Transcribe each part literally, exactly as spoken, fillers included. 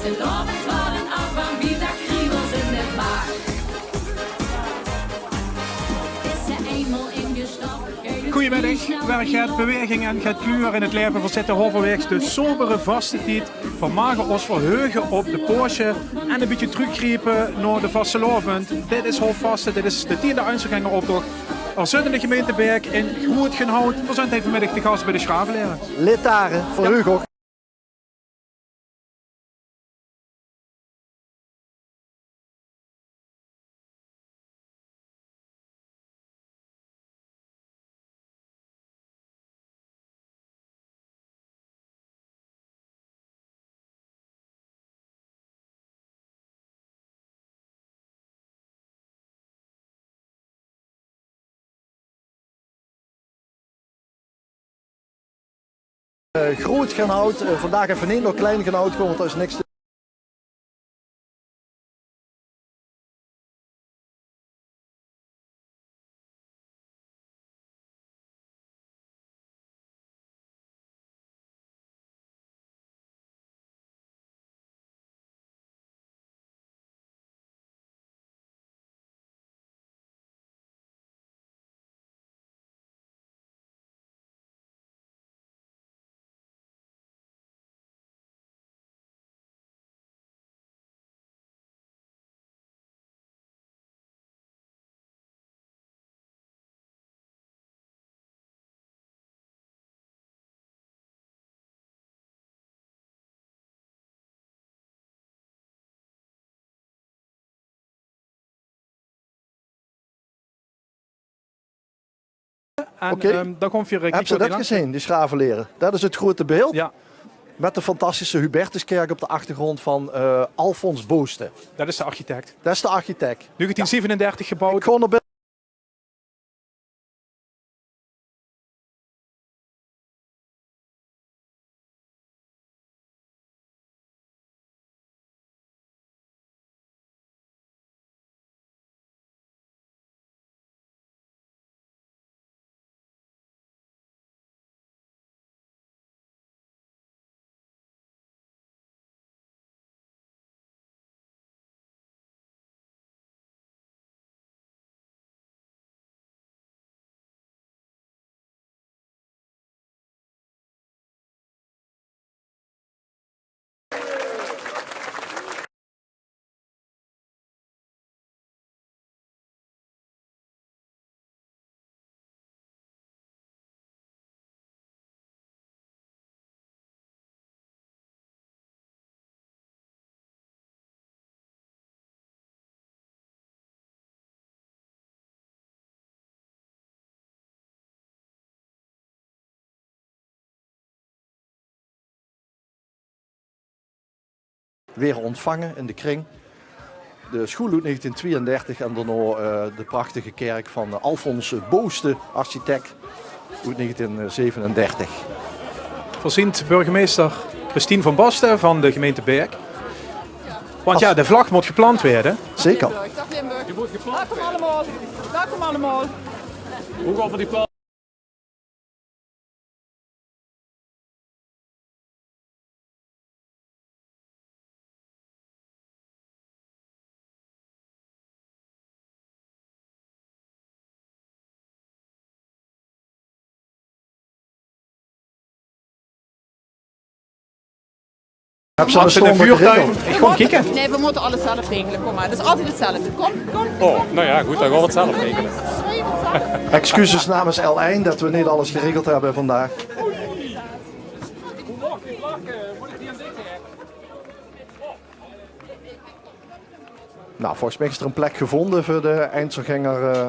Loopt wat een afbouw, wie dat kriebels in de maag. Is ze eenmaal ingestort, Goeiemiddig. Waar get beweging en get kleur in 't leve verzit, de Hoverweegs de sobere vastetied. Veer mage os verheuge op de Poosje en e bietje trökgriepe nao de vastelaovend. Dit is Hoofvaste, dit is de tiende Einzelgängeroptoch. Veer zeen in de gemeinte Baek in Groetgenhout. Veer zeen vanmiddig te gas bij de Schravelaere. Litare, verheug uch. Eh, Groetgenhout, eh, vandaag effe neet nao Kleingenhout goon, want dao is niks te En, Oké. Ehm, dan gaon veer, eh, Höbs se det gezeen, die Schravelaere? Det is 't groete beeld. Jao. Mit de fantastische Hubertuskerk op de achtergróndj van, eh, Alfons Boosten. Det is de architect. Det is de architect. Negentien zevenendertig gebouwd. Ich gaon d'r Weer ontvange in de kring. De sjoel oet negentien twieëndertig en daonao, eh, de prachtige kerk van, eh, Alfons Boosten, architect, oet negentien zevenendertig. Veer zeen burgemeister Christine van Basten van de gemeinte Baek. Want jao, de vlag mót geplant waere. Zeker. Dag Limburg. Welkom allemaol. Welkom allemaol. Hoe gaon veer die plant? Höbs se 'ne stomer geregeld? Ich gaon kieke. Nee, we moeten alles zelf regelen. Kom maar. Het is altijd hetzelfde. Kom, kom. Oh, nou ja, goed, dan gaan we het zelf regelen. Excuses namens L één det we neet alles geregeld höbbe vandaag. Nou, volges mich is d'r 'n plek gevónje veur de Einzelgänger, eh,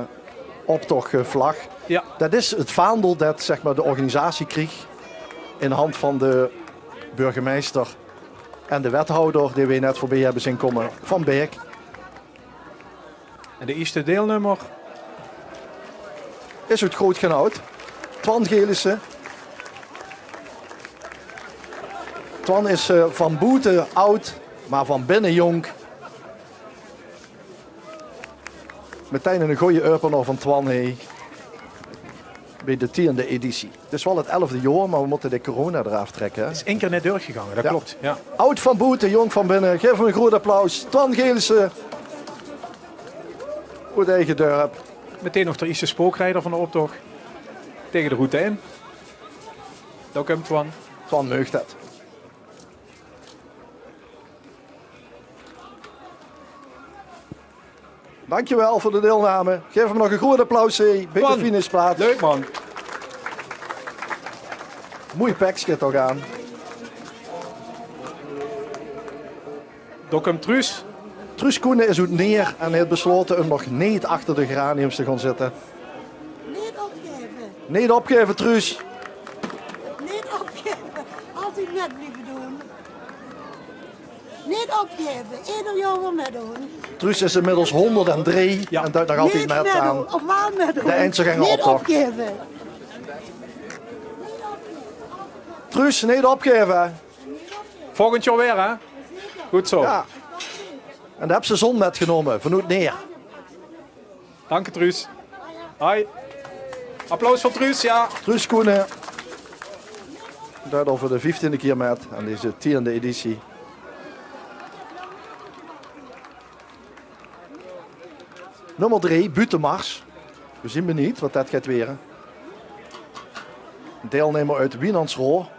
optochvlag. Jao. Det is 't vaandel det, zeg maar, de organisatie kreeg in hand van de burgemeister en de wethouder, die we net veurbie höbbe zeen kómme, van Baek. En de ierste deilnummer is oet Groetgenhout. Twan Gelissen. Twan is, eh, van boete aod, maar van binne jónk. Metein 'ne gooje opener van Twan, hè. Bie de tiende editie. 't Is waal 't elfde jaor, mer v'r mótte de corona d'raaf trèkke, hè? Is ein kier net doorgegange, dat klop. Ja. Oud van boete, jóng van binne. Gaef 'm e groot applaus. Twan Gelissen. Oet eige dörp. Metein nog d'r ierste spookrijder van d'n optoch. Tege de route in. Dao kump Twan. Twan meug dat. Dankjewel veur de deilname. Gaef 'm nog e groot applaus, hè, bie de finishplaats. Leuk, man. Moei pekske toch aan. Dao kump Truus. Truus Koenen is oet Neer en haet beslaote um nog neet achter de geraniums te gaon zitte. Neet opgaeve. Neet opgaeve, Truus. Neet opgaeve. Altied mit blieve doon. Neet opgaeve. Eder jaor weer mitdoon. Truus is inmiddels hónderddrie en duit nog altied mit aan de einzelganger optoch. Neet opgaeve. Truus, neet opgaeve. Volgend jaor weer, hè? Good zoe. Ja. En dao höbs se zon mitgenómme, vanoet Neer. Dank, Truus. Hoi. Applaus veur Truus, ja. Truus Koenen. Duit al veur de vieftiende kier mit aan deze tiende editie. Nómmer drie, Buutemars. V'r zien benuujd wat dat geit waere. Ein deilnemer oet Wienersroa.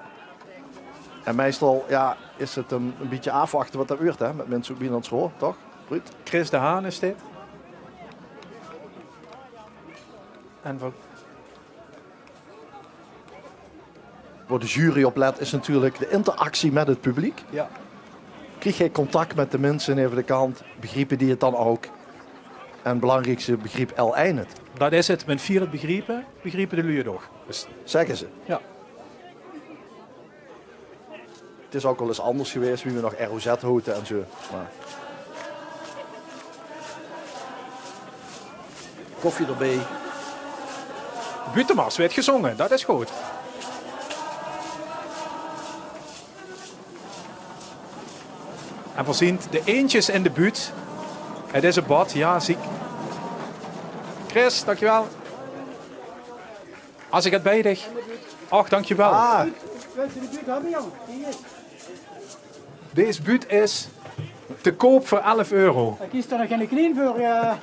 En meistal, ja, is 't ein, ein bietje aafwachte wat dat wuurt, hè, mit minse oet Wienersroa, toch, Ruud? Chris de Haan is dit. En wat Wao de jury op let is natuurlik de interactie mit 't publiek. Ja. Krieg geer contact mit de minse aan de kant? Begriepe die 't dan ouk? En 't belangriekste, begriept geer 't? Dat is 't. Wen veer 't begriepe, begriepe de luuj 't ouk. Dus zègke ze. Ja. 't Is ouk waal ins anders gewaes, wie v'r nog R O Z hote en zoe. Mer koffie d'rbie. Buutemars weurt gezónge, dat is good. En v'r zien de eendjes in de buut. 't Is e bad, ja, ziek. Chris, dankjewel. As ik 't bij dich. Och, dankjewel. Ah. Dees buut is te koop veur elf euro. Dao kies toch nog geine knien veur, eh.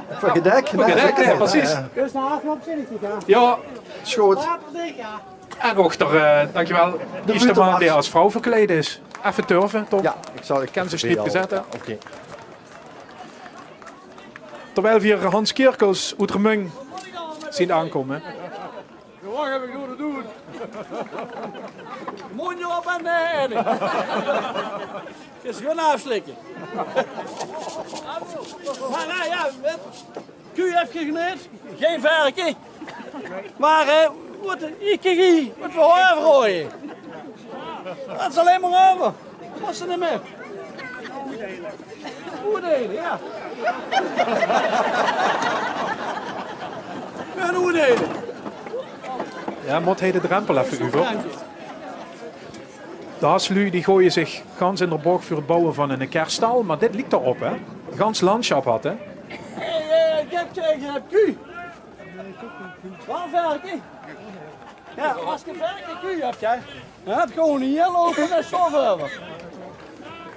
Veur gedek? Veur gedek, nee, precies. Dus nao aafloup zeen ik dich, ja. Ja. Is good. Later dich, ja. En och, d'r, eh, dankjewel. De ierste maan die as vrouw verkleid is. Effe turve, Tom. Ja, ik zal, ik ken ze striep gezette. Ja, oké. Terwijl v'r Hans Kirkels oet Remunj zien aankomme. Jao, wach effe, ik doon 't good. Móndje op en, eh, en. Is gewoon aafslikke. Mer, eh, ja, koe heb ik neet, gein verke. Mer, eh, wat, ik, ik, wat veur haor verrooie. Dat is allein mer euver. Wat is d'r neet mit? Oordele, ja. Ein oordele. Ja, mót hie de drempel effe euver. De Hasluuj die gooie zich gans in de bocht veur 't bouwe van 'ne kerststal, mer dit liek d'r op, hè? Gans landsjap had, hè? Hey, eh, ik heb tegen het koe. Waal verke? Ja, as ik ein verke, koe heb, ja, dan heb ik gewoon ein hiel hoop en dat is zoväöl.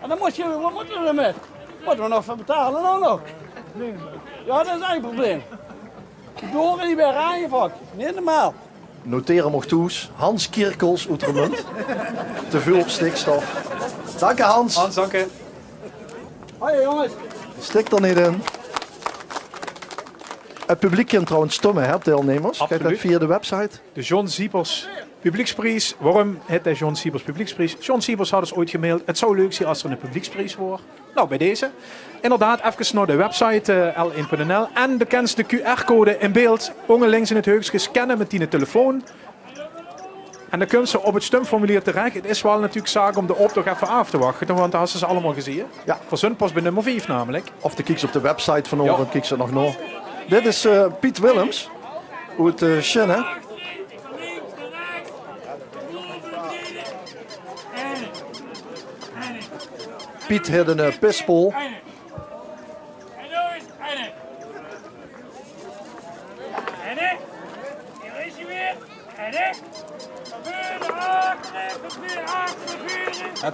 En dan mót ge, wat mótte v'r d'rmit? Mótte v'r nog veur betale dan nog? Ja, dat is ein probleem. De dore die waere aangepak. Neet normaal. Noteer 'm och thoes. Hans Kirkels oet Remunj. Te väöl stikstof. Dank, Hans. Hans, dank. Hoi, jonges. Stik d'r neet in. 't Publiek kint trouwens stumme, hè, op deilnemers. Absoluut. Geit dat via de website? De John Siepers Publiekspries. Waorum hit de John Siepers Publiekspries? John Siepers had os ooit gemaild: 't zou leuk zien as d'r 'ne publiekspries waor. Nou, bij deze. Inderdaad, efkes nao de website, eh, L één punt N L. En de kens de Q R-code in beeld, ónger links in 't heukske, scanne mit diene telefoon. En dan kums se op 't stumformulier terech. 't Is waal natuurlik zaak óm de optoch effe aaf te wachte, want dan has se ze allemaol gezeen. Ja. V'r zunt pas bij nummer vief namelik. Of de kieks op de website vanaovend, kieks se 't nog nao. Dit is, eh, Piet Willems oet, eh, Sjinne. Piet hit 'n, eh, pispoel. En noe is Anne. Anne? Jao,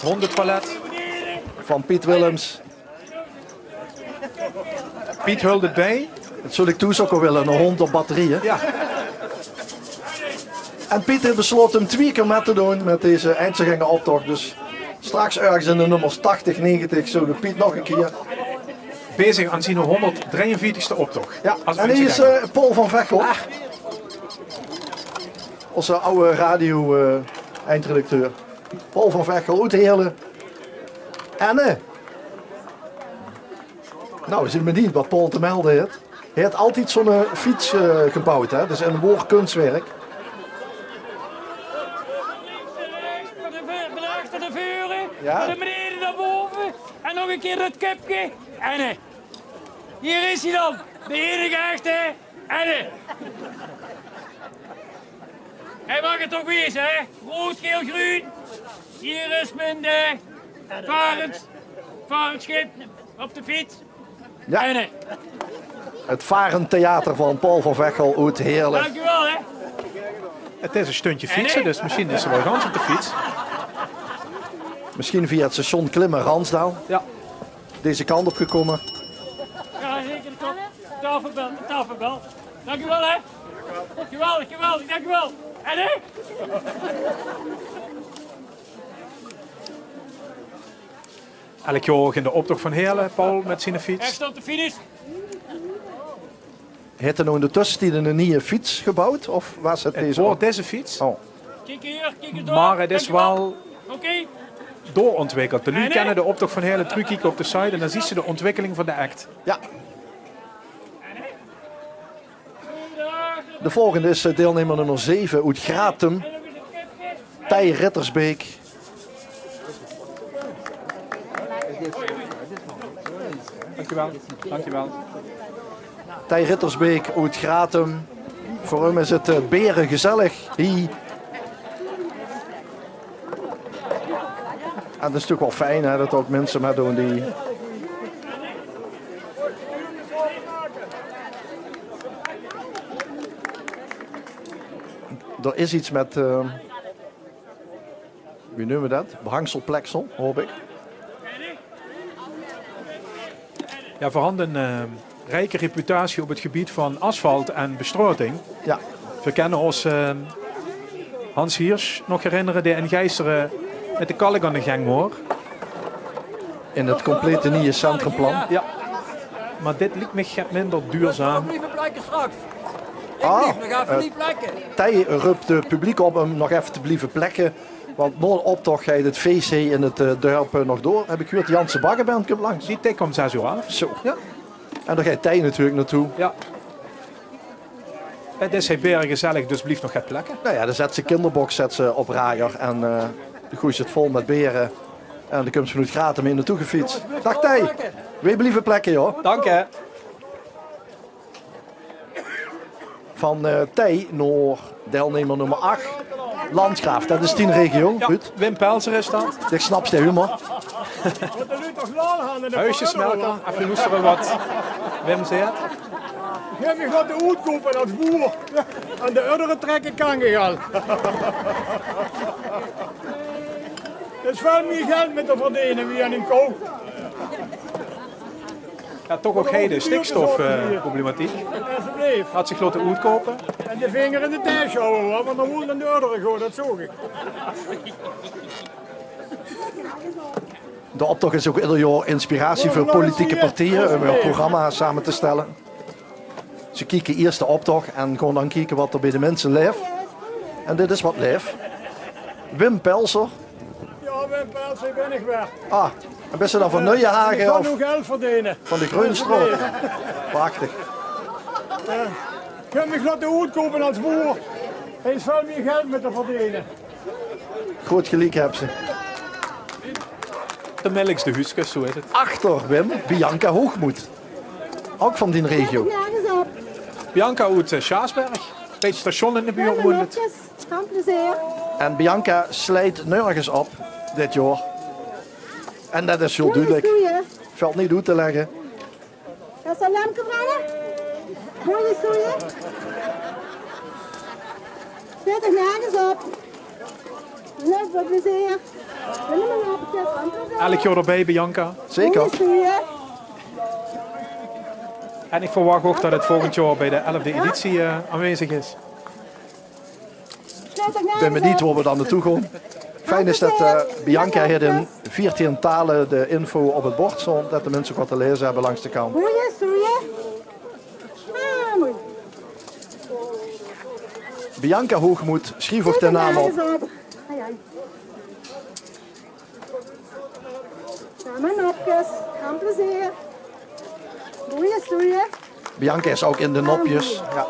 Hondepalet van Piet Willems. Piet hölde bij. Dat zól ik thoes ouk al wille, 'ne hond op batterieë. Ja. En Piet haet beslote um twieë kier mèt te doon mèt deze einzelganger-optoch. Dus straks örges in de nummers tachtig, negentig zölle we Piet nog 'ne kier. Bezig aan zien honderdvierenveertigste optoch. Ja, en hie is, eh, Paul van Vechel. Ach. Ózze aw radio, eh, eindredacteur. Paul van Vechel oet Heële. En, eh, nou, we zien benieuwd wat Paul te melde haet. Hae haet altied zo'n, eh, fiets, eh, gebouwd, hè. Dus 'n woor kunstwerk. Van de veur-, van achter nao veure, ja, van de beneden nao bove en nog 'ne kier dat köpke. En, eh, hie is 'r dan, de enige echte, hè. En, eh, hae maag 't toch wezen, hè. Roead, geel, greun. Hie is mien, eh, varend, varend sjip op de fiets. Ja. En, eh, 't varend theater van Paul van Vechel oet Heële. Dank u wel, hè. 't Is 'n stöndje fietse, dus misschien is 'r wel gans op de fiets. Misschien via 't station Klimmen, Ransdaal. Ja. Deze kant op gekómme. Ja, zeker. De tafelbel, de tafelbel. Dank u wel, hè. Geweldig, geweldig, dank u wel. En, hè? Elk jaor in de optoch van Heële, Paul mèt zien fiets. Echt op de finish. Haet 'r nou in de tössetied 'n nieje fiets gebouwd, of waas 't deze? 't Waor deze fiets. Oh. Kiek hie, kiek hie door. Mer 't is wel doorontwikkeld. De luuj kènne de optoch van Heële trökkieke op de site en dan zuus se de ontwikkeling van de act. Ja. De volgende is, eh, deilnummer nummer zeve oet Gratum. Thei Rittersbeek. Dankjewel, dankjewel. Thei Rittersbeek oet Gratum. Veur häöm is 't, eh, bere gezellig hie. En 't is natuurlik wel fijn, hè, dat ouk minse mètdoon die... D'r is iets mèt, eh, wie neume we dat? Behangselpleksel, haop ik. Ja, veer hant 'n, eh, rieke reputatie op 't gebied van asfalt en bestraoting. Ja. Veer kènne ós, eh, Hans Hiers nog herinnere, dae in Geistere mèt de kalk aan de geng waor. In 't complete nieje centrumplan. Ja. Mer dit liek mich get minder duurzaam. Ah, eh, Thei rup 't publiek op um nog effe te blieve plekke. Want nao d'n optoch geit 't fees hie in 't, eh, dörp, eh, nog door. Höb ik gehuurd, Janse Baggeband kump langs. Die tik um zes oor aaf. Zo. Ja. En dao geit Thei natuurlik naotoe. Ja. 't Is hie bere gezellig, dus blief nog get plekke. Nou ja, dan zèt ze kinderbox, zèt ze op rajer en, eh, dan goeit ze 't vol mèt bere. En dan kump ze vanoet Gratum hie naotoe gefiets. Daag Thei, weej blieve plekke, joh. Dank je. Van, eh, Thei nao deilnummer nummer ach. Landgraaf, dat is dien regio, Ruud? Wim Pelser is dat. Ich snap de humor. Huisjesmelker, effe loestere wat Wim zaet. Ich höb mich laote oetkoupe es boer. Aan de uddere trèkke kan ich al. D'r is väöl mie geld mèt te verdene wie aan ein koe. Ja, toch ouk hie de stikstofproblematiek. Had zich laote oetkoupe. En de vinger in de taesj hawwe, huur, want dan mót 'r aan de uddere gaon, dat zoog ich. De optoch is ouk eder jaor inspiratie veur politieke partieje um hun programma same te stelle. Ze kieke iers de optoch en gaon dan kieke wat d'r beej de minse laef. En dit is wat laef. Wim Pelser. Ja, Wim Pelser, ich bin 't weer. Ah, en bis se dan van Nuienhage of van de Greunstraot? Prachtig. Ich höb mich laote oetkoupe es boer. D'r is väöl mie geld mèt te verdene. Groot geliek höbs se. De melkste huuskes, zo is 't. Achter Wim, Bianca Hoogmoed. Ouk van dien regio. Bianca oet, eh, Sjaasberg. Beej 't station in de buurt woont 't. En Bianca sleit nörges op dit jaor. En dat is hiel dudelik. Vèlt neet oet te lègke. Geit 't lampke brenne? Mooie stoeie. Zèt 't nörges op. Leuk, väöl plezeer. Doe mer op. Elk jaor d'rbij, Bianca. Zeker. En ich verwach ouch det 't volgend jaor bie de elfde editie, eh, aanwezig is. Ich bin benijd wo v'r dan nao toe gaon. Fijn is det, eh, Bianca haet in veertien tale de info op 't bord staon, det de minse get te laeze höbbe langs de kant. Bianca Hoogmoed, sjrief ouch de naam op. Same nopkes. Gaon plezeer. Goeie stoeie. Bianca is ouch in de nopjes. Ja.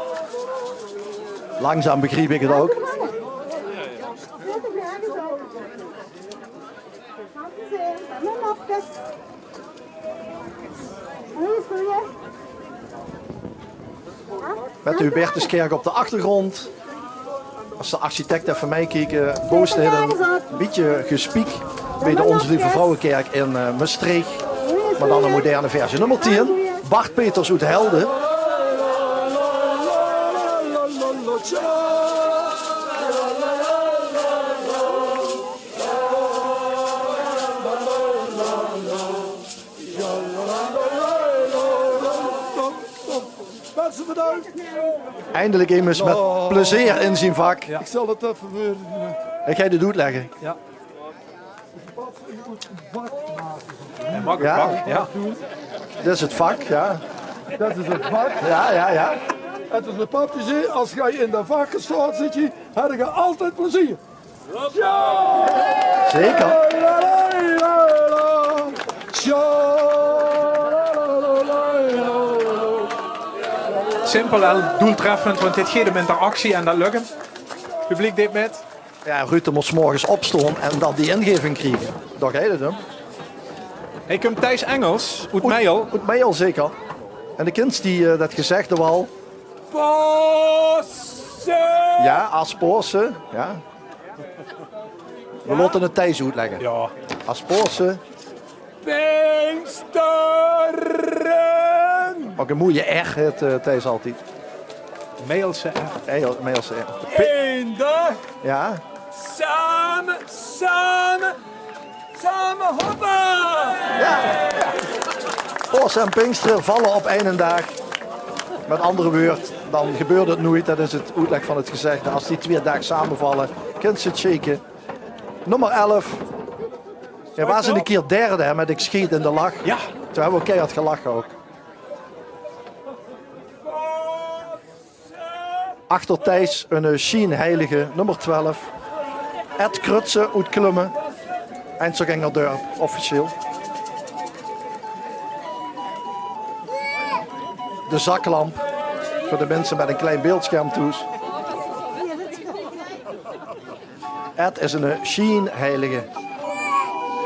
Langzaam begriep ich 't ouch. Gaon plezeer. Same nopkes. Goeie stoeie. Mit de Hubertuskèrk op de achtergrond. Es de architect effe mitkiek, Boos haet ein bietje gespiek bie de Onze Lieve Vrouwekèrk in, eh, Mestreech. Mer dan ein moderne versie. Nummer tien, Bart Peters oet Helde. Eindelik emes mit plezeer in zien vak. Ja. Ich zal 't effe veur... Ich gaon 't oetlègke. Ja. Hae maag 't vak, ja. Det is 't vak, ja. Det is 't vak. Ja, ja, ja. En toen de pap die zag: "As geer in det vak staot, zit geer, höb geer altied plezeer." Zeker. Simpel en doeltreffend, want dit geit óm interactie en det lök 'm. Publiek deet mit. Ja, Ruud mós 's morges opstaon en dan die ingeving kriege. Dao geit 't óm. Hae kump, Thijs Engels, oet Meijel. Oet Meijel, zeker. En de kins die, eh, det gezegde waal. Paose! Ja, as Paose, ja. V'r laote 't Thijs oetlègke. Ja. As Paose. Pinksteren! Ouch ein moeie R haet, eh, Thijs altied. Meijelse R. Ja, ja, Meijelse R. Pi- Eender! Ja. Same, same, same, hoppa! Ja. Paose en Pinkstere valle op eine daag. Mit anger wäörd, dan gebeurt 't noeit. Det is 't oetlèk van 't gezegde. As die twieë daag samevalle, kins se 't sjeke. Nummer elf. Hae waas ein kier derde, hè, mit Ik schiet in de lach. Ja. Toen höbbe v'r keihard gelache ouch. Achter Thijs ein, eh, sjienheilige, nummer twelf. Ed Krutse oet Klumme. Einzelgängerdörp, officieel. De zaklamp veur de minse mit ein klein beeldscherm thoes. Ed is ein, eh, sjienheilige.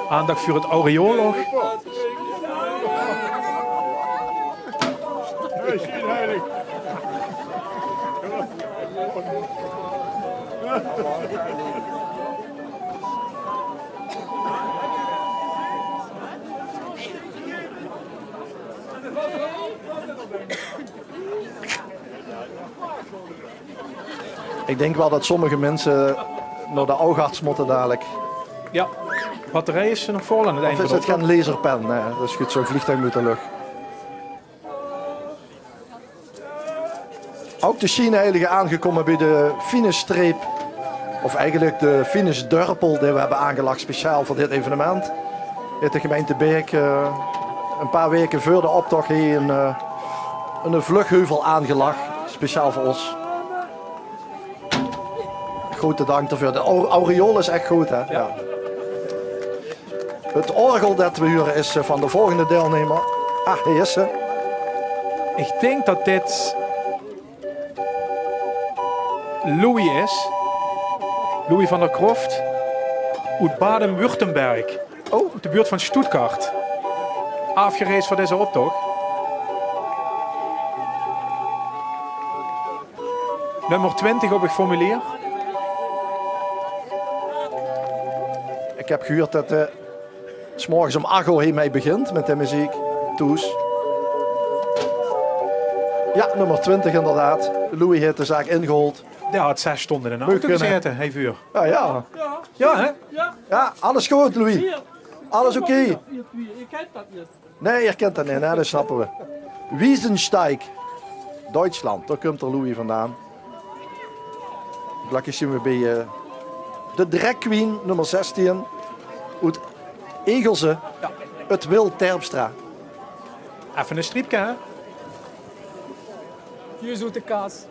Aandach veur 't aureool ouch. Ich dink waal det sommige minse nao de ougarts mótte dalik. Ja, batterij is nog vol aan 't eind. Of is 't gein laserpen? Nae, det is good, zo'n vleegtuig mót de lóch. Ouch de sjienheilige aangekómme bie de finishstreep. Of eigelik de finishdörpel die v'r höbbe aangelag speciaal veur dit evenement. Haet de gemeinte Baek, eh, ein paar waeke veur de optoch hie ein, eh, ein vluchheuvel aangelag, speciaal veur ós. Groete dank daoveur. De au-, aureool is ech good, hè? Ja. 't Orgel det v'r hure is, eh, van de volgende deilnemer. Ah, hae is 'r. Ich dink det dit Louis is. Louis van der Croft. Oet Baden-Württemberg. Oh. Oet de buurt van Stuttgart. Aafgereis veur deze optoch. Nummer twintig op 't formulier. Ich höb gehuurd det, eh, 's morges óm ach oor hae mei begint mit de meziek thoes. Ja, nummer twintig inderdaad. Louis haet de zaak ingehaold. Dae haet zès sjtónde in de auto gezaete, hae veur. Ja, ja. Ja, hè? Ja, alles good, Louis. Alles oké? Nae, geer kint dat neet. Nae, dat snappe we. Wiesensteig, Duitsland. Dao kump d'r Louis vandaan. Glökkig zien we bie, eh, de drag queen, nummer zestien. Oet Egelse. 't Wil Terpstra. Effe e striepke, hè?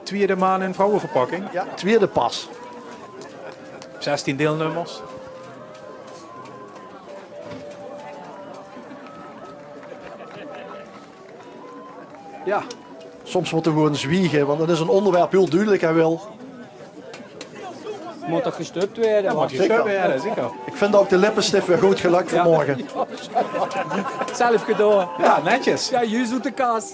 Twiede maan- en vrouweverpakking. Ja, twiede pas. Zestien deelnummers. Ja. Soms mótte we gewoen zwiege, want 't is 'n óngerwerp hiel dudelik, hè, Wil. Mót toch gestut waere? Ja, mót gestut waere, zeker. Ik vind ouk de lippestift weer good gelök vanmorge. Zelf gedaon. Ja, netjes. Ja, juus oet de kas.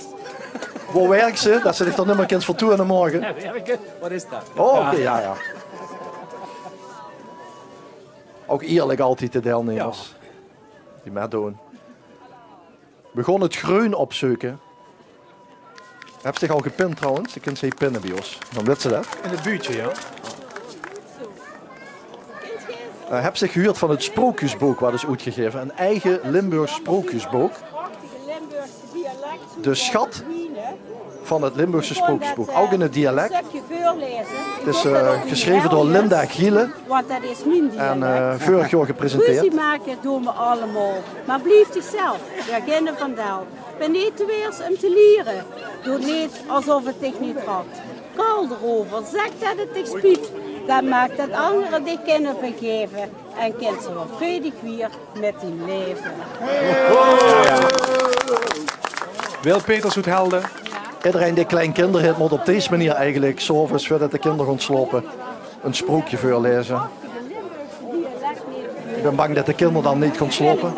Wo werks se, dat se dich toch nimmer kins vertoene morge? Ja, werke. Wat is dat? Oh, oké, ja, ja. Ouk ierlik altied de deilnemers die metdoon. We gaon 't greun opzeuke. Höbs dich al gepin trouwens? De kins hie pinne bie ós. Dan wits se dat. In 't buutje, ja. Eh, höbs dich gehuurd van 't sprookjesbook wat is oetgegaeve? 'n Eige Limburgs sprookjesbook. De Schat van 't Limburgse sprookjesbook. Ouk in 't dialek. 't Is, eh, gesjreve door Linda Gielen. En, eh, veurig jaor gepresenteerd. Ruzie make doon we allemaol, maar blief dichzelf, d'r ginne van dèlt. Bin neet te weers um te liere. Doon neet esof 't dich neet raak. Kal d'reuver, zèk det 't dich spiet. Det maak det angere dich kinne vergaeve en kins se weer vredig wier mit dien laeve. Wil Peters oet Helde. Ederein dae klein kinder haet, mót op dees meneer eigelik, 's aoves veurdet de kinder gaon slaope, e sprookje veurlaeze. Ik bin bang det de kinder dan neet gaon slaope.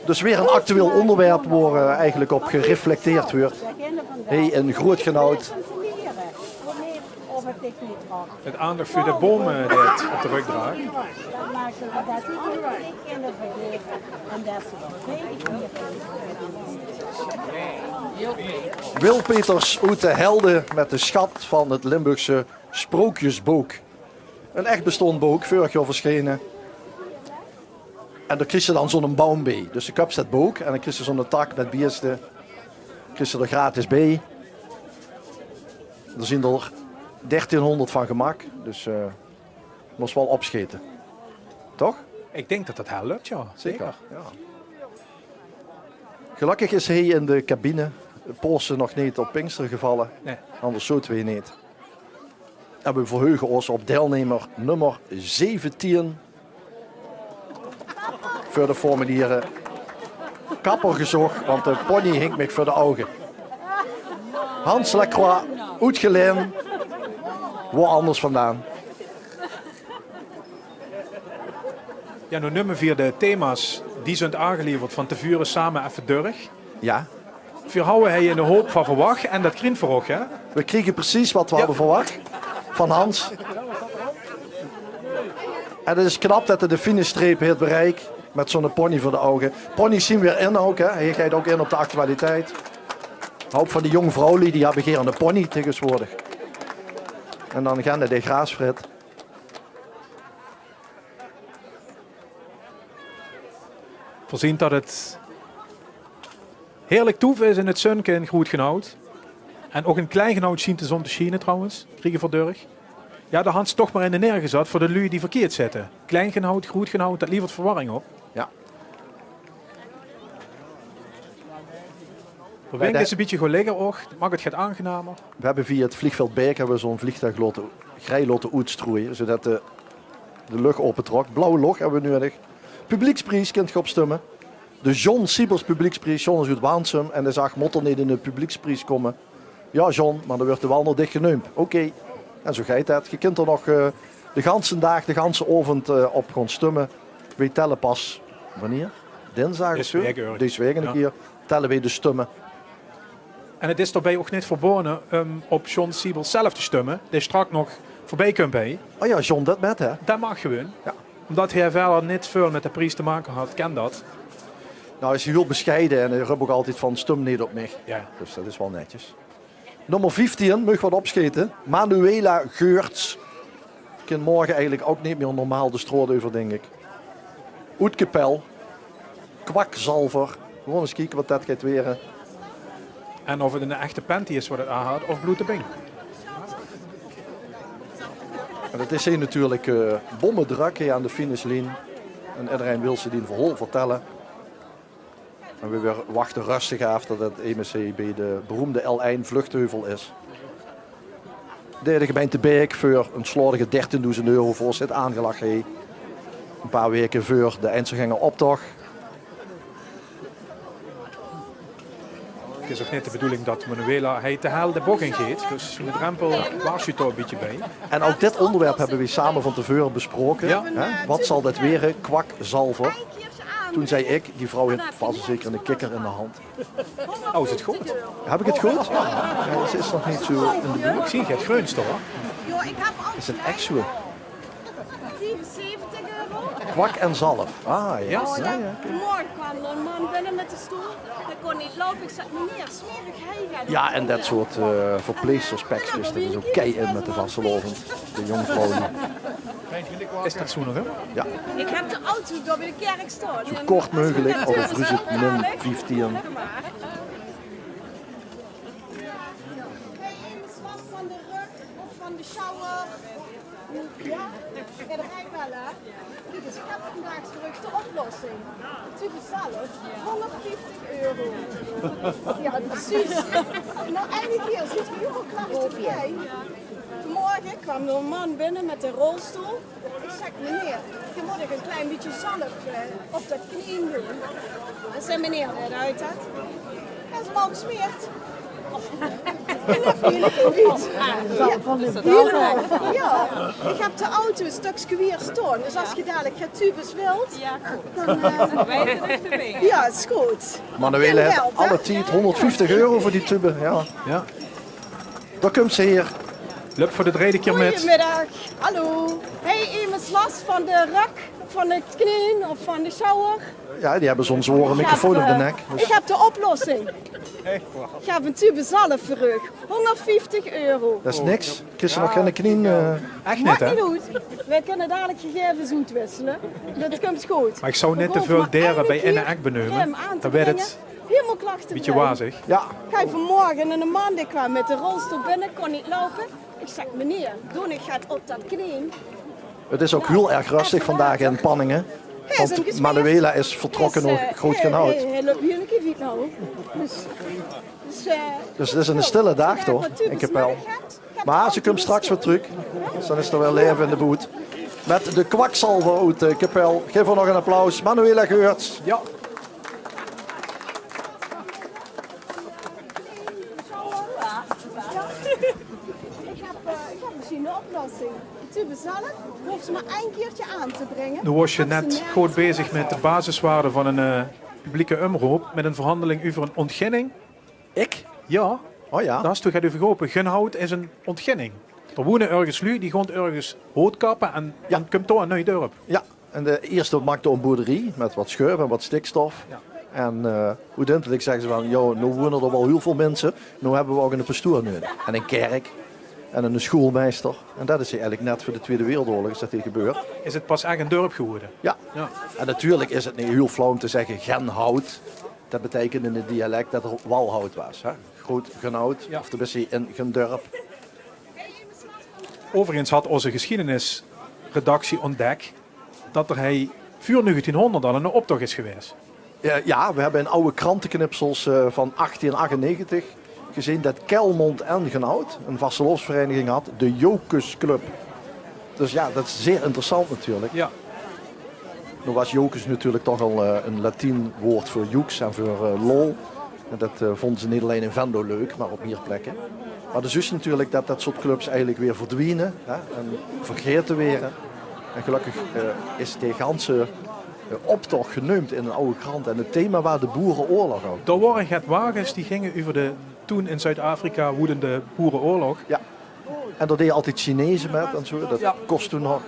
Dus weer 'n actueel óngerwerp wo, eh, eigelik op gereflecteerd weurt. Hie in Groetgenhout. 't Aandach veur de bome det op de rök draag. Wil Peters oet de Helde mit de Schat van 't Limburgse sprookjesbook. 'n Ech bestaon book, veurig jaor versjene. En dao kriegs se dan zoe'n boum bie. Dus se köps det book en dan kriegs se zoe'n tak mit beeste. Kriegs se d'r gratis bie. D'r zien d'r dertienhónderd van gemaak. Dus, eh, mós waal opsjete. Toch? Ik dink det det hiel lök, ja. Zeker. Ja. Gelökkig is hie in de cabine Paose nog neet op Pinkster gevalle. Nae. Anders zote we hie neet. En we verheuge ós op deilnemer nummer zeventien. Veur de formuliere. Kapper gezoch, want de pony hink mich veur de ouge. Hans Lacroix, oet Gelaen. Wo anders vandaan? Ja, noe numme veer de thema's die zunt aangeleverd van te veure same effe dörch. Ja. Veer hawwe hie 'ne hoop van verwach en dat kriege veer ouch, hè? We kriege precies wat we hadde verwach van Hans. En 't is knap det 'r de fine streep haet bereik mit zoe'n pony veur de ouge. Pony's zien weer in ouch, hè? Hae geit ouch in op de actualiteit. 'n Hoop van die jóng vrouwluuj die höbbe gaer 'ne pony taegeswoordig. En dan gaon ze de graas vrete. Veer zien det 't heerlik toef is in 't zunke in Groetgenhout. En ouch in Kleingenhout sjient de zon te sjiene trouwens, kriege veer dörch. Ja, dao hant ze toch mer eine neergezat veur de luuj die verkeerd zitte. Kleingenhout, Groetgenhout, det levert verwarring op. Ja. De wink is e bietje gaon ligke ouch, det maak 't get aangenamer. We höbbe via 't vliegveld Baek höbbe we zoe'n vliegtuig laote, grei laote oetstroeie, zoedet de, de luch opetrok. Blauw loch höbbe we nudig. Publiekspries, kint geer op stumme. De John Siebels publiekspries. John is oet Waansum en dae zag: "Mót d'r neet 'ne publiekspries kómme?" "Ja, John, mer dan wuuert 'r waal nao dich geneump." Oké. En zoe geit det. Geer kint d'r nog, eh, de ganse daag, de ganse aovend, eh, op gaon stumme. Weej telle pas, wannier? Dinsdaag of zoe? Dees waek örges. Dees waek 'ne kier telle weej de stumme. En 't is daobie ouch neet verbaoje um op John Siebels zelf te stumme, dae straks nog veurbie kump, hè. Oh ja, John, det mit, hè? Det maag gewoen. Ja. Ómdet hae wiejer neet väöl mit de pries te make hat, kin det. Noe, hae is hiel besjeie en hae rup ouch altied van: "Stum neet op mich." Ja. Dus det is waal netjes. Nummer vieftien, maag get opsjete. Manuela Geurts. Kin morge eigelik ouk neet mier normaal de straot euver, dink ik. Oet Kepèl. Kwakzalver. Gewoen ins kieke wat det geit waere. En of het 'n echte panty is wat het aan hat of bloed de bing. En het is hie natuurlik, eh, bommedrök hie aan de finishlien. En ederein wil ze dien verhaol vertelle. En we weer wachte rustig aaf tot het emes hie bie de beroemde L ein vluchtheuvel is. Dae de gemeinte Baek veur 'n slaodige dertiendoezend euro veur zit aangelag hie. 'n Paar waeke veur de Einzelgängeroptoch. Het is ouk neet de bedoeling dat Manuela hie te hel de boch in geit. Dus de drempel waarsjuwt dao 'n bietje bie. En ouk dit onderwerp hebbe we same van te veure besproke. Ja. Hè? Wat zal det waere? Kwakzalver. Toen zei ik, die vrouw heeft vast en zeker een kikker in de hand. Oh, is het goed? Heb ik het goed? Ja, ze is nog niet zo in de buurt. Ik zie het greunste, hoor. Is een exoe. Kwak en zalf. Ah, ja. Ja. Ja, ja. Vanmorge kwaam d'r 'n man binne mit de stoel. Hae kós neet loupe. Ik zeg: "Meneer, smerig hei gaon." Ja, en det soort, eh, verpleegsterspekjes, det is ouk kei in mit de vastelaovend. De jong vrouw die... Is det zoe nog, hè? Ja. Ik heb de auto door bij de kerk staan. Zo kort mogelijk, overigens is het min vieftien. Hey, emes last van de rug of van de sjouwer? Ja? Ja, det geit waal, hè? Kiek ins, ik heb vandaag terug de oplossing. Tube zalf, honderdvieftig euro. Ja, precies. Na eine kier zit ge hielemaol klaar. Vanmorge kwaam d'r 'n man binne mit de rolstoel. Ik zeg: "Meneer, ge mót 'n klein bietje zalf, eh, op det knien doon." En zei meneer: "Wae deit det?" Hae is 'm al gesmeerd. En det wil ik ouk neet. Ja, hielemaol. Ja, ik heb de auto 'n stökske wier staon. Dus as ge dalik get tubes wilt, dan, eh, ja, is good. Manuela heeft alle tijd honderdvieftig euro voor die tube. Ja. Ja. Dao kump ze hie. Löp veur de drejde kier mit. Goeiemiddag. Hallo. Hey, emes last van de rök, van de kneen of van de sjouwer? Ja, die hebbe zoe'n zware microfoon op de nek. Ik heb de oplossing. Ik heb 'n tube zalf veur uch. Honderdvieftig euro. Det is niks. Kriss se nog gein kneen, eh? Ech neet, hè? Maakt neet oet. Weej kinne dalik gegevens oetwissele. Det kump good. Maar ik zou neet te veul dere bie eine ek benumme. Dan wuuert het hielemaol klaar te bringe. Bietje wazig. Ja. Gaon vanmorge en 'ne man dae kwaam mit de rolstoel binne, kós neet loupe. Ik zeg: "Meneer, doon ik get op det kneen." Het is ook heel erg rustig vandaag in Panningen. Want Manuela is vertrokken naar Groot Genhout. Hae löp hielemaol kiek nou. Dus, dus, eh, dus het is 'ne stille daag, toch, in Kepèl. Maar ze kump straks weer truuk. Dus dan is d'r weer laeve in de boed. Mit de kwakzalver oet, eh, Kepèl. Gaef häör nog 'n applaus. Manuela Geurts. Ja. Ik heb, eh, ik heb misschien de oplossing. De tube zelf hoeft ze maar één keertje aan te brengen. Noe waas se net good bezig mit de basiswaarde van 'n, eh, publieke umroop mit 'n verhandeling euver 'n ontginning. Ik? Ja. Oh ja. Dao has doe get euver gerope. Genhout is 'n ontginning. D'r woene örges luuj, die gaon örges hout kappe en dan kump dao 'n nuuj dörp. Ja. En de ierste maakte 'n boerderie mit wat schuif en wat stikstof. Ja. En, eh, oeteindelik zegge ze van: "Jao, noe woene d'r waal hiel väöl minse. Noe hebbe we ouk 'ne pastoor nuuedig. En 'n kerk. En 'ne schoelmeister." En det is hie eigelik net veur de Twiede Wereldoorlog is det hie gebeurd. Is het pas ech 'n dörp gewore? Ja. Ja. En natuurlik is het neet hiel flauw um te zegge Genhout. Det beteikent in het dialek det d'r wal hout waas, hè? Groot Genhout, ja, of tenminste in Gendurp. Overigens had ózze gesjiedenisredactie ontdek det d'r hie veur negentienhónderd al 'nen optoch is gewaes. Eh, ja, we hebbe in aw kranteknipsels, eh, van achttien achtennegentig gezeen det Kelmond en Genhout 'n vastelaovesvereiniging had, de Jocusclub. Dus ja, det is zeer interessant natuurlik. Ja. Noe waas jocus natuurlik toch al, eh, 'n Latien waord veur joeks en veur, eh, lol. En det, eh, vónde ze neet allein in Venlo leuk, maar op mier plekke. Maar de zuus natuurlik det det soort clubs eigelik weer verdwiene, hè, en vergaete waere. En gelökkig, eh, is de ganse, eh, optoch geneump in 'n aw krant. En het thema waas de boereoorlog ouk. Dao wore get wages die ginge euver de, toen in Zuid-Afrika woedende boereoorlog. Ja. En dao deje altied Chineze mit en zoe. Det kós toen nog.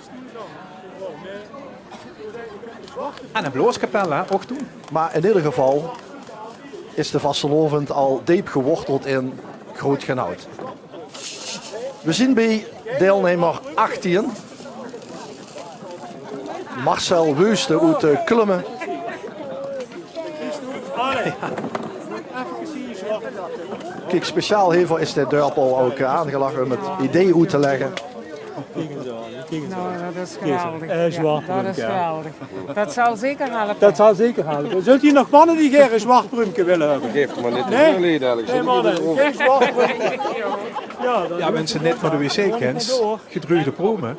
En 'n blaoskapel, hè, ouk toen. Maar in eder geval is de vastelaovend al deep geworteld in Groot Genhout. We zien bie deilnummer achttien. Marcel Weusten oet, eh, Klumme. Kiek, speciaal hievoor is dit dörp al ouk, eh, aangelag um 't idee oet te lègke. Nou, dat is geweldig. Eh, ja, dat is geweldig. Dat zal zeker helpen. Dat zal zeker helpen. Zunt geer nog manne die gaer e zwart pruumke wille höbbe? Geef maar niet te veel, hè, dadelijk. Nee, manne, gein zwart pruumke. Ja, minse, net veur de wc-kens, gedreugde proeme.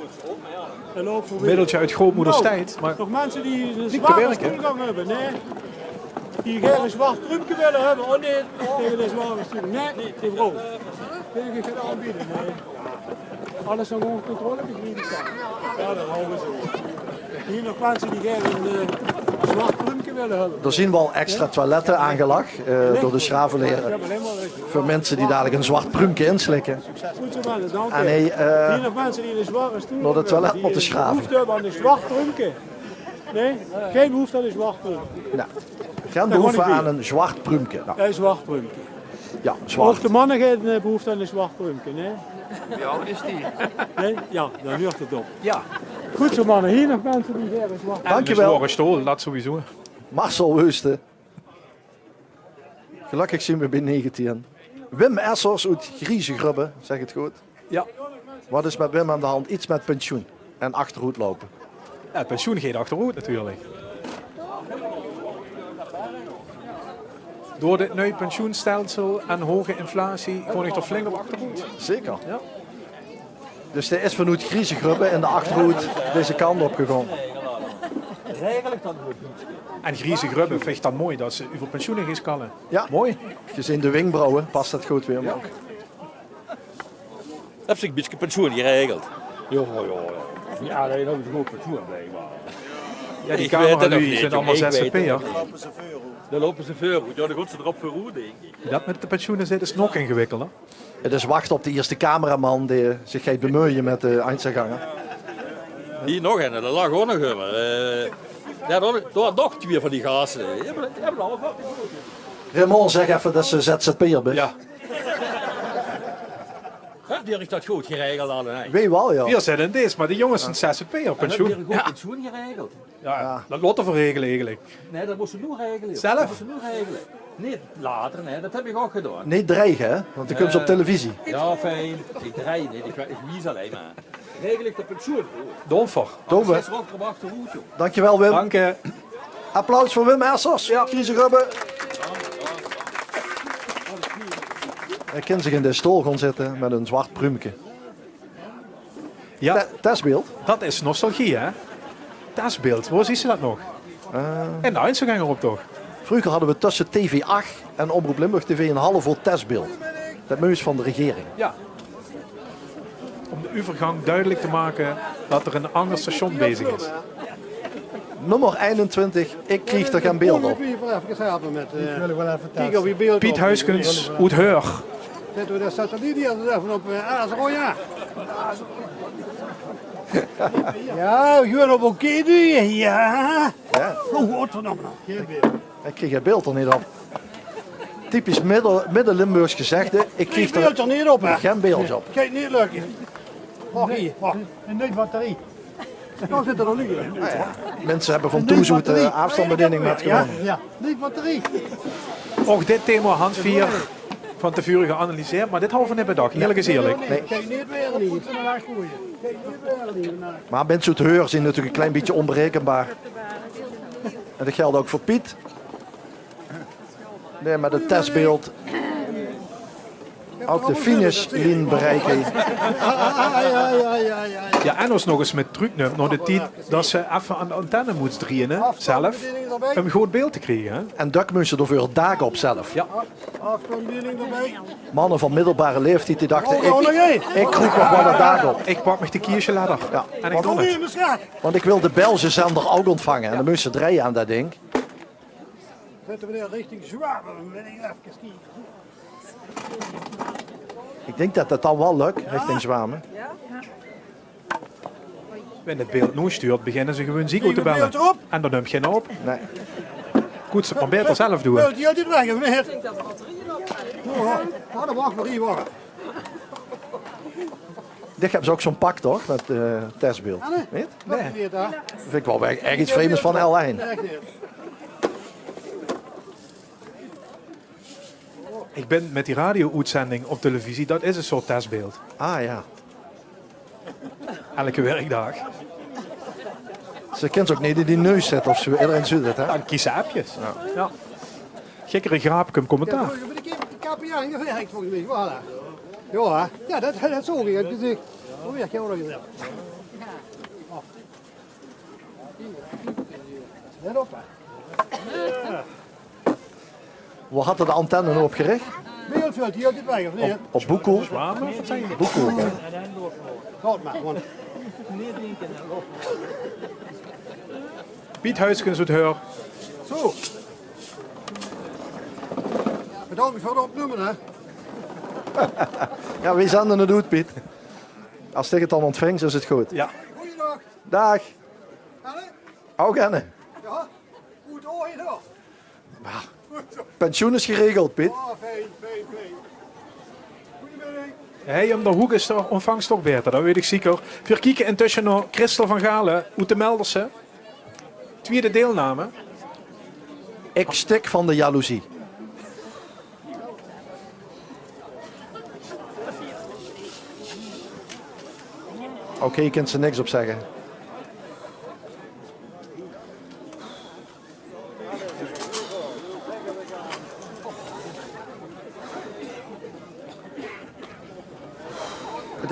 Middeltje oet grootmoederstied, maar nog minse die e zware stoel gaon höbbe, nee? Die gaer e zwart pruumke wille höbbe, oh nee, taenge de zware stoel. Nee, die vrouw. Wil ich gein aanbeje, nee. Alles ónger controle, begriep ich dan. Ja, dat hawwe we zo. Hie nog minse die gaer e, eh, zwart pruumke wille höbbe. D'r zien waal extra toilette aangelag, eh, door de Schravelaire. Veur minse die dalik e zwart pruumke inslikke. Good zo, manne, dank uch. En hie, eh, nao de toilet mótte schrave. Behoefte aan e zwart pruumke? Nee? Gein behoefte aan e zwart pruumke? Nou, gein behoefte aan e zwart pruumke. Nou. E zwart pruumke. Ja, zwart. Ouch de manne gein, eh, behoefte aan e zwart pruumke, nee? Wie aud is die? Nee? Ja, dan huurt 't op. Ja. Good zo, manne. Hie nog minse die gaer e zwart... Dankjewel. En 'ne zware stool, dat sowieso. Marcel Weusten. Gelökkig zien we bie negentien. Wim Essers oet Grieze Grubbe, zèk ich 't good? Ja. Wat is mit Wim aan de hand? Iets mit pensioen en achteroet loupe. Ja, 't pensioen geit achteroet natuurlik. Door dit nui pensioenstelsel en hoge inflatie gaon ich toch flink op achteroet. Zeker. Ja. Dus dae is vanoet Grieze Grubbe in de achteroet deze kant op gegange. En Grieze Grubbe vinj ich dan mooi dat ze euver pensioene geis kalle. Ja. Mooi. Gezeen de wenkbrauwe pas dat good weer, Mark. Höbs se e bietje pensioen geregeld? Ja, ja, ja. Ja, dao höb ich good pensioen bie, maar... Ja, die cameraluuj zien allemaol ZZP'er. Dao loupe ze veur oet. Ja, dao gaon ze d'rop veuroet, dink ich. Dat mit de pensioene zit is nog ingewikkelder. 't Is wachte op de ierste cameraman dae zich geit bemeuje mit de einzelganger. Hie nog eine, dao lag ouch nog ummer. Eh, ja, dao, dao nog twieë van die gaste. Die höbbe, die höbbe allemaol... Raymond, zèk effe dat se ZZP'er bis. Ja. Höb geer dat good geregeld allemaol? Weej waal, ja. Veer zeen in dees, maar die jónges zien ZZP'er, pensioen. Höb geer good pensioen geregeld? Ja, dat laote v'r regele eigelik. Nee, dat mós se noe regele. Zelf? Dat mós se noe regele. Neet later, nee, dat höb ich ouch gedaon. Neet dreige, hè? Want dan kums se op televisie. Ja, fijn. Ich dreig neet, ich, ich wies allein maar. Regel ich de pensioen. Doon v'r. Doon v'r. Dankjewel, Wim. Dank je. Applaus veur Wim Essers. Ja. Grieze Grubbe. Hae kin zich in de stool gaon zitte mit e zwart pruumke. Ja. Te-, Testbeeld. Dat is nostalgie, hè? Testbeeld, wo zuus se dat nog? Eh. In de einzelganger op, toch? Vreuger hadde we tösse T V ach en Omroep Limburg T V 'n half oor Testbeeld. Dat meus van de regering. Ja. Om de euvergang dudelik te make dat d'r 'n anger station bezig is. Nummer einentwintig, ich krieg d'r gein beeld op. Mót ich effe helpe mit, eh, kieke of ich beeld... Piet Huiskens oet Heur. Zètte we de satelliet hie ins effe op, eh, Azero, ja. Ja, we gaon op oké noe, ja. Ja. Oh, godverdomme. Ich krieg 't beeld d'r neet op. Typisch midde-, Midde-Limburgs gezegde, ich krieg d'r neet op, hè. Gein beeld op. Geit neet lökke. Wach hie, wach. 'n Nuuj batterie. Dao zit 'r al in. Minse höbbe van thoes oet de aafstandbediening mitgenomme. Ja, ja. Nuuj batterie. Ouch dit thema hant veer van te veure geanalyseerd, maar dit hawwe veer neet bedach. Ierlik is ierlik. Nee. Geit neet waere hie. Maar minse oet Heur zien natuurlik e klein bietje onberekenbaar. En dat gelt ouch veur Piet. Nee, maar 't testbeeld. Ouch de finishlien bereike. Ja, en ós nog ins mit tröknump nao de tied dat se effe aan de antenne mós drieje, hè, zelf, um good beeld te kriege, hè. En dök mós se d'r veur 't daak op zelf. Ja. Manne van middelbare leeftied die dachte, ich, ich kroep nog waal 't daak op. Ich pak mich de kiersjeladder. Ja. En ich doon 't. Want ich wil de Belgische zender ouch ontvange. En dan mós se drieje aan dat dink. Zètte we d'r richting Zwamen, wèt ich effe kieke. Ich dink dat dat dan waal lök, richting Zwamen. Wen 't beeld noe stuurt, beginne ze gewoon Ziggo te belle. En dan nump geine op. Nee. Kóns se 't maar baeter zelf doon. Beeld hie die weg, of neet? Oh, oh, dan wach maar hie, wach. Dich höbs ouch zoe'n pak, toch? Mit, eh, tesbeeld. Neet? Nae. Vind ich waal weer ech get vreemds van L één. Ich bin mit die radio-oetzending op televisie, dat is ein soort tesbeeld. Ah jao. Eder wèrkdaag. Ze kins ouch neet in die neus zitte of ze, ederein zuut 't, hè? Dan kies ze appjes. Jao. Gekkere graap, kump commentaar. Jao, dat, dat zoog ich. Let op, hè. Wo hat 'r de antenne noe op gerich? Beeldveld, hie op dit weg, of neet? Op, op Boekoel? Boekoel, jao. Piet Huiskens oet Heur. Zo. Bedank veur 't opnumme, hè. Jao, veer zende 't oet, Piet. Es dich 't dan ontvings, is 't good. Jao. Goojendaag. Daag. Hallo. Ouch Enne. Jao. Good, oh, jao. Pensioen is geregeld, Piet. Oh, fijn, fijn, fijn. Goojemiddig. Hei, óm d'r hook is de ontvangst toch baeter, dat weit ich zeker. Veer kieke intösse nao Christel van Galen oet de Melderse. Twiede deilname. Ik stik van de jaloezie. Oké, kins se niks op zegge.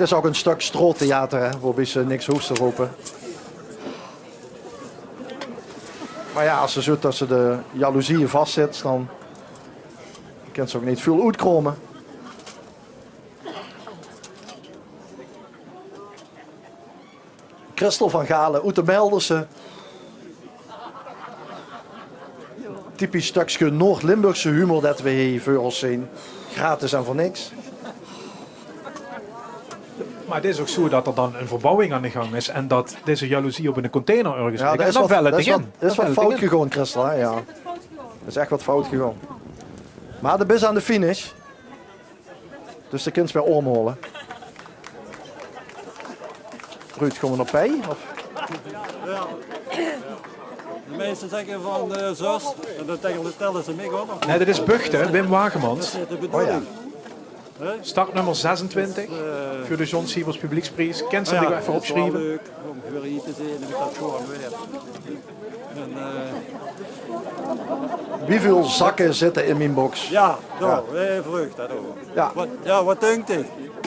't Is ouch ein stök straottheater, hè, woebie se niks hoofs te rope. Mer jao, es se zoe tösse de jaloezie vasziks, dan kins se ouch neet väöl oetkrome. Christel van Galen oet de Melderse. Typisch stökske Noord-Limburgse humor det we hie veur ós zeen. Gratis en veur niks. Mer 't is ouch zoe det d'r dan ein verbouwing aan de gang is en det deze jaloezie op ein container örges ligk. En dan vèlt 't dich in. D'r is get fout gegaon, Christel, hè? Jao. D'r is ech get fout gegaon. Mer de bis aan de finish. Dus de kins weer omhaole. Ruud, gaon we nao Pei, of? Jao. De meiste zègke van, eh, zös, en dan tèlle ze mich op. Nae, dit is Buchten, Wim Wagemans. Dat is de bedoeling. O jao. Startnummer zesentwintig, eh, veur de John Siebels Publiekspries. Kins se dich effe opsjrieve? Jao, dat is waal leuk óm weer hie te zeen mit dat sjoon weer. En, eh, wieväöl zakke zitte in mien boks? Jao, zo, eh, vreug dat ouch. Jao. Wat, jao, wat dink ich?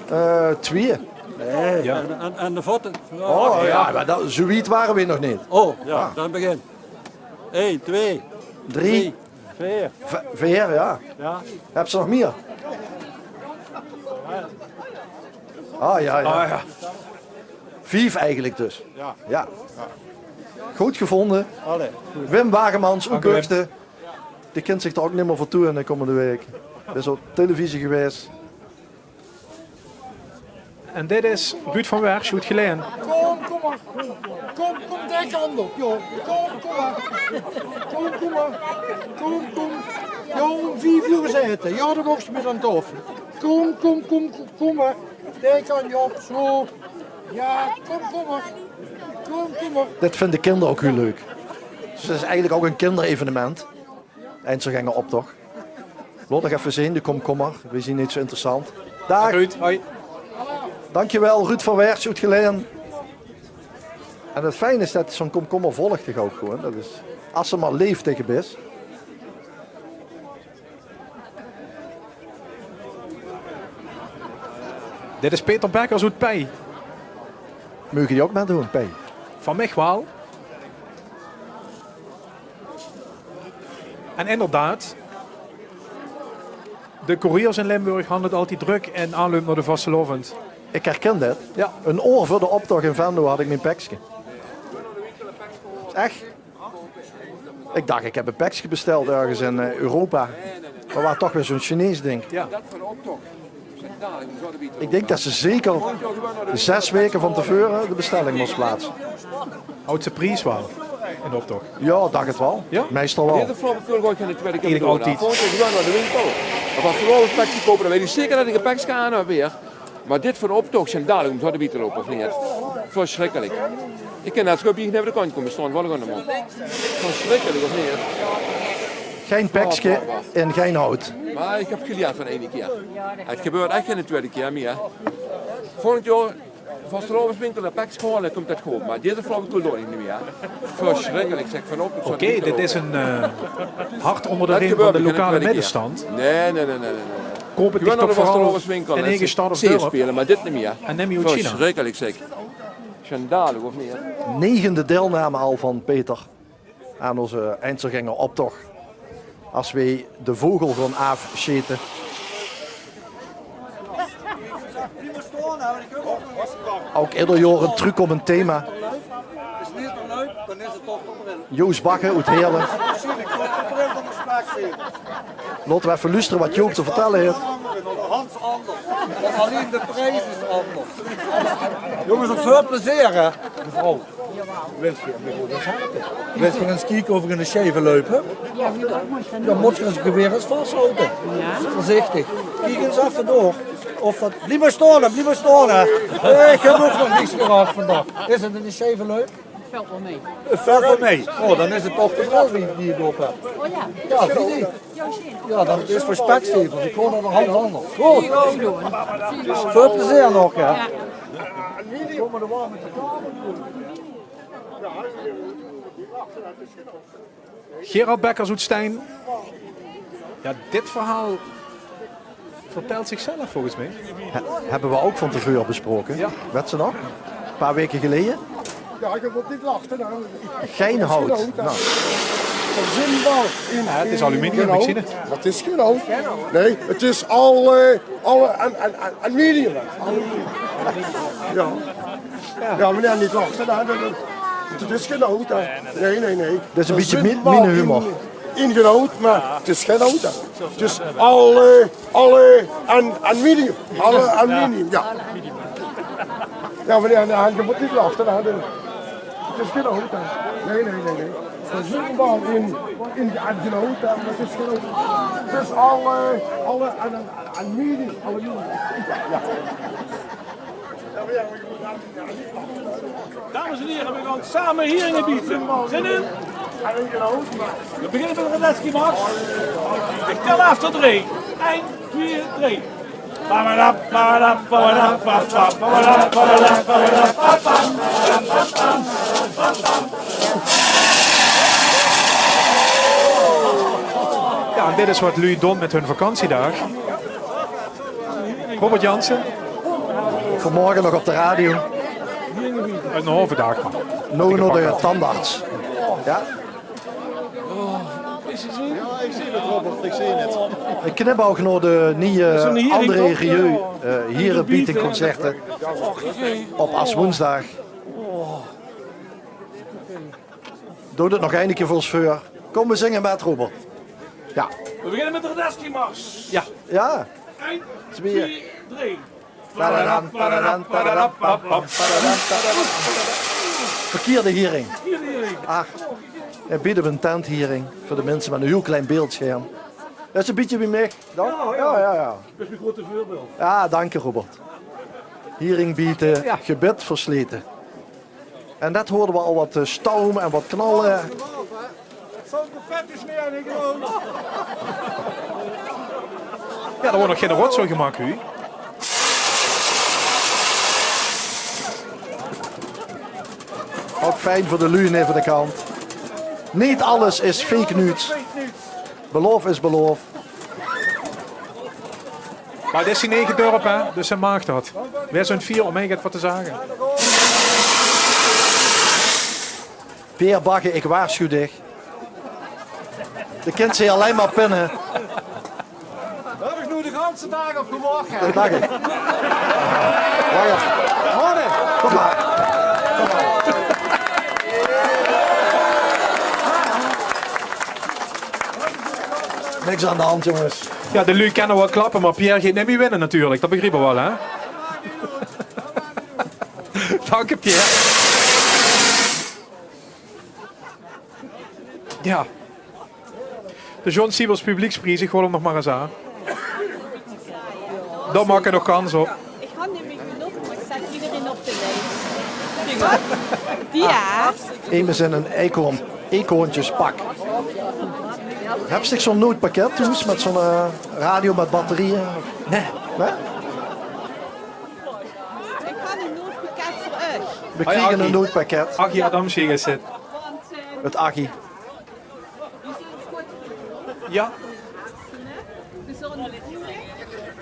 Eh, twieë. Nae, jao. En, en, en de votte? O, jao, mer dat, zoe wied wore we nog neet. O, jao, dan begin. Ein, twieë, drie, veer. Veer, jao. Jao. Höbs se nog mieë? Ah, jao, jao. Ah, jao. Vief eigelik dus. Jao. Jao. Good gevónje. Allee. Wim Wagemans oet Buchte. Dae kint zich d'r ouch nimmer veur toeëne de kómmende waek. Is op televisie gewaes. En dit is Ruud van Wersch oet Gelaen. Kóm, kóm mer. Kóm, kóm, dae kant op, jao. Kóm, kóm mer. Kóm, kóm mer. Kóm, kóm. Jao, óm vief oer is 't aete. Jao, dan moogs se mit aan taofel. Kóm, kóm, kóm, kóm, kóm mer. Dae kant op, zo. Jao, kóm, kóm mer. Kóm, kóm mer. Dit vinde kinder ouch hiel leuk. Dus 't is eigelik ouch ein kinderevenement. Einzelganger optoch. Laot nog effe zeen, de kómkómmer. Weej zien neet zoe interessant. Daag. Ruud, hoi. Dankjewel, Ruud van Wersch oet Gelaen. En 't fijn is det zoe'n kómkómmer volg dich ouch gewoen. Det is, as se mer leef taege bis. Dit is Peter Bekkers oet Pei. Meuge die ouch mitdoon, Pei? Van mich waal. En inderdaad, de koeriers in Limburg hawwe 't altied drök in aanloup nao de vastelaovend. Ik herkin dit. Jao. Ein oor veur de optoch in Venlo had ik mien pekske. Ech. Ik dach, ik heb ein pekske besteld örges in, eh, Europa. Mer waas toch weer zoe'n Chinees dink. Jao. Ik dink det se zeker zes waeke van te veure de bestelling mós plaatse. Houdse pries waal in de optoch? Jao, dach 't waal. Jao? Meistal waal. Eigelik altied. Volgend jaor gewoon nao de winkel. Of as se waal ein pekske koupe, dan weit ich zeker det ich ein pekske aan heb weer. Mer dit veur de optoch, sjandalig óm zo d'rbie te loupe, of neet? Versjrikkelik. Ich kin net zo good bie de kantj kómme staon, waal gewoon. Versjrikkelik, of neet? Gein pekske en gein hout. Mer ich höb gelierd van eine kier. 't Gebeurt ech gein twiede kier mieë. Volgend jaor, vastelaoveswinkel, de pekske haole, kump det good. Mer deze flauwekul doon ich neet mieë. Versjrikkelik, zeg, van optoch. Oké, dit is ein, eh, hart ónger de riem van de lokale middenstand. Nae, nae, nae, nae, nae. Koup 't toch veural in eige stad of dörp. Spele, mer dit neet mieë. En neem 't oet China. Versjrikkelik, zeg. Sjandalig, of neet? Negende deilname al van Peter aan ózze Einzelgänger-optoch. As weej de vogel gaon aafsjete. Ouk eder jaor ein trökkómmend thema. Joost Bagge oet Heerle. Laote we effe loestere wat Joop te vertelle haet. Allein de pries is anders. Jónges, op väöl plezeer, hè, mevrouw. Wils se, wils se ins kieke of ich in de sjeef loup? Dan mós se ins geweer ins vashaoje. Veurzichtig. Kiek ins effe door. Of det... Blief mer staon, blief mer staon, hè. Ich höb ouch nog niks gehuurd vandaag. Is 't in de sjeef loup? Vèlt waal mei. 't Vèlt waal mei. Oh, dan is 't toch de vrouw die, die 't op haet. Oh ja. Ja, zie die. Ja, dan is 't veur spekzevers. Ich gaon nao de Hans Anders. Good. Väöl plezeer nog, hè. Ja. Gerard Bekkers oet Stein. Ja, dit verhaal vertelt zichzelf volgens mij. He-, höbbe we ouk van te veure besproke. Ja. Wèt se nog? Ein paar waeke geleje. Ja, ich höb op dit lachte, hè. Gein hout. Verzin waal in, ja, 't is aluminium, ich zeen 't. Det is gein hout. Nae, 't is al, eh, al, en, en, en, en medium, hè. Ja. Ja, meneer, neet lache, hè. Det, det, det is gein hout, hè. Nae, nae, nae. Det is ein bietje mi-, miene humor. In, in gein hout, mer 't is gein hout, hè. 't Is al, eh, al, eh, en, en medium. Al, eh, en medium, ja. Ja, meneer, nae, ge mót neet lache, hè. Det, det is gein hout, hè. Nae, nae, nae, nae. Verzin waal in, in, en gein hout, hè, mer 't is gein hout. 't Is al, eh, al, eh, en, en, en medium. Al medium. Ja, ja. Dames en heren, we gaan samen hieringen bieten. Zin in? We beginnen met de Radetzky-mars. Ik tel af tot drie. Eén, twee, drie. Ja, en dit is wat luuj doon met hun vakantiedaag. Robert Jansen. Vanmorge nog op de radio. Ein halve daag mer. Noow nao de tandarts. Ja? Ja, ich zeen 't, Robert, ich zeen 't. Ein knipoog nao de nieje André Rieu, eh, hierebietingconcerte op Aswoensdaag. Doot 't nog eine kier veur ós veur. Kóm, we zinge mit, Robert. Ja. We beginnen met de Radetzky-mars. Ja. Ja. Eén, twee, drie. Pararam, pararam, pararam, pam, pam, pararam, pararam. Verkierde hiering. Ach, en biede we ein tenthiering veur de minse mit ein hiel klein beeldscherm. Det is ein bietje wie mich. Dan? Ja, ja, ja. Det is mien groete veurbeeld. Ja, dank je, Robert. Hiering biete, ja. Gebit verslete. En det hoorde we al wat, eh, staum en wat knalle. Ja, d'r wuuert nog gein rotzooi gemaak, Huub. Ouk fijn veur de luuj neve de kant. Neet alles is fake news. Beloof is beloof. Mer 't is zien eige dörp, hè? Dus hae maag det. Veer zeen hie óm eigelik get te zage. Peer Bagge, ich waarsjuw dich. De kins se allein mer pinne. Höb ich noe de ganse daag op gewach, hè? Det dach ich. Wach effe. Kóm mer. Kóm mer. Niks aan de hand, jónges. Ja, de luuj kinne waal klappe, mer Pierre geit neet mieë winne natuurlik. Det begriepe we waal, hè? Dank je, Pierre. Ja. De John Siebels Publiekspries, ich haol 'm nog mer ins aan. Dao maak ich nog kans op. Ich kan die Die, ja. Emes in ein eekhoorn, eekhoorntjespak. Höbs dich zo'n noodpakket thoes mit zo'n, eh, radio mit batterieje? Nae. Nae? Ik had ein noodpakket veur uch. We kriege ein noodpakket. Achie Adamsje is het. Het Achie. Ja. Gezonde voeding.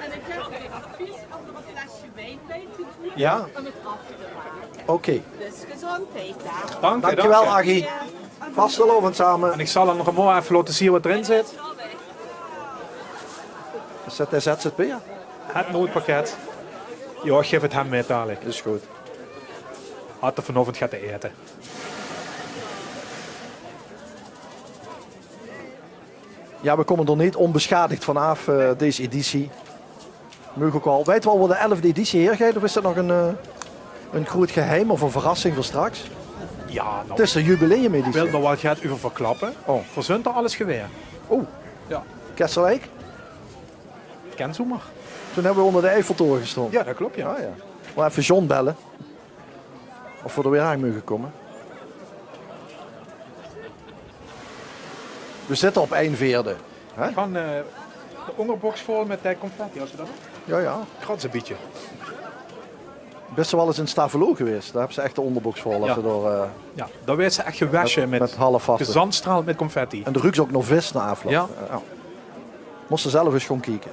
En ik heb een advies om er een flesje wijn bij te doen. Ja. Om het af te maken. Oké. Dus gezondheid daar. Dank je, dank je. Dankjewel, Achie. Vastelaovend same. En ik zal dan nog maar even laten zien wat erin zit. Is dat de Z Z P'er? Het noodpakket. Ja, ik geef het hem mee dadelijk. Is goed. Had er vanochtend gaat eten. Ja, we kómme d'r neet ónbesjadig vanaaf, eh, dees editie. Meuge we al, weite we al wo de elfde editie haer geit, of is dat nog ein, eh, ein groot geheim of ein verrassing veur straks? Ja, nou, 't is de jubileumeditie. Ik wil d'r waal get euver verklappe. Oh. Verzint d'r alles gewaer. Oh. Ja. Kessel Eik? Ken zomaar. Toen höbbe we ónger de Eiffeltoren gestange. Ja, dat klopt, ja. Ah, ja. Waal effe John belle. Of we d'r weer aan meuge kómme. We zitte op ein veerde. Hè? Gewoon, eh, de óngerboks vol mit, eh, confetti, as je dat doet. Ja, ja. Krats ein bietje. Bès se waal ins in Stavelot gewaes? Dao höbbe ze ech de óngerboks vol. Ja. As ze door, eh, ja, dao waes se ech gewesje mit, mit half vaste, gezandstraal mit confetti. En de ruuks ouk nao vis nao aafloop. Ja. Ja. Mós se zelf ins gaon kieke.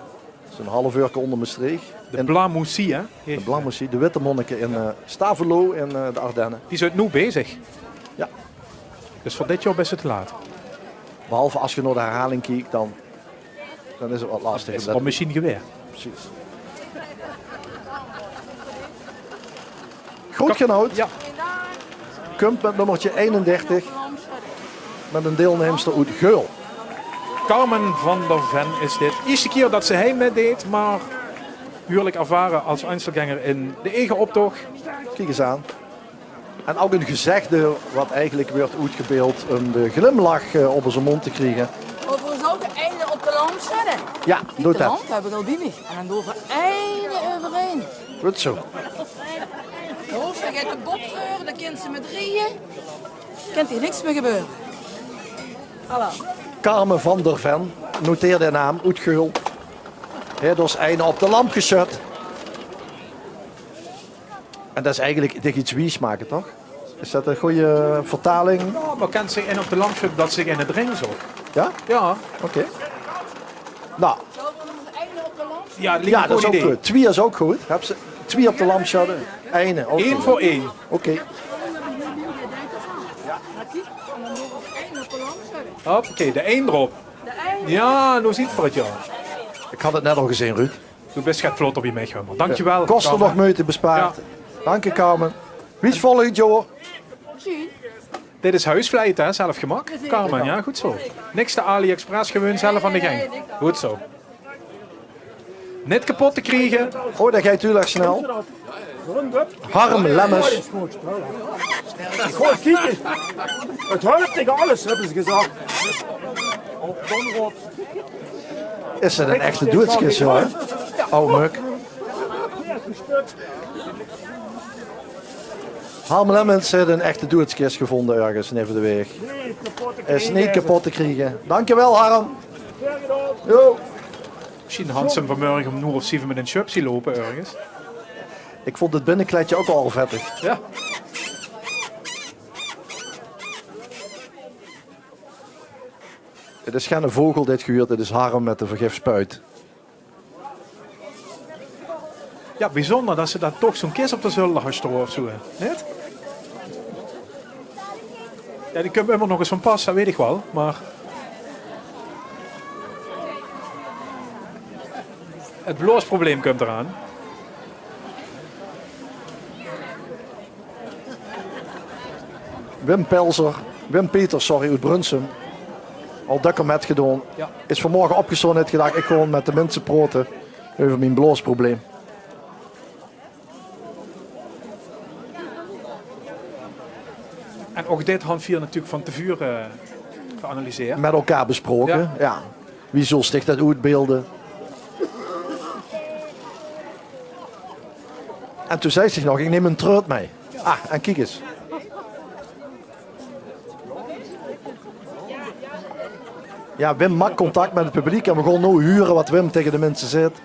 Is ein half uurke ónger Mestreech. De Blanc Moussi, hè? De Blanc Moussi, de Witte Monnike in, eh, Stavelot in, eh, de Ardenne. Die zint noe bezig. Ja. Dus veur dit jaor bès se te laat. Behalve as ge nao de herhaling kiek, dan, dan is 't wat lastig. Is 't waal mesjiens gewaer. Precies. Groet Gernot. Ja. Kump mit nummertje einendertig. Mit ein deilneemster oet Geul. Carmen van der Ven is dit. Ierste kier dat ze hei mitdeet, maar huurlijk ervare als Einzelgänger in de eige optoch. Kiek ins aan. En ouk ein gezegde wat eigelik wuuert oetgebeeld um de glimlach, eh, op ózze mónd te kriege. Overigens ouk eine op de lamp zètte. Ja, doot dat. De lamp höb ik al bie mich. En dan doon v'r eine euverein. Good zo. Hoofs, dao geit de bok veur, dan kint ze mit rieje. Kint hie niks mee gebeure. Hallo. Carmen van der Ven, noteer de naam, oet Geul. Haet dus eine op de lamp gesjud. En dat is eigelik dich iets wiesmake, toch? Is dat ein goeie vertaling? Ja, maar kent zich eine op de lamp sjödde dat zich eine dringe zou? Ja? Ja. Oké. Nou. Ja, dat is ouk good. Twie is ouk good. Höbs se twie op de lamp sjödde? Eine, oké. Ein veur ein. Oké. Hoppakee, de ein d'rop. Ja, noe ziet v'r 't, ja. Ik had 't net al gezeen, Ruud. Doe bis get vlotter bie mich, Hummer. Dankjewel, Carmen. Koste nog meujte bespaard. Ja. Dank je, Carmen. Wie is volgend jaor? Dit is huisvlei, hè? Zelf gemaak, Carmen. Ja, good zo. Niks te AliExpress, gewoon zelf aan de gang. Good zo. Neet kepot te kriege. Oh, dat geit hiel erg snel. Harm Lemmens. Good, kiek ins. Het helpt tegen alles, hebben ze gezegd. Is dat ein echte doeadskis, huur? Auw mök. Harm Lemmens haet ein echte doeadskis gevónje örges neve de waeg. Is neet kepot te kriege. Dankjewel, Harm. Jo. Mesjien hant ze 'm vanmörge um ein oer of zeve mit ein sjöp zien loupe örges. Ik vónj 't binnekledje ouk al vettig. Ja. Het is geine vogel dit ge huurt, het is Harm mit de vergif spuit. Ja, bijzonder dat ze dan toch zo'n kis op de zölder haet staon of zo, hè? Neet? Ja, die kump ummer nog ins van pas, dat weit ik waal, maar het blaosprobleem kump d'raan. Wim Pelzer, Wim Peters, sorry, oet Brunssum. Al dökker mitgedaon. Ja. Is vanmorge opgestaon, haet gedach, ik gaon mit de minse praote euver mien blaosprobleem. En ouk dit hant v'r natuurlik van te vure geanalyseerd. Mit elkaar bespraoke, ja. Wie zóls dich dat oetbeelde? En toen zag ze nog, ik neem ein treut mei. Ah, en kiek ins. Jao, Wim maak contact mèt 't publiek en v'r goon noe hure wat Wim tege de minse zeet.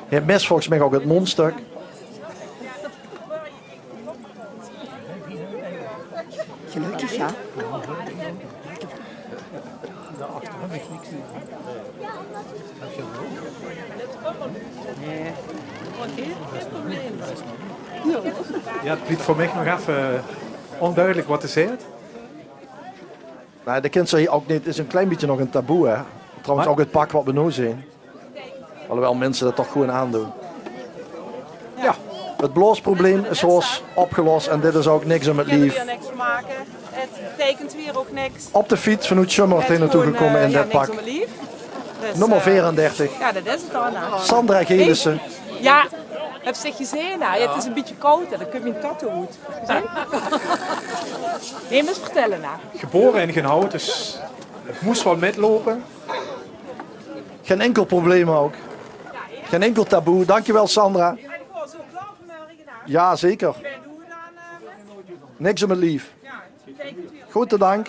Hae mis volges mich ouch 't mondstuk. Gelökkig, jao. Jao, 't blief veur mich nog effe óndudelik wat 'r zeet. Nae, dat kins se hie ouch neet. 't Is e klein bietje nog e taboe, hè. Trouwens, ouch 't pak wat v'r noe zeen. Alhoewel minse dat toch gewoen aandoon. Jao. 't Blaosprobleem is haos opgelos en dit is ouch niks um 't lief. Op de fiets vanoet Sjömmert hie naotoe gekómme in dit pak. Nómmer veerendertig. Sandra Gelissen. Jao, höbs se gezeen, hè? Jao, 't is e bietje kaod, hè. Dan kump mien tattoo oet. Zeen? Nae, mós vertèlle, hè. Gebore in Genhout, dus 't mós waal mètloupe. Gein inkel probleem ouch. Gein inkel taboe. Dankjewel, Sandra. Jao, zeker. Niks um 't lief. Groete dank.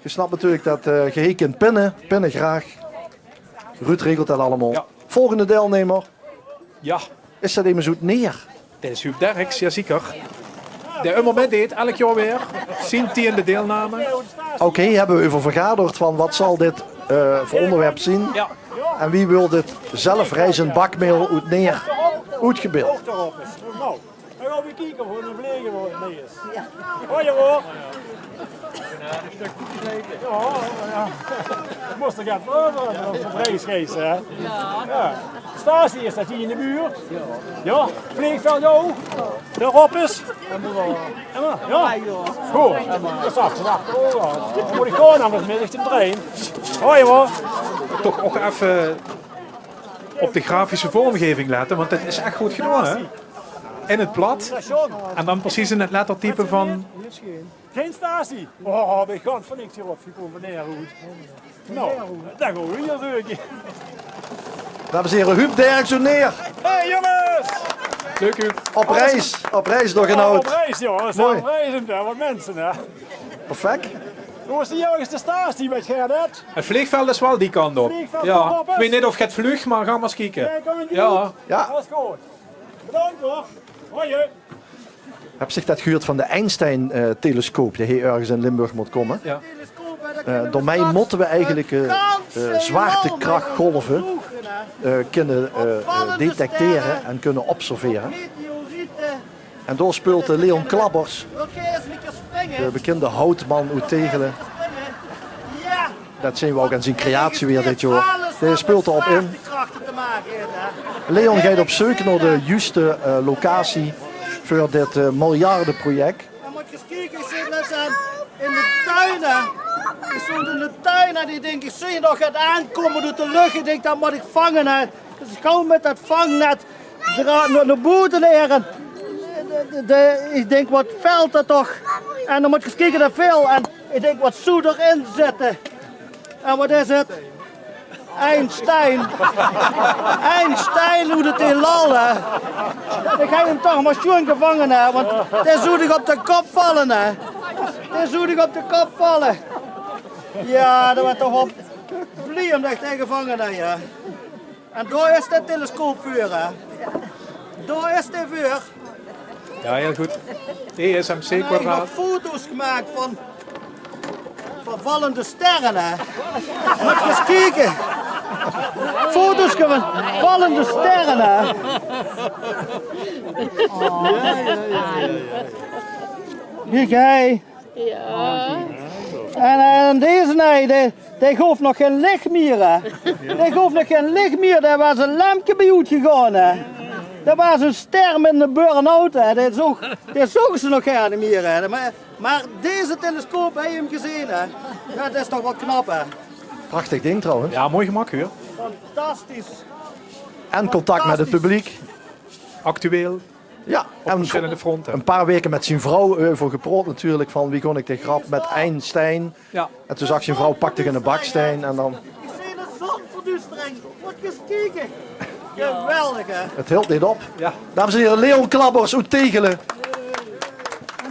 Ge snap natuurlik dat, eh, ge hie kint pinne. Pinne graag. Ruud regelt dat allemaol. Jao. Volgende deilnummer. Jao. Is dat emes oet Neer? Dat is Huub Derks, jao zeker. Dae ummer mètdeet, elk jaor weer. Zien tiende deilname. Ouch hie höbbe v'r euver vergaderd van wat zal dit, eh, veur óngerwerp zien. Jao. En wie weurt dit zelfriezend bakmael oet Neer oetgebeeld? Noe, dan gaon v'r kieke of 'r 'ne vleger veur ós mèt is. Jao. Hoi, Jeroen. Jao, jao. Mós toch get euver höbbe, op de pries, hè? Jao. Stasie, is dat hie in de buurt? Jao. Vleegveld, jao. De Roppes? Jao. Good. Dat zag ze wachte ouch al. Dan mót ich gewoon aan 't middig te brein. Hoi, Jeroen. Toch ouch effe op de grafische vormgeving lètte, want dat is ech good gedaon, hè? In 't plat. En dan precies in 't lettertype van... Gein stasie. Oh, bön ich gewoon veur niks hie opgekómme, meneer Hoed. Noe, dan gaon v'r hie zeuke. Dames en here, Huub Derks oet Neer. Hey, jónges! Leuk, Huub. Op reis, op reis door Genhout. Jao, op reis, jao. Mooi. Op reis, hè, wat minse, hè. Perfect. Wo is de juiste stasie, wèt geer dat? 't Vleegveld is waal die kant op. Vleegveld, jao. Ich weit neet of 't vluug, mer gaon v'r ins kieke. Jao, kan 't. Jao. Dat is good. Bedank, huur. Hoi. Höb ich dat gehuurd van de Einstein, eh, telescoop, dae hie örges in Limburg mót kómme? Jao. Eh, daomei mótte v'r eigelik, eh, eh, zwaartekrachgolve, eh, kinne, eh, eh, detectere en kinne observere. En dao speult, eh, Leon Klabbers, de bekinde houtman oet Tegele. Dat zeen v'r ouch aan zien creatie weer dit jaor. Dae speult d'r op in. Leon geit op zeuk nao de juuste, eh, locatie veur dit, eh, miljardeproject. Dan mót geer ins kieke, ich zit net aan in de tuin, hè. Ich stóng in de tuin en ich dink, ich zeen nog get aankómme oet de luch. Ich dink, dat mót ich vange, hè. Dus ich gaon mit dat vangnet dra-, nao, nao boete neer. En de, de, de, ich dink, wat vèlt dat toch? En dan mót geer ins kieke, dat veel. En ich dink, wat zoel d'r in zitte? En wat is 't? Einstein. Einstein oet 't heelal, hè. Ich höb 'm toch mer sjoen gevange, hè, want dae zoel dich op de kop valle, hè. Dae zoel dich op de kop valle. Jao, dat waas toch waal blie óm dich te gevange, hè, jao. En dao is de telescoop veur, hè. Dao is de veur. Jao, hiel good. E S M C kwadraat. Dao höb ich nog foto's gemaak van, van vallende sterre, hè. Mót geer ins kieke. Foto's van vallende sterre, hè. Kiek, hè. Jao. En, eh, en deze, nae, dae, dae goof nog gein lich mie, hè. Dae goof nog gein lich mie, dao waas e lempke bie oetgegaon, hè. Dat waas 'ne ster mit 'ne burn-out, hè. Dae zoog, dae zooge ze nog gaar neet mie, hè. Mer, mer deze telescoop höb ich 'm gezeen, hè. Jao, dat is toch waal knap, hè. Prachtig ding trouwens. Jao, mooi gemaak, huur. Fantastisch. En contact mit 't publiek. Actueel. Ja, op verschillende fronte. En een paar weken met zien vrouw euver gepraot natuurlijk, van wie kon ik de grap met Einstein. Ja. En toen zag zijn vrouw: "Pak dich 'ne baksteen en dan." Ik zie de zonverduistering. Moet je eens kijken. Geweldig, hè? Het hield niet op. Ja. Dames en heren, Leon Klabbers oet Tegele. En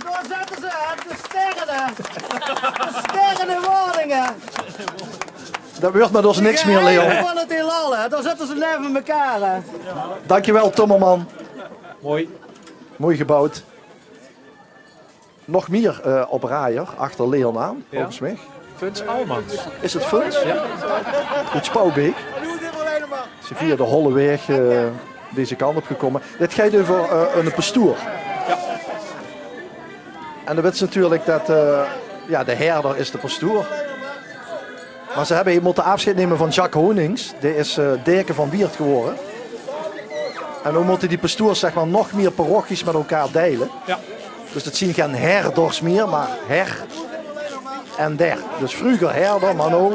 daar zetten ze, hè, de sterren, hè. De sterren in Wageningen. Dat wordt met ons niks meer, Leon. Van het heelal, hè. Daar zetten ze neven elkaar, hè. Dankjewel, timmerman. Mooi. Mooi gebouwd. Nog meer, eh, op Rajer, achter Leon aan, volgens mij. Funs Almans. Is het Funs? Ja. Uit Spouwbeek. Ze via de Holleweg, eh, deze kant op gekomen. Dit gaat over, eh, een pastoor. Ja. En dan weet ze natuurlijk dat, eh, ja, de herder is de pastoor. Maar ze hebben hier moeten afscheid nemen van Jacques Honings. Die is, eh, deken van Wieërt geworden. En dan moeten die pastoors, zeg maar, nog meer parochies met elkaar delen. Ja. Dus het zien geen herders meer, maar her en der. Dus vroeger herder, maar nu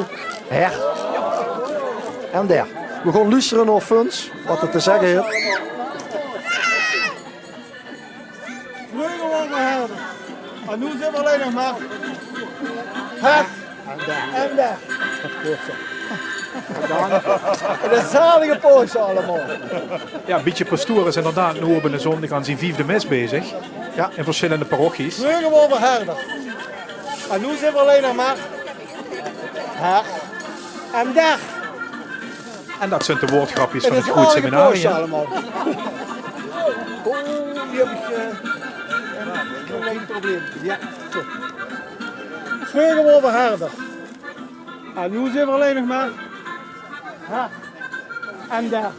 her en der. We gaan luisteren naar Funs, wat het te zeggen heeft. Vroeger waren we herder. En nu zijn we alleen nog maar her en der. En der. En de zalige poosje allemaal. Ja, een beetje pastoor is inderdaad nu op een zondag aan zijn vijfde mis bezig. Ja. In verschillende parochies. Vroeger waren we herder. En nu zijn we alleen nog maar her en der. En dat zijn de woordgrapjes van het Groot Seminarium. Allemaal. Oh, hier heb ik, eh, een klein probleem. Ja, zo. Vroeger waren we herder. En nu zijn we alleen nog maar her en der.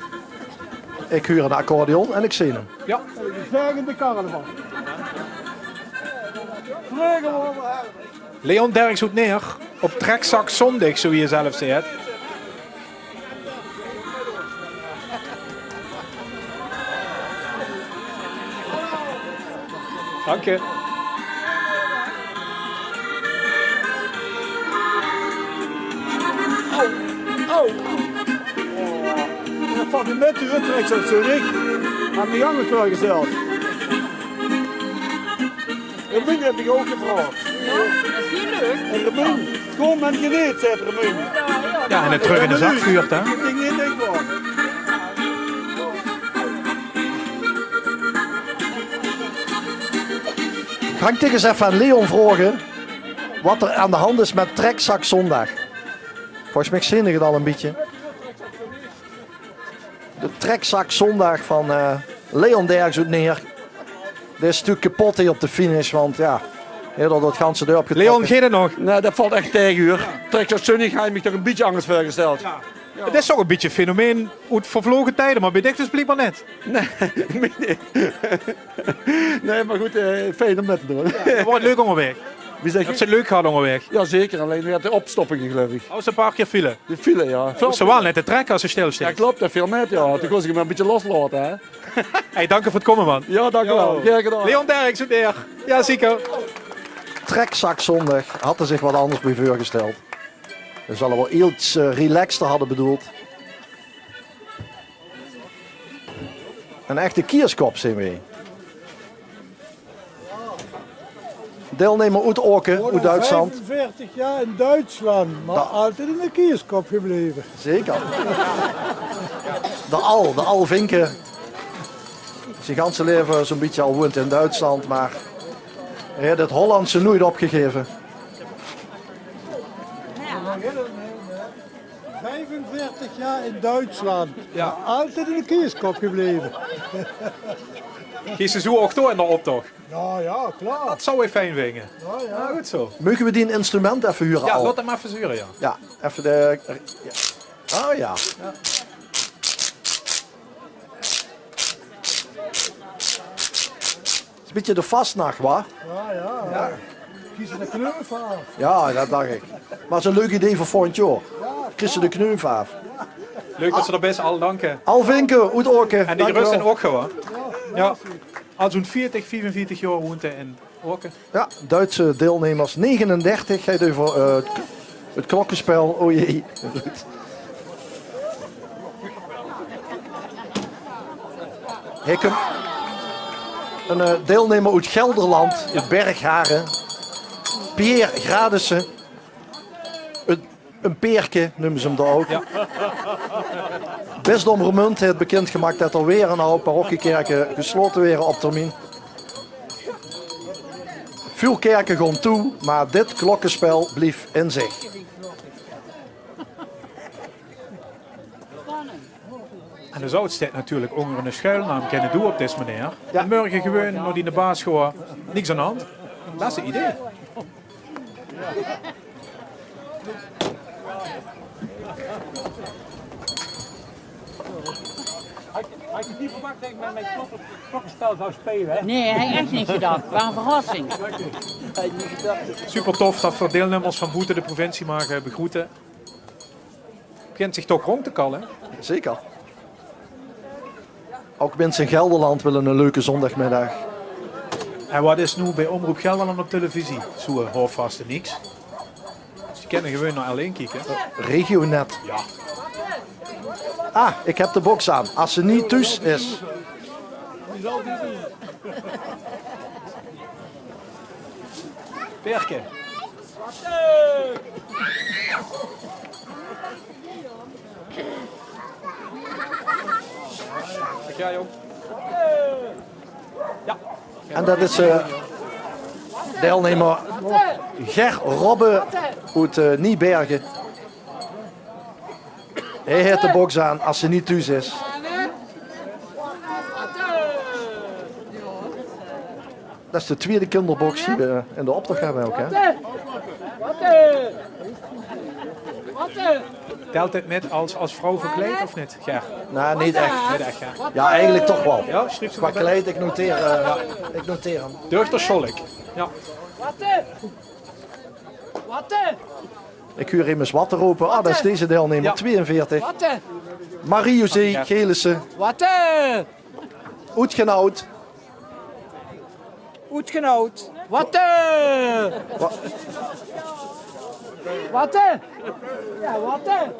Ik huur een accordeon en ik zing hem. Ja. Gezegende carnaval. Vroeger waren we herder. Leon Derks oet Neer op Trekzakzondag, zoals hij zelf zei. Dank je. Au, au. Dat valt niet met, u trekt zo, zo niet. Aan de gangen voorgesteld. Remun heb ik ook gevraagd. Ja, dat is heel leuk. En Remun, kom en geneet, zei Remun. Ja, en het terug in de zak vuurt, hè? Ik denk niet, denk wel. Ga ik tegen eens even aan Leon vragen wat er aan de hand is met Trekzakzondag. Volgens mij zeen ik het al een beetje. De Trekzakzondag van, eh, Leon Derks oet Neer. Dit is natuurlijk kapot hier op de finish, want ja, heel dat, dat ganse dorp getrokken. Leon, geit het nog? Nee, dat valt echt tegen, huur. Trekzakzondag had ik me toch een beetje anders voorgesteld. Ja. Het is toch een beetje een fenomeen uit vervlogen tijden, maar bij dich dus blijkbaar net. Nee, nee. Nee, maar goed, eh, fijn om met te doen. Ja, het wordt leuk onderweg. Wie zeg je? Heb je het leuk gehad onderweg? Ja, zeker. Alleen weer de opstoppingen, geloof ik. Oh, is een paar keer file. De file, ja. Ze waren net te trekken als ze stilsteken. Ja, klopt. Dat viel met, ja. Toen kon ik hem een beetje loslaten, hè. Hey, dank je voor het komen, man. Ja, dank u wel. Graag gedaan. Leon Derks oet Neer. Ja, zeker. Trekzakzondag had er zich wat anders bij voorgesteld. Ze zullen wel iets, eh, relaxter hadden bedoeld. Een echte kierskop zien we. Deelnemer oet Aoke, oet Duitsland. Vijfenveertig jaar in Duitsland, maar altijd in de kierskop gebleven. Zeker. De Al, de Al Vinken. Zijn ganse leven zo'n beetje al woont in Duitsland, maar hij heeft het Hollandse nooit opgegeven. Vijfenveertig jaar in Duitsland. Ja. Altijd in de kierskop gebleven. Geis se zo ouch door in d'r optoch? Ja, ja, klaar. Dat zou ik fijn vinge. Ja, ja. Nou, goed zo. Mogen we die een instrument even huren? Ja, al? Laat hem even huren, ja. Ja, even de... Ja. Oh ja. Ja. Is een beetje de vastnacht, wa? Ja, ja. Ja. Kries se de kneuf aaf. Ja, dat dacht ik. Maar is een leuk idee voor volgend jaar. Ja, kries se de kneuf aaf. Leuk dat ze er best al danken. Al Vinken, oet Aoke. En die rust in Aoke, hoor. Ja. Al zo'n veertig, vijfenveertig jaar woont hij in Aoke. Ja, Duitse deelnemers, negenendertig, gaat over, eh, het k-, het klokkenspel. O jee. Hij komt, Ein eh, deilnummer oet Gelderland, oet Bergharen. Pierre Gradissen. Ein, ein Peerke neume ze 'm dao ouch. Jao. Bisdom Remunj haet bekind gemaak det d'r weer ein houp parochiekèrke geslaote waere op termien. Väöl kèrke gaon toe, mer dit klokkespel blief in zich. En dan zou 't stèk natuurlik ónger eine sjuilnaam kinne doon op dees meneer. Jao. En morge gewoon nao diene baas gaon. Niks aan de hand. Det is 't idee. Had ik niet verwacht dat ik met mijn klokken-, klokkenspel zou spelen, hè? Nee, had ik echt niet gedacht. Wat een verrassing. Super tof det v'r deilnummers van boete de provincie mage begroete. 't Begint zich toch rónd te kalle. Zeker. Ouch minse in Gelderland wille 'n leuke zóndigmiddig. En wat is noe bie Omroep Gelderland op televisie? Zoe'n houvast niks. Ze kinne gewoon nao L1 kieke. Regionet. Jao. Ah, ik heb de box aan. As ze niet thuis is. Peerke. Jao, jóng. Jao. En det is eh, deilnummer Ger Robbe oet eh, Niebergen. Hae haet de box aan as ze niet thuis is. Det is de twiede kinderbox die we in de optoch hebbe ouch, hè? Telt dit mit as, as vrouw verkleid of niet? Jao. Nae, niet echt. Niet echt, jao. Jao, eigelik toch waal. Jao, sjrief ze qua kleid, ik noteer, eh, ik noteer 'm. Dochter Scholk. Jao. Ik huur emes watte rope. Ah, det is deze deilnummer, tweeënveertig. Marie-José Gelissen. Oetgenauwd. Oetgenauwd. Watte! Wa- Watte! Jao, watte!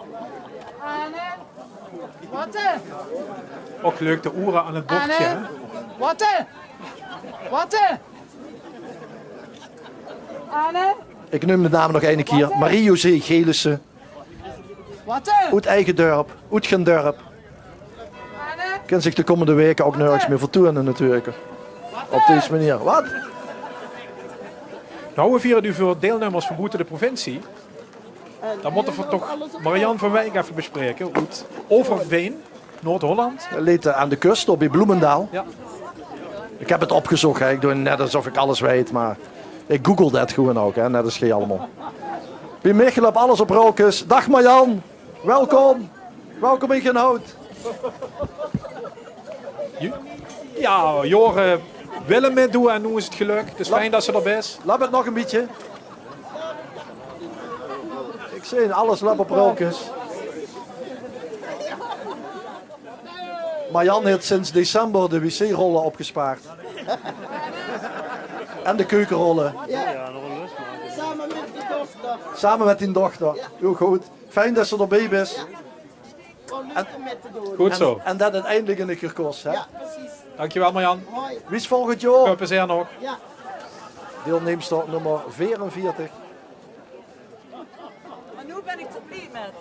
Anne! Watte! Och, leuk, de oere aan 't bordje, hè? Watte! Watte! Anne! Ik neum de naam nog eine kier. Marie-José Gelissen. Oet Eigendörp, oet Gendörp. Kin zich de kómmende waeke ouch nörges mie vertoene natuurlik. Op dees meneer. Wat? Nou, we viere noe veur deilnummers van boete de provincie. Dan mótte v'r toch Marian van Wijk effe bespraeke. Oet Overveen. Noord-Holland. Ligk aan de kust, op bie Bloemendaal. Jao. Ik heb 't opgezoch, hè. Ik doon net esof ik alles weit, mer ik google det gewoon ouch, hè. Net as geej allemaol. Bie Michel op Alles op Rokes. Daag Marjan, welkom. Welkom in Genhout. Jao, jore wille mitdoon en noe is 't gelök. Dus fijn det se d'r bis. Lap 't nog ein bietje. Ik zeen alles lap op rolkes. Marjan haet sinds december de wc-rolle opgespaard. En de keukenrolle. Jao. Same mit de dochter. Same mit dien dochter. Hiel good. Fijn det se d'r bie bis. En, good zo. En det 't eindelik ein kier kos, hè? Jao, precies. Dankjewel, Marjan. Hoi. Wie is volgend jaor? Väöl plezeer nog. Jao. Deilneemster nummer veerenveertig. Mer noe bin ich d'r blie mit.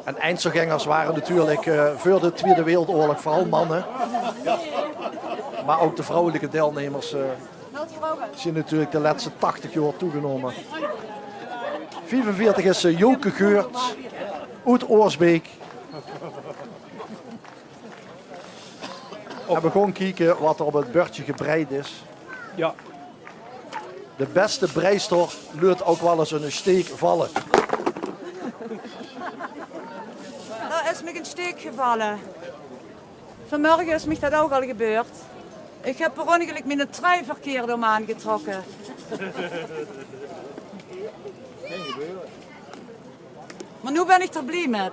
En einzelgängers wore natuurlik eh, veur de Twiede Wereldoorlog veural manne. Mer ouch de vrouwelike deilnemers eh, zien natuurlik de lètste tachtig jaor toegenómme. Viefenveertig is eh, Joke Geurts oet Oorsbeek. En we gaon kieke wat d'r op 't bördje gebreid is. Jao. De bèste breistor leut ouch waal ins eine steek valle. Dao is mich eine steek gevalle. Vanmorge is mich det ouch al gebeurd. Ich höb per óngelök miene trui verkeerd óm aangetrokke. Mer noe bin ich d'r blie mit.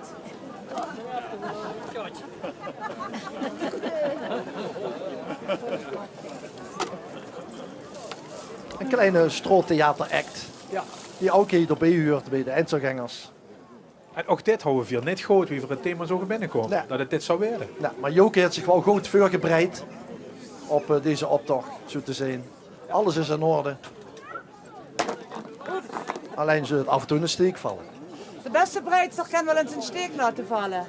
Ein kleine straottheateract. Jao. Die ouch hie d'rbie huurt bie de einzelgängers. En ouch dit hawwe veer neet gehuurd, wie veer 't thema zouge binnekómme. Nae. Det 't dit zou waere. Jao, mer Joke haet zich waal good veurgebreid. op eh, deze optocht, zo te zien. Alles is in orde. Allein zult het af en toe in de steek vallen. De beste breidster kan wel eens een steek laten vallen.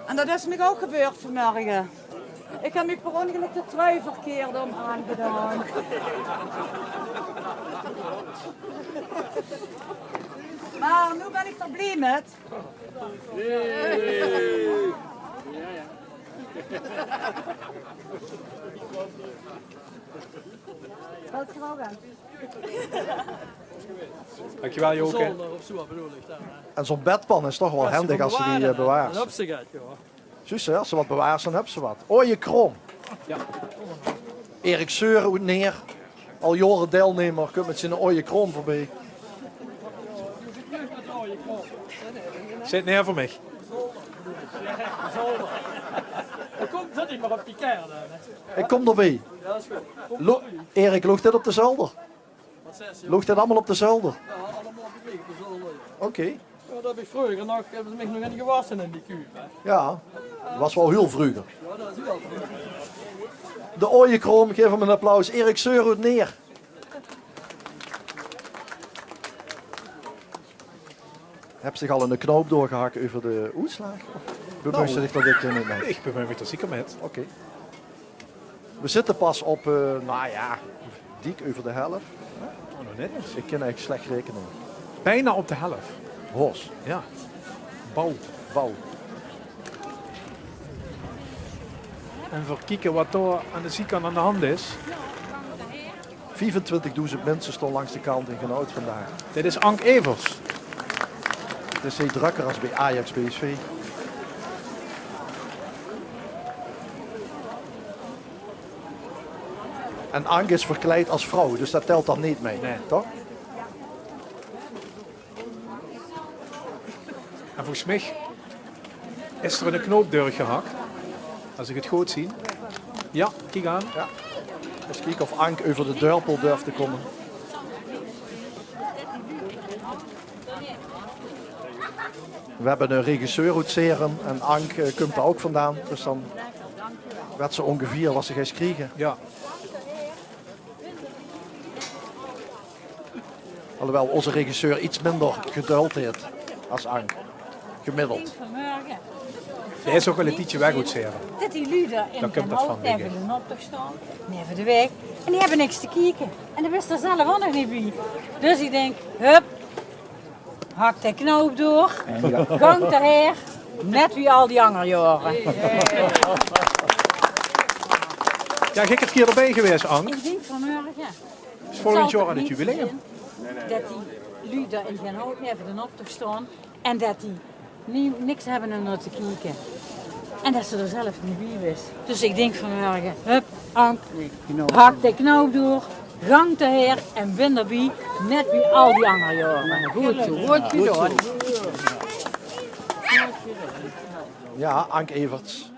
En dat is mij ook gebeurd vanmorgen. Ik heb mij per ongeluk de trui verkeerd om aangedaan. Maar nu ben ik er blij met. Dankjewel, Joke. En zo'n bedpan is toch wel handig als ze die eh, bewaart. Juist, hè, als ze wat bewaart, dan hebben ze wat. Ooie Kroom. Erik Seuren oet Neer. Al jaore deilnemer, kump mit zien ooie kroom veurbie. Zit neer veur mich. Ik kom d'rbie. Erik, loog dit op de zolder? Loog dit allemaol op de zolder? Oké. Ja, dat heb ik vroeger nog, hebben ze mich nog in gewassen in die kuip, hè. Ja, was wel heel vroeger. De ooie kroom, geef hem een applaus. Erik Seuren oet Neer. Hebt zich al een knoop doorgehakt over de oetslaag? Of bemoeit ze zich daar dit keer niet mee? Ik bemoei mich er zeker met. Oké. We zitten pas op, eh, nou ja, dik over de helft. Oh, nog net eens. Ik kan eigenlijk slecht rekenen. Bijna op de helft. Hors. Ja. Bouw. Bouw. En verkieken wat daar aan de ziekant aan de hand is. Viefentwintigdoezend minse stónge langs de kant en genoot vandaag. Dit is Ank Evers. Het is hie drökker as bie Ajax B S V. En Ank is verkleid as vrouw, dus dat telt dan neet mee, toch? En volges mich is d'r eine knoop doorgehak. As ich 't good zeen. Ja, kiek aan. Ja. Ins kieke of Ank euver de dörpel durf te kómme. We hebbe eine regisseur oet Serum en Ank eh, kump dao ouch vandaan. Dus dan wet ze óngeveer wat ze geis kriege. Ja. Alhoewel ózze regisseur iets minder geduld haet as Ank. Gemiddeld. Dae is ouch al ein tiedje weg oet Serum. Det die luuj dao in Genhout neve de optoch staon, neve de waeg. En die hebbe niks te kieke. En det wis d'r zelf ouch nog neet bie. Dus ich dink, hup, hak de knoop door. Gank d'r haer. Net wie al die anger jaore. Ja, ich 'n kier d'rbie gewaes, Ank. Ich dink vanmorge. Is volgend jaor aan 't jubileum. Det die luuj dao in Genhout neve de optoch staon en det die nie, niks hebbe óm nao te kieke. En det ze d'r zelf neet bie wis. Dus ich dink vanmorge, hup, Ank, hak de knoop door, gank d'r haer en bin d'rbie, net wie al die anger jaore. Good zo, good gedaon. Ja, Ank Everts.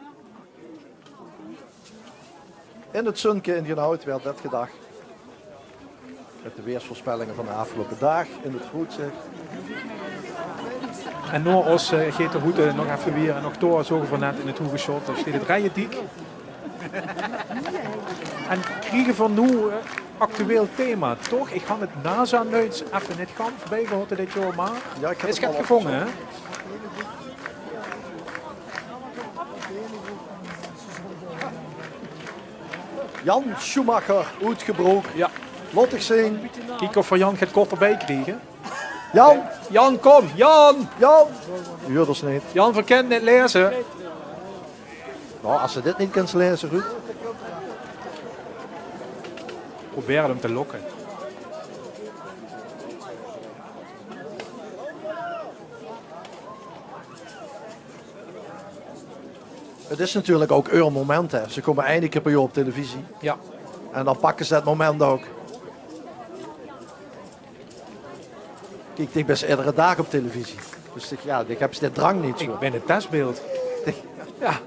In 't zunke in Genhout waert det gedach. Mit de weersveurspellinge van de aafgeloupe daag in 't veuroetzich. En nao ós eh, geit de route nog effe wiejer. En ouch dao zage v'r net in 't hoege sjotte, dao steit 't reie diek. En kriege v'r noe eh, actueel thema, toch? Ich han 't NASA-nuits effe neet gans biegehaoje dit jaor, mer is get gevónge, hè? Jan Schumacher, oetgebroke. Ja. Laot ich zeen. Kieke of v'r Jan get korter bie kriege. Jan! Jan, kom! Jan! Jan! Huurt ós neet. Jan, v'r kinne neet laeze. Nou, as se dit neet kins laeze, Ruud. Probeer 'm te lokke. 't Is natuurlik ouch eur moment, hè. Ze kómme eine kier per jaor op televisie. Ja. En dan pakke ze det moment ouch. Kiek, ich bön edere daag op televisie. Dus ich, ja, ich höb de drang neet zo. Ich bön 't testbeeld. Ja.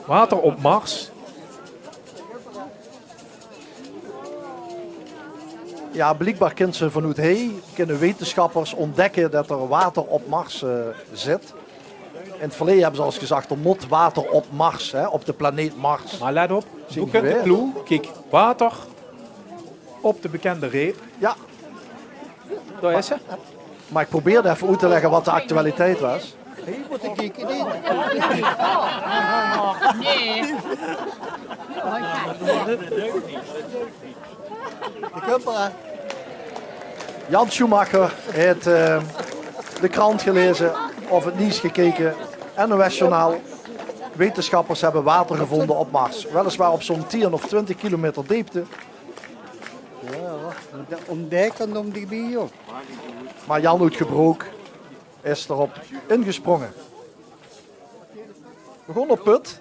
Water op Mars. Ja, bliekbaar kinne ze vanoet hie, kinne wetenschappers ontdekke det d'r water op Mars eh, zit. In 't verleje höbbe ze al ins gezag, d'r mót water op Mars, hè, op de planeet Mars. Mer let op, zien gewaes. Kiek, water op de bekende reep. Jao. Dao is ze. Mer ich probeerde effe oet te lègke waat de actualiteit waas. Nae. Jan Schumacher haet, eh, de krant gelaeze of 't nuuts gekeke, N O S-journaal. Wetenschappers hebben water gevonden op Mars. Weliswaar op zo'n tien of twintig kilometer diepte. Jao, óntdèkke óm die bie, joh. Mer Jan oet Gebrook is d'rop ingesprónge. V'r gaon nao Put.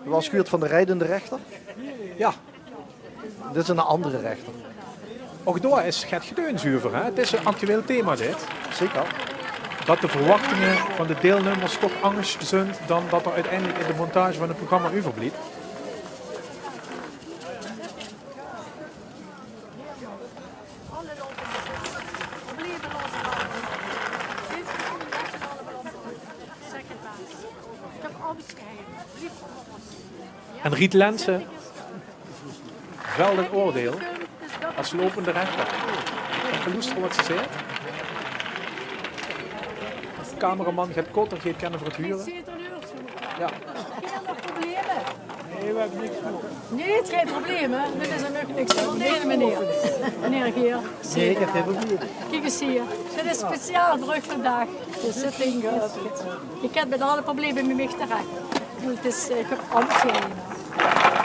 Doe waas gehuurd van de rijdende rechter? Jao. Dit is 'n andere rechter. Ouch dao is 't gedeun zuver, hè? 't Is 'n actueel thema, dit. Zeker. Dat de verwachtinge van de deilnummers toch angers zeen dan dat d'r oeteindelik in de montage van 't programma euverblief. En Riet Lensen velt 't oordeil es lopende rechter. Effe loestere waat ze zaet. Es de cameraman get korter geit, kinne v'r 't hure. Jao. Nae, 't geit gein probleem, hè. Dit is 'n nuchter niks te probleem, meneer. Meneer Geer. Nae, ich höb gein probleem. Kiek ins hie. Dit is speciaal veur uch vandaag. De zitting, eh, ich höb mit alle probleme bie mich terech. 't Is, eh, ich höb alles gein.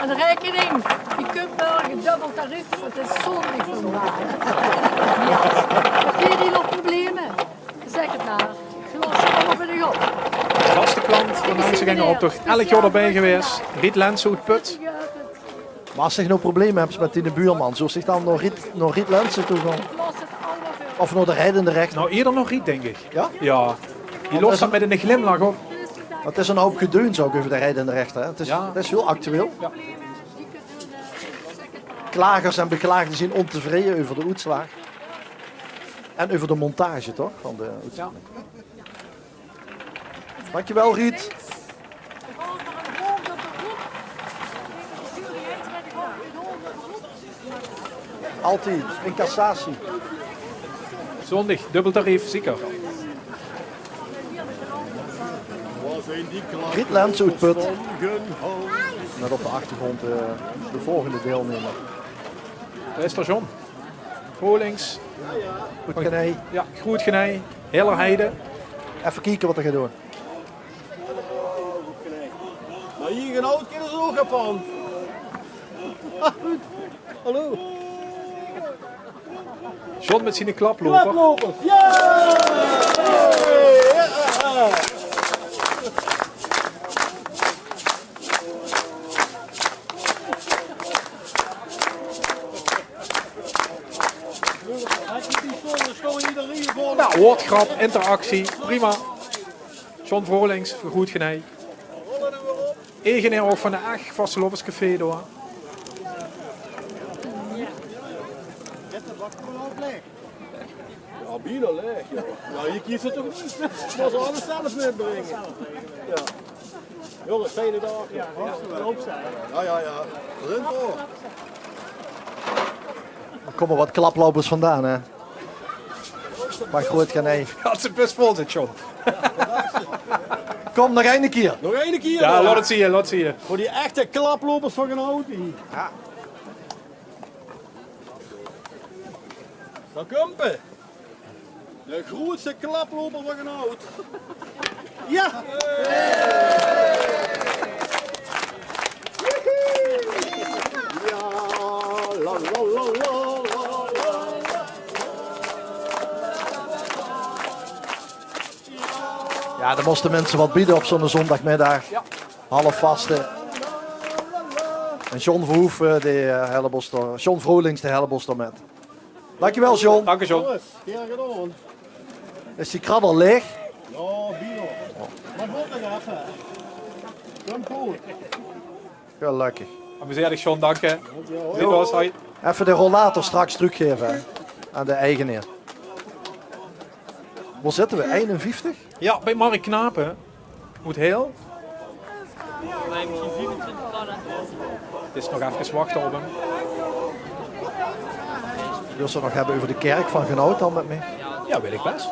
En de raekening, die kump morge dubbel tarief, want 't is zóndig vandaag. Jao. Höb geer nog probleme? Zèk 't mer. Geer lost 't allemaol veur uch op. Vaste klant van de Hansegaenger optoch. Elk jaor d'rbie gewaes. Riet Lensen oet Put. Mer es se noe probleme höbs mit diene buurman, zóws se dan nao Riet, nao Riet Lensen toe gaon? Of nao de rijdende rechter? Noe, ierder nao Riet, dink ich. Jao? Jao. Die los dat mit 'ne glimlach op. Want 't is 'nen houp gedeuns ouch euver de rijdende rechter, hè. 't Is, 't is hiel actueel. Jao. Klagers en beklaagde zien óntevreje euver de oetslaag. En euver de montage, toch, van de oetzending. Dankjewel, Riet. Altied in cassatie. Zóndig, dubbel tarief, zeker. Riet Lensen oet Put. Mit op de achtergróndj, eh, de volgende deilnummer. Dao is d'r John Vrolings. Groet Genei. Jao, Groet Genei. Hillerheide. Effe kieke waat d'r geit doon. Mer hie in Genhout kinne ze ouch get van. Hallo. John mit zien klaploper. Klaplopers, jao! Noe, woordgrap, interactie, prima. John Vrolings veur Groet Genei. Eigenaer ouch van de Ech Vastelaovescafé dao. Jao, bienao laeg, jao. Jao, hie kies se toch neet. Mós alles zelf mitbringe. Jao. Jónges, fijne daag. Jao, jao, jao. Veer zeen d'r. Dao kómme get klaplopers vandaan, hè? Mer good, jao, nae. Haet ze bès vol zit, John. Kóm, nog eine kier. Nog eine kier, jao, laot 't zeen, laot 't zeen. Veur die echte klaplopers van Genhout. Jao. Dao kump 'r. De groetste klaploper van Genhout. Jao! Jao, la, la, la. Jao, dao mós de minse get beje op zoe'n zóndigmiddig. Jao. Half vaste. En John Verhoeven, eh, dae, eh, help ós dao, John Vrolings, dae help ós dao mit. Dankjewel, John. Dank u, John. Jónges, gaer gedaon. Is die krat al laeg? Jao, bienao. Mer good nog effe. Kump good. Gelökkig. Amuseer dich, John, dank, hè. Dankjewel. Doei, hoi. Effe de rollator straks trökgaeve, hè, aan de eigenaer. Wo zitte we? Einenvieftig? Ja, bie Mark Knapen. Good heel. Is nog efkes wachte op 'm. Wils se 't nog hebbe euver de kerk van Genhout dan mit mich? Ja, wil ik bes.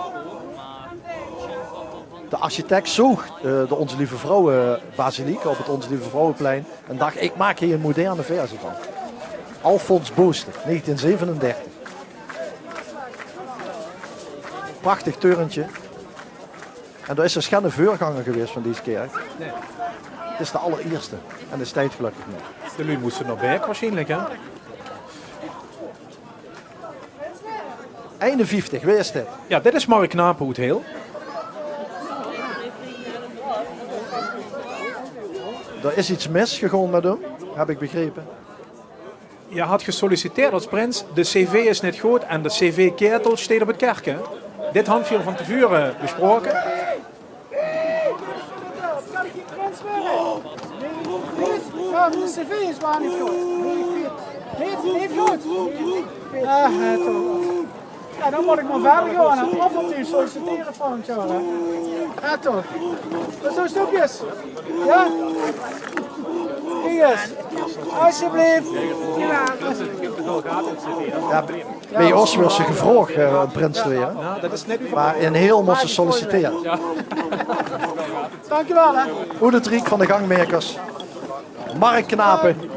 De architect zoog, eh, de Onze Lieve Vrouwenbasiliek op 't Onze Lieve Vrouwenplein en dach: ik maak hie 'n moderne versie van. Alfons Booster, negentien zevenendertig. Prachtig turentje. En d'r is dus geine veurganger gewaes van dees kerk. Nee. 't Is de allerierste. En de steit gelökkig nog. De luuj moste nao Berk waarsjienlik, hè? Einenvieftig, wae is dit? Ja, dit is Mark Knapen oet Heel. D'r is iets misgegaon mit 'm, heb ik begrepe. Je had gesolliciteerd als prins, de cv is niet goed en de cv-ketel steekt op het kerken. Dit hadden we van tevoren besproken. Kan ik hier prins worden? Niet? Ja, de cv is waar niet goed. Niet, niet goed. Ah, hè, toch. Ja, dan moet ik maar verder gaan en af en toe solliciteren volgend jaar, hè. Ja, toch. Dat zijn stukjes. Ja? Hier is. Alsjeblieft. Ja, bie ós wuuers se gevraog, eh, óm prins te waere. Mer in Heel mós se sollicitere. Dankjewel, hè. Oet 't riek van de gangmaekers. Mark Knapen.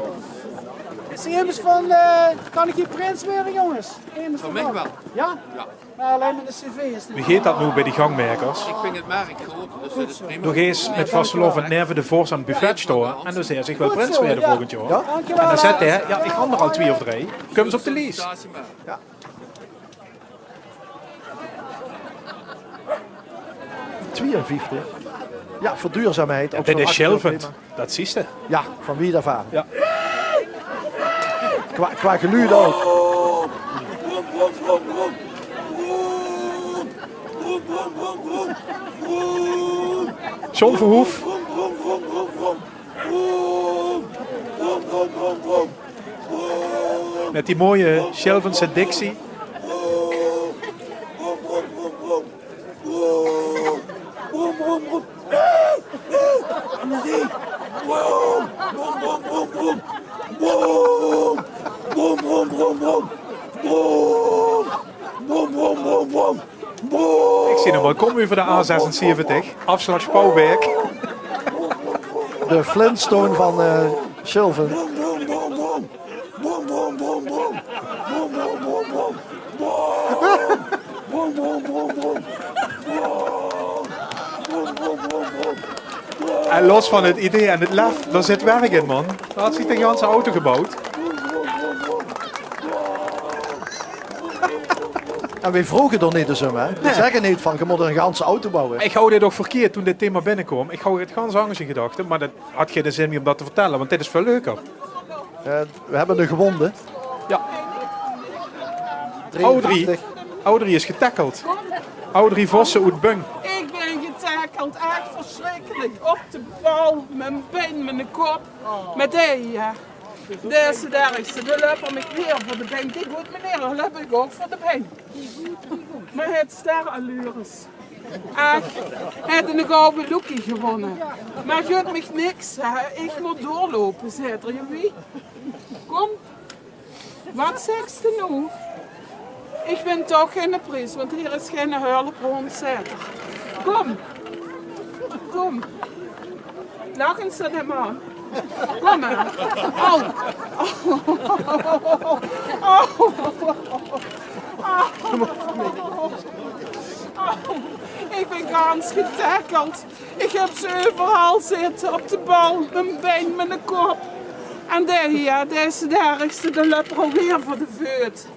Is er iemand van, eh, kan ik hier prins worden, jongens? Van mij wel. Ja? Ja. Maar alleen maar de cv is niet. Wie geit dat noe bie die gangmaekers? Ik vind het merk goed, dus het is prima. Doe geis mit vastelaovend neve de vors aan 't buffet staon en dan zaes se: ik wil prins waere volgend jaor. Ja? En dan zaet hae: ja, ik han d'r al twieë of drie. Kums se op de lies. Ja. Twieënvieftig. Ja, veur duurzaamheid. Ja, dit is Sjilvend. Dat zuus se. Ja, van wie daarvan. Ja. Qua, qua geluid ook. John Verhoef. Met die mooie Sjilvendse dictie. Ik zie hem al komen over de A zesenzeventig, afslag Spouwbeek. De Flintstone van, eh, Sjilvend. Boom, boom, boom, boom. Boom, boom, boom, boom. Boom, boom, boom, boom. Boom, boom, boom, boom. En los van het idee en het lef, daar zit werk in, man. Daar had zich de ganse auto gebouwd. En weej vroge d'r neet ens óm, hè? Weej zegge neet van: "Ge mót 'n ganse auto bouwe." Ik hou dit ook verkeerd toen dit thema binnenkwam. Ik hou het gans anders in gedachten, maar dat had geen zin meer om dat te vertellen, want dit is veel leuker. Eh, we hebben een gewonde. Ja. Audrey, Audrey is getackled. Audrey Vossen oet Bung. Ik ben getackled, echt verschrikkelijk. Op de bal, mijn been, mijn kop. Met die, ja. Deze dergste, de löp mich weer veur de been. Die good meneer, löp ik ook veur de been. Maar het sterallures. Ach, haet 'ne gouwe loekie gewonne. Maar gunt mich niks, hè. Ik mót doorlope, zaet er. Jao, wie? Kom. Wat zegste noe? Ik win toch geine pries, want hier is geine hulp rónd, zaet er. Kom. Kom. Lach ens aan de man. Kom maar. Au. Au. Au. Ik ben gans getackled. Ik heb ze euveral zitte. Op de bal, mien bein, miene kop. En deze, ja, deze dergste, de löp er alweer veur de veut.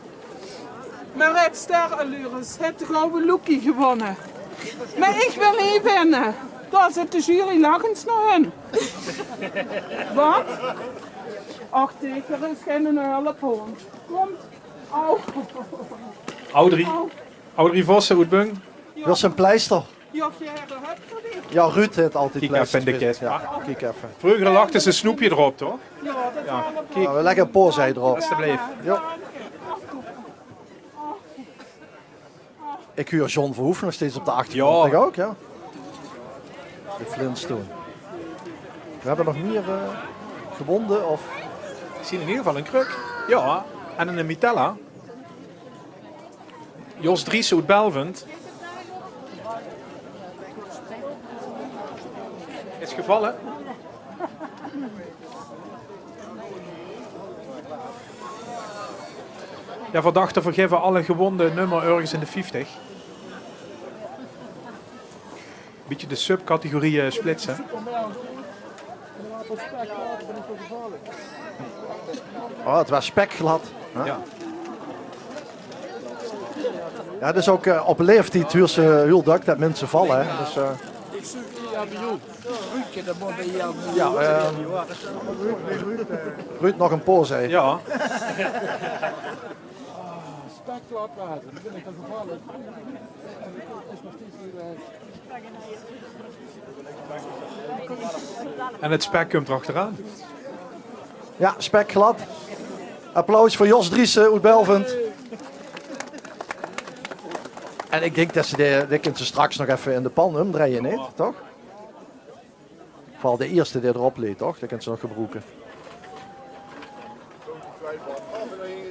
Maar het sterallures, het de gouwe loekie gewonne. Maar ik wil neet winne. Daar zit de jury lachend naar hen. Wat? Och, teker is geine hulp, hoor. Komt. Au. Audrey. Au. Audrey Vossen oet Bung. Wils se 'n pleister? Ja, Ruud haet altied pleisters bie zich. Ja, kiek effe. Vreuger lag d'r 'n snoepje d'rop, toch? Ja, kiek. We legge 'n porzij d'rop. Alstublieft. Ja. Ik huur John Verhoeven nog steeds op de achtergrond. Jao. Ik ook, ja. De Flintstone. We hebben nog meer eh, gewonde of... Ik zie in ieder geval een kruk. Ja, en een mitella. Jos Driessen oet Belvent. Is gevallen. Ja, verdachte vergeven alle gewonde nummer ergens in de vijftig. Bietje de subcategorieë splitse. Oh, het was spekglad. Hè? Ja. Ja, dus ook eh, op leeftijd huur ze heel duk dat mensen vallen. Hè? Dus, eh, ja, eh, Ruud nog een pose. Ja. En het spek komt erachteraan. Ja, spekglad. Applaus voor Jos Driessen uit Belvent. En ik denk dat ze de, die kunnen ze straks nog even in de pan omdraaien, niet? Toch? Vooral de eerste die erop leet, toch? Die kunnen ze nog gebruiken.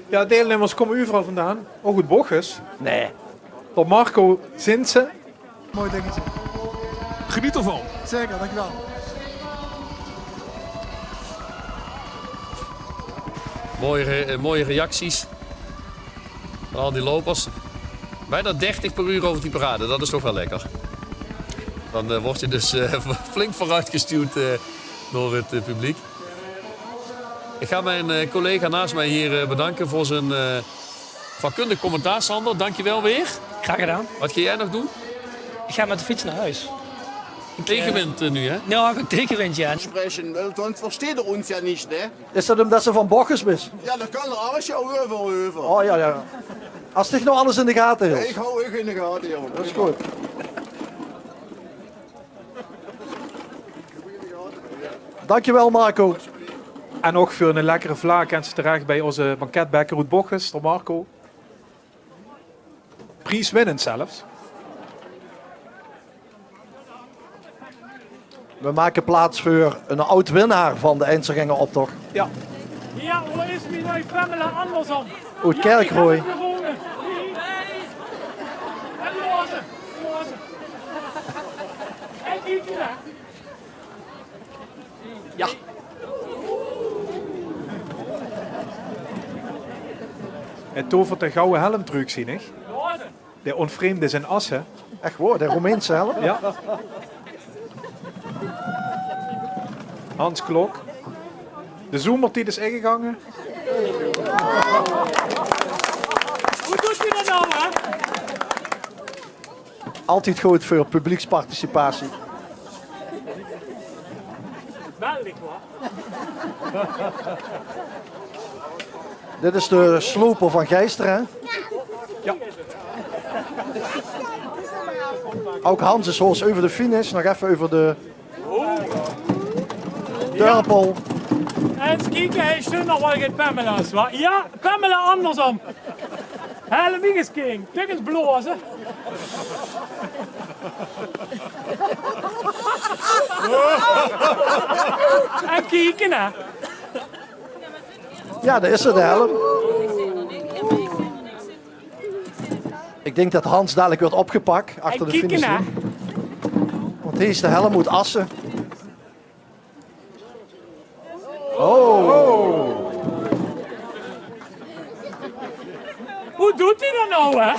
Ja, deelnemers komen overal vandaan. Ook uit Bochus. Nee. Tot Marco Zinsen. Mooi dingetje. Geniet ervan. Zeker, dankjewel. Mooie, re- eh, mooie reacties van al die lopers. Bijna dertig per uur over die parade, dat is toch wel lekker. Dan eh, word je dus eh, flink vooruitgestuwd eh, door het eh, publiek. Ik ga mijn eh, collega naast mij hier eh, bedanken voor zijn eh, vakkundig commentaar, Sander. Dankjewel weer. Graag gedaan. Wat ga jij nog doen? Ik ga met de fiets naar huis. Tegenwind eh, nu, hè? Ja, ik ook tegenwind, ja. Sprechen, weil sonst versteht er uns ja nicht, ne? Is dat omdat ze van Bochus is? Ja, dan kan er alles jou over, over. Oh ja, ja. Als dich nou alles in de gaten hield. Ik hou ook in de gaten, joh. Dat is goed. Dankjewel, Marco. En ook voor een lekkere vlaak en ze terecht bij onze banketbekker uit Bochus, door Marco. Prijswinnend zelfs. We maken plaats voor een oud-winnaar van de Einzelgängeroptocht. Ja. Ja, wo is mien nuuj Pamela Anderson? Oet Kerkroj. Ja. Het tovert de gouden helm truc, zie ik. De ontvreemde zijn assen. Echt waar, de Romeinse helm? Ja. Hans Klok. De zomertijd is ingegangen. Hoe doet u dat nou, hè? Altijd goed voor publieksparticipatie. Wel, ik hoor. Dit is de sloper van Geisteren, hè? Ja. Ook Hans is hoors over de finish. Nog even over de Turpel. En kiek, hij is nog wel geen Pamela's, wa? Ja, Pamela Anderson. Helm is king. Kijk eens blazen. En kieken, hè. Ja, daar is ze, de helm. Ik denk dat Hans dadelijk wordt opgepakt achter de finish. Want hier is de helm uit Assen. Oh. Hoe doet hij dat nou, hè?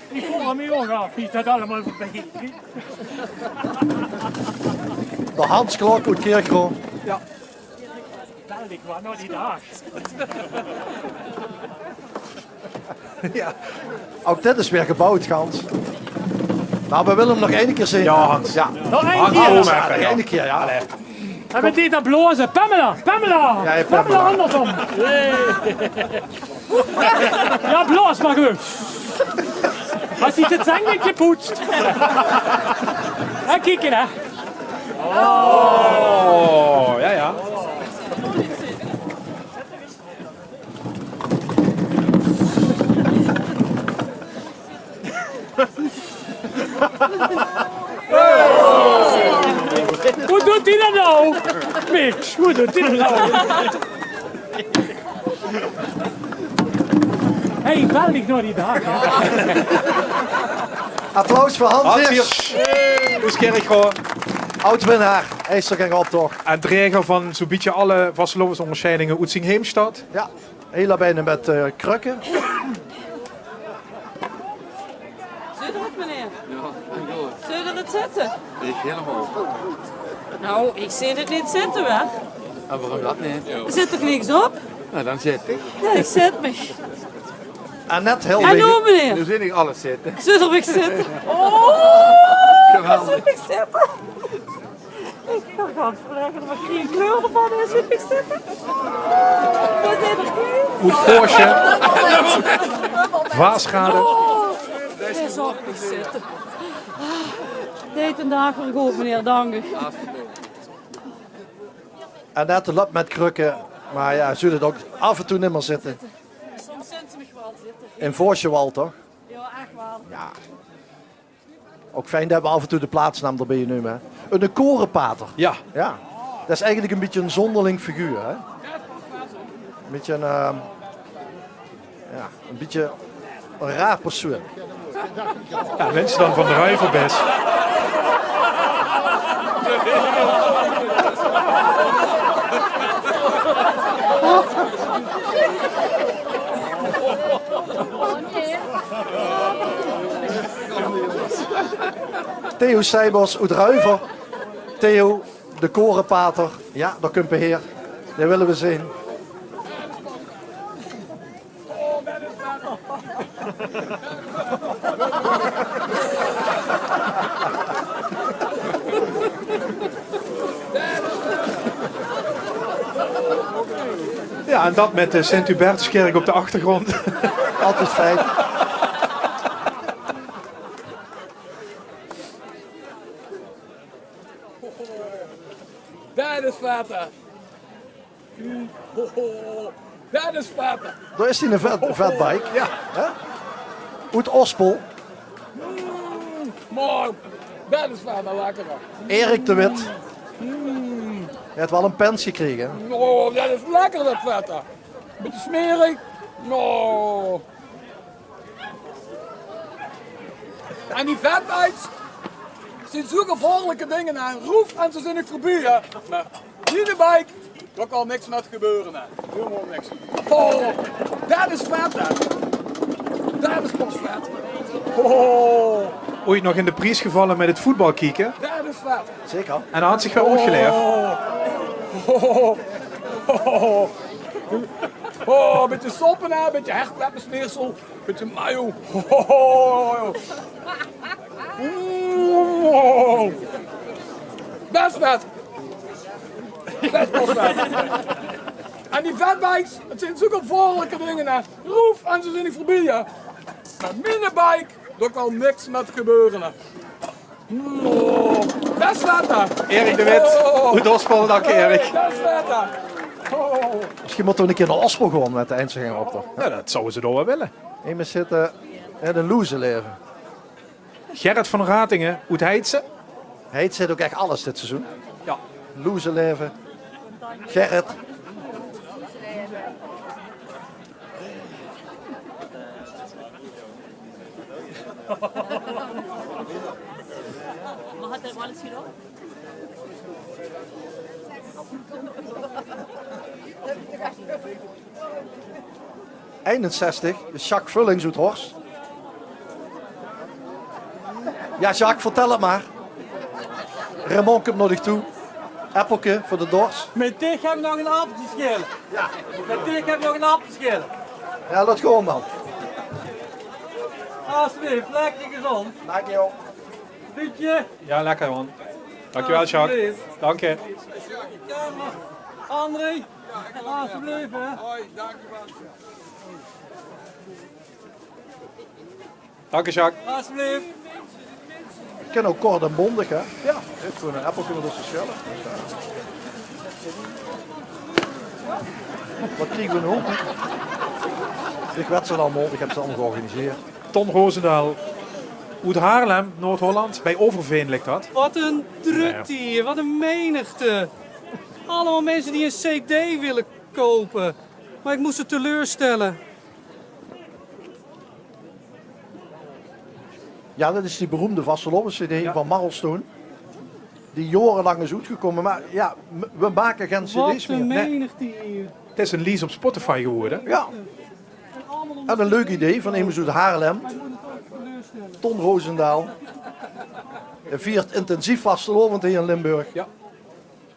Ik voel me heel gaaf, wie dat allemaal voorbij. De Hans Klok uit Kirchroa. Ja. Bel ik maar naar die dag. Ja. Ook dit is weer gebouwd, gans. Maar we willen hem nog één keer zien. Ja, Hans. Ja. Nog één keer. Nog één keer, ja. En met die dan blazen. Pamela, Pamela. Ja, ja, Pamela. Pamela Anderson. Ja, blaas maar goed. Als hij het zang niet gepoetst. Ga kijken, hè. Oh, ja, ja. Hoe doet hij dat nou? Mitch, hoe doet hij dat nou? Hey, wel niet naar die dag. Applaus veur Hans Hiers. Oes Kirchroa. Oud-winnaar Eisterganger Optoch. En draeger van zo'n bietje alle vastelaovesondersjeidinge oet zien heemstad. Ja, heel bijna met eh, Krökke. Zit er op, meneer? Ja, dank u wel. Zit er het zitten? Ik helemaal. Nou, ik zit het niet zitten, hoor. En waarom dat niet? Er zit toch niks op? Nou, dan zit ik. Ja, ik zit mich. Annette Hilding. En nu, meneer? Nu zit ik alles zitten. Zit er niks zitten? Oh, geweldig. Zit er niks zitten? Ik kan gaan verleggen, maar ik geen kleur ervan is. Zit er niks zitten? Wat zit er? Oet Voorsje. Vaasgade. Oh, hij zal niks zitten. Deed een daag weer goed, meneer. Dank u. Annette löp met Krökke, maar ja, zult het ook af en toe nimmer zitten. Soms zit ze mich wel zitten. In Voorsje wel, toch? Ja, echt wel. Ja. Ook fijn dat we af en toe de plaatsnaam erbij nemen, hè. Een korenpater. Ja. Ja. Dat is eigenlijk een beetje een zonderling figuur, hè. Een beetje een, ehm, ja, een beetje een raar persoon. Ja, mensen dan van de Ruiverbes. Theo Seibos oet Ruiver. Theo, de korenpater. Ja, daar komt hij hier. Die willen we zien. Ja, en dat met de Sint-Hubertuskerk op de achtergrond. Altijd fijn. Dat is vet, hè. Ho, ho, ho. Dat is vet, hè. Daar is hij, een vet, vetbike. Ja. Hè? Oet Ospel. Mm, maar dat is vet, hè. Lekker, hè. Erik de Wit. Mm. Hij heeft wel een pens gekregen, hè? Oh, dat is lekker, dat vet, hè. Beetje smerig. Oh. En die vetbikes zien zo'n gevaarlijke dingen aan. Roef en ze zien niet voorbij, hè. Maar die bike, daar kan niks met gebeuren, hè. Helemaal niks. Oh, dat is vet, hè. Dat is pas vet. Oh. Ooit nog in de pries gevallen met het voetbal kieken. Dat is vet. Zeker. En hij had zich weer uitgeleerd. Oh. Oh. Oh, een beetje soppen, hè. Een beetje hertpeppersmeersel. Beetje mayo. Oh. Best vet. Best wel vet. En die vetbikes, het zijn zulke gevaarlijke dingen, hè. Roef en ze zien niet voorbij, hè. Maar miene bike, daar kan niks met gebeuren, hè. Oh, best vet, hè. Erik de Wit, oh. Oet Ospel, dank je, Erik. Best vet, hè. Oh. Misschien moeten we een keer naar Ospel gaan met de Einzelganger Optoch. Ja, dat zouden ze toch wel willen. Immers zitten in een loezeleve. Gerrit van Ratingen, oet Heitse. Heitse heeft ook echt alles dit seizoen. Ja. Loezeleve. Gerrit. Mag het er wel eens hier ook? Einenzestig, Jacques Vullings oet Horst. Ja, Jacques, vertel het maar. Raymond komt naar dich toe. Appelke voor de dorst. Met dich heb ik nog een appeltje schelen. Ja. Met dich heb ik nog een appeltje schelen. Ja, dat gewoon dan. Alsjeblieft, lekker gezond. Dank je, joh. Pietje. Ja, lekker, man. Dankjewel, Jacques. Alsjeblieft. Dank je. André. Alsjeblieft, hè. Dank je, Jacques. Alsjeblieft. Ik ken ook kort en bondig, hè? Ja. Gewoon een appel kunnen we dus schellen. Wat kriegen we nu? Ik weet ze allemaal, ik heb ze allemaal georganiseerd. Ton Roosendaal. Oet Haarlem, Noord-Holland, bij Overveen ligt dat. Wat een drukte hier, wat een menigte. Allemaal mensen die een cd willen kopen. Maar ik moest ze teleurstellen. Ja, dat is die beroemde vastelaovescd van Marlstone. Die jaorelang is oetgekómme. Mer ja, m-, we make gen cd's mieë. Wat een menigte hier. Het is een lies op Spotify geworden. Ja. En een leuk idee van emes oet Haarlem. Ton Roosendaal. Hae viert intensief vastelaovend hier in Limburg. Ja.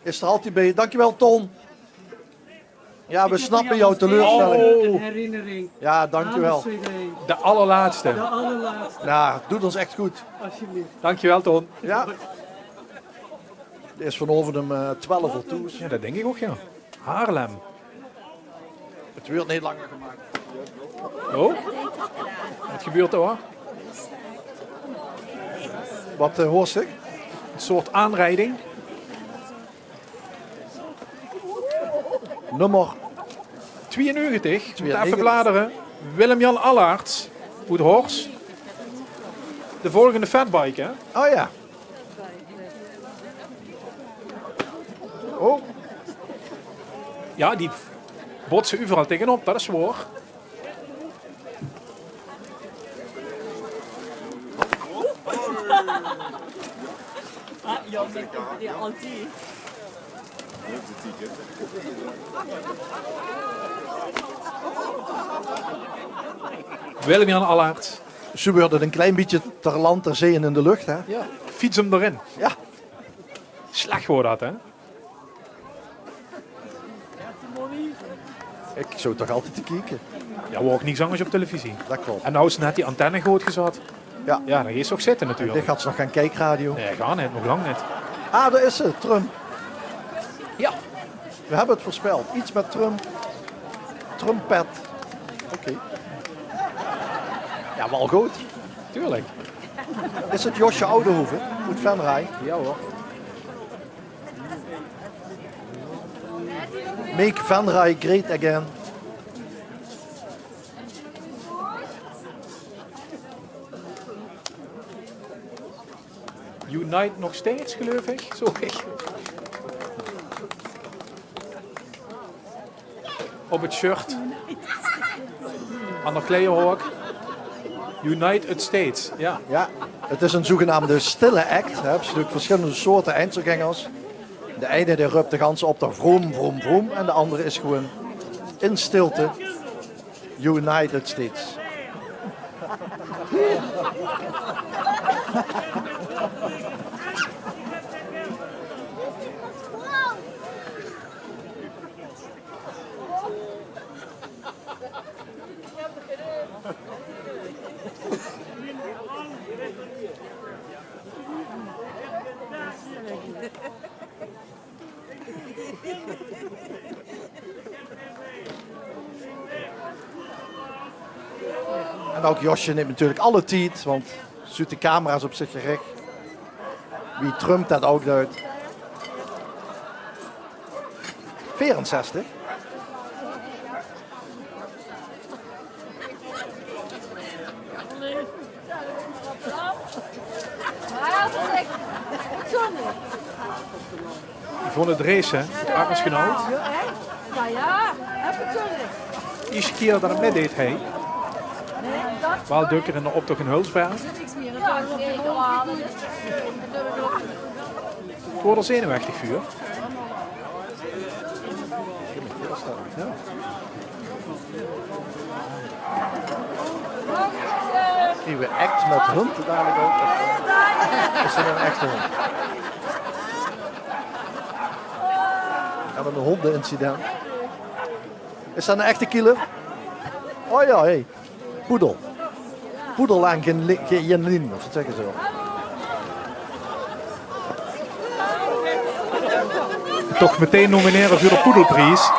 Is d'r altied bij. Dankjewel, Ton. Ja, we snappen jouw teleurstelling. Oh. Een herinnering. Ja, dankjewel. Aan de cd. De allerlaatste. De allerlaatste. Ja, doet ons echt goed. Alsjeblieft. Dankjewel, Ton. Ja. D'r is vanaovend um, eh, twelf oor thoes. Ja, dat denk ik ook, ja. Haarlem. Het wuurt neet langer gemaak. Oh? Wat gebeurt er? Wat, eh, hoors ik? Een soort aanrijding. Nummer tweeënnegentig. Moet even bladeren. Willem-Jan Allaerts, oet Horst. De volgende fatbike, hè? Oh ja. Oh. Ja, die botsen overal tegenop, dat is waar. Ah, ja, met die anti. Willem-Jan Allaerts. Ze worden een klein beetje ter land, ter zee en in de lucht, hè? Ja, fiets hem erin. Ja. Slecht woord dat, hè? Ik zou toch altied te kieke. Ja, we ook niks anders op televisie. Dat klopt. En nou is net die antenne good gezat. Ja. Ja, dan gees ze ook zitten natuurlijk. Dit gaat ze nog gaan kijken, radio. Nee, gaan niet, nog lang niet. Ah, daar is ze, Trump. Ja. We hebben het voorspeld. Iets met Trump. Trumpet. Oké. Ja, wel goed. Tuurlijk. Is het Josje Oudenhoven uit Venray? Ja hoor. Make Venray great again. Unite nog steeds, geloof ik. Zo ik. Op het shirt. Aan de kleierhook. United States, ja. Ja, het is een zogenaamde stille act. Hè. Ze hebben natuurlijk verschillende soorten Einzelgängers. De ene die rupt de ganse optocht vroom, vroom, vroom. En de andere is gewoon in stilte United States. En ook Josje neemt natuurlijk alle tijd, want zuut de camera's op zich gericht. Wie Trump dat ook duit. Veerenzestig. Yvonne Dreesen, het armsgenoot. Iesje kier dat het mit deed, hè. Waal dökker in de optocht in Hulsberg. Het woort er zenuwechtig vuur. Ja. Kriege we act met hond dadelijk ook? Of, eh, is dat een echte hond? Ja, met een hondenincident. Is dat een echte kielef? Oh ja, hey. Poedel. Poedel aan geen li-, geen lien, of wat zeggen ze wel? Toch meteen nomineren voor de Poedelprijs.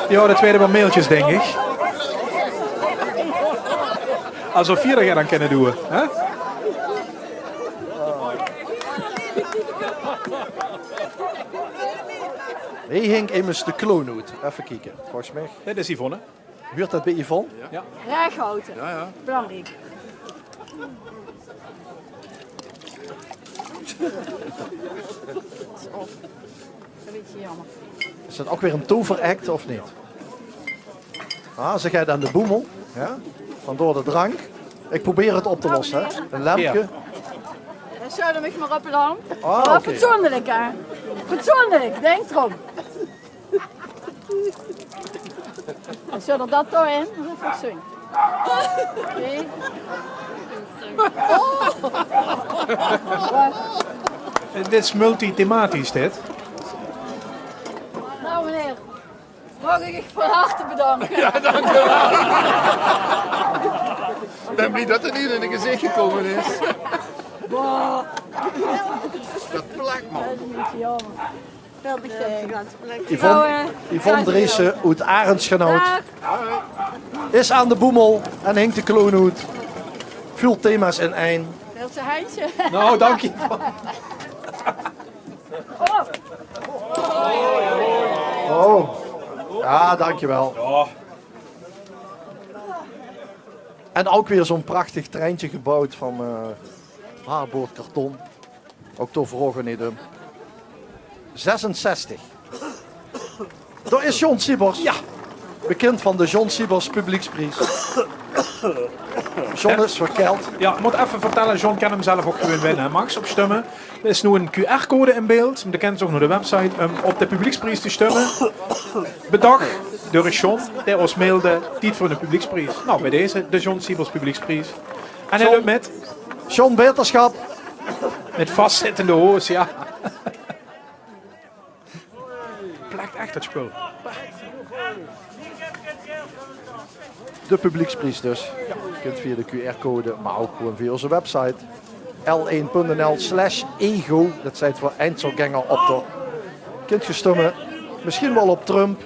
Ja, de tweede van mailtjes, denk ik. Alsof vier dat dan kunnen doen, hè? Hie hink immers de clown oet. Effe kieke. Volges mich. Dit is Yvonne. Huurt det bie Yvonne? Ja. Rechhaoje. Ja, ja. Belangriek. Is det ouch weer ein toveract of neet? Ah, ze geit aan de boemel. Ja? Vandoor de drank. Ich probeer het op te losse, hè. Ein lempke. Ja. Dan zèt ich mich mer op de lamp. Ah, oké. Fatsoenlik, hè. Fatsoenlik, dink d'rom. En zèt d'r det dao in, det is fatsoen. Oké. Dit is multithematisch, dit. Nou, meneer. Maag ich uch van harte bedanke? Ja, dank u wel. Ich bön blie det 't neet in 't gezicht gekómme is. Boah. Det plek, man. Det is ein bietje jaomer. Yvonne, Yvonne Driessen oet Arendsgenhout is aan de boemel en hink de clown oet. Väöl thema's in ein. Wils se Heintje? Nou, dank je. Oh. Ja, dankjewel. En ouch weer zo'n prachtig treintje geboewd van eh hardboordkarton. Ouch dao vroge neet um. Zesenzestig. Dao is John Siebers. Ja. Bekind van de John Siebers Publiekspries. John is verkeld. Ja, mót effe vertèlle, John kin 'm zelf ouch gewoon winne, hè. Maag se op stumme. D'r is noe ein Q R-code in beeld. Doe kins ouch nao de website um op de publiekspries te stumme. Bedach door John, dae ós mailde, tied veur de publiekspries. Nou, bie deze, de John Siebers Publiekspries. En hae löp mit. John, beterschap. Mit vaszittende hoos, ja. Plek ech, det spul. De publiekspries dus. Kint via de Q R-code, mer ouch gewoon via ózze website L één punt N L slash ego. Det steit veur Einzelgängeroptocht. Kint ge stumme. Mesjien waal op Trump.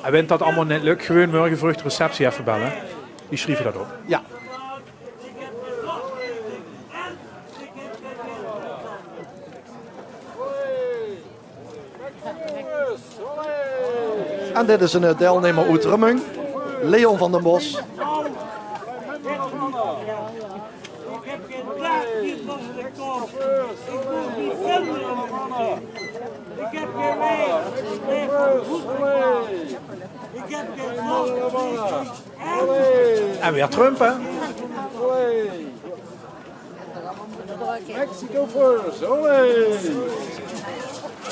En wen det allemaol neet lök, gewoon mörge vreug de receptie effe belle. Die sjrieve det op. Ja. En dit is ein eh, deilnummer oet Remunj. Leon van den Bos. En weer Trump, hè? Mexico first, olé!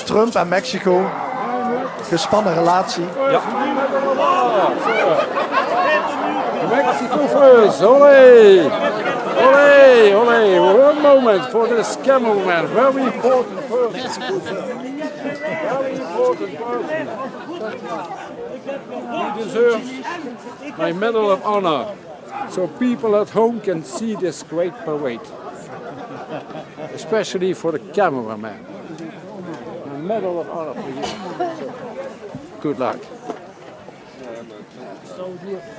Trump en Mexico. Gespanne relatie. Ja. Mexico first, olé! Olé, olé! One moment for this cameraman. Very important person. Very important person. He deserves my Medal of Honor. So people at home can see this great parade. Especially for the cameraman. A medal of honor for you. Good luck.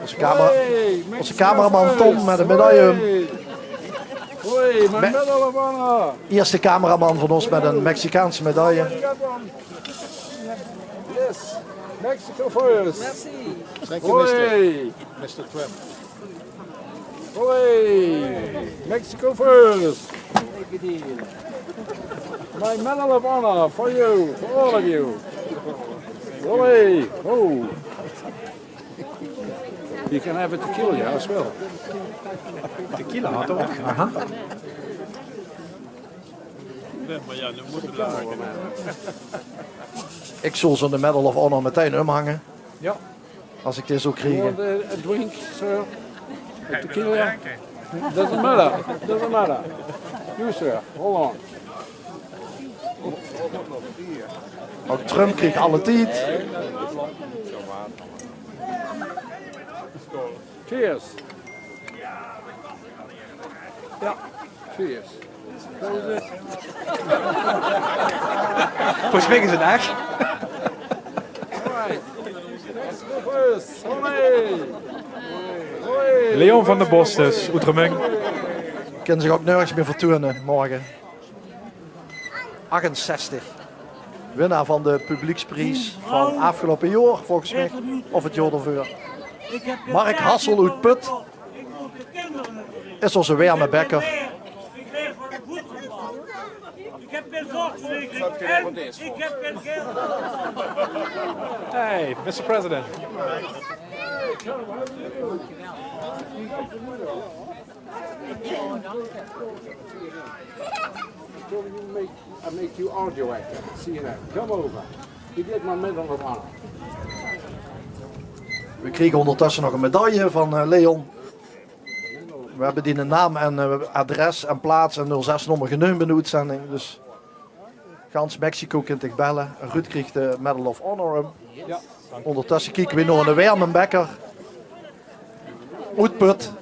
Ózze camera-, ózze cameraman Tom mit ein medaille. Hey, my medal of honor. Ierste cameraman van ós mit ein Mexicaanse medaille. Yes, Mexico first. Thank you, mister. Hoi. Mister Trump. Hoi. Mexico first. My medal of honor for you, for all of you. Hoi. Oh. You can have a tequila as well. Tequila had er ook. Aha. Ich zól zo'n Medal of Honor metein umhange. Ja. As ich dit zoe krieg. You want a, a drink, sir? A tequila? Doesn't matter. Doesn't matter. You, sir. Hold on. Ouch Trump krieg alle tied. Cheers. Ja. Cheers. Volges mich is 't ech. All right. Let's go first. Olé. Olé. Leon van den Bos dus, oet Remunj. Kin zich ouch nörges mie vertoeëne morge. achtenzestig. Winnaar van de publiekspries van aafgeloupe jaor, volges mich. Of 't jaor d'rveur. Mark Hassel oet Put is ózze werme bekker. Hey, mister President. So you make, I make you audio actor, C N N. Come over. You get my Medal of Honor. We kriege óngertösse nog ein medaille van, eh, Leon. We höbbe dien naam en, eh, adres en plaats en nul zes-nómmer geneump in de oetzending. Dus gans Mexico kint dich belle. Ruud krieg de Medal of Honor. Óngertösse kieke we nao eine werme bekker. Oet Put.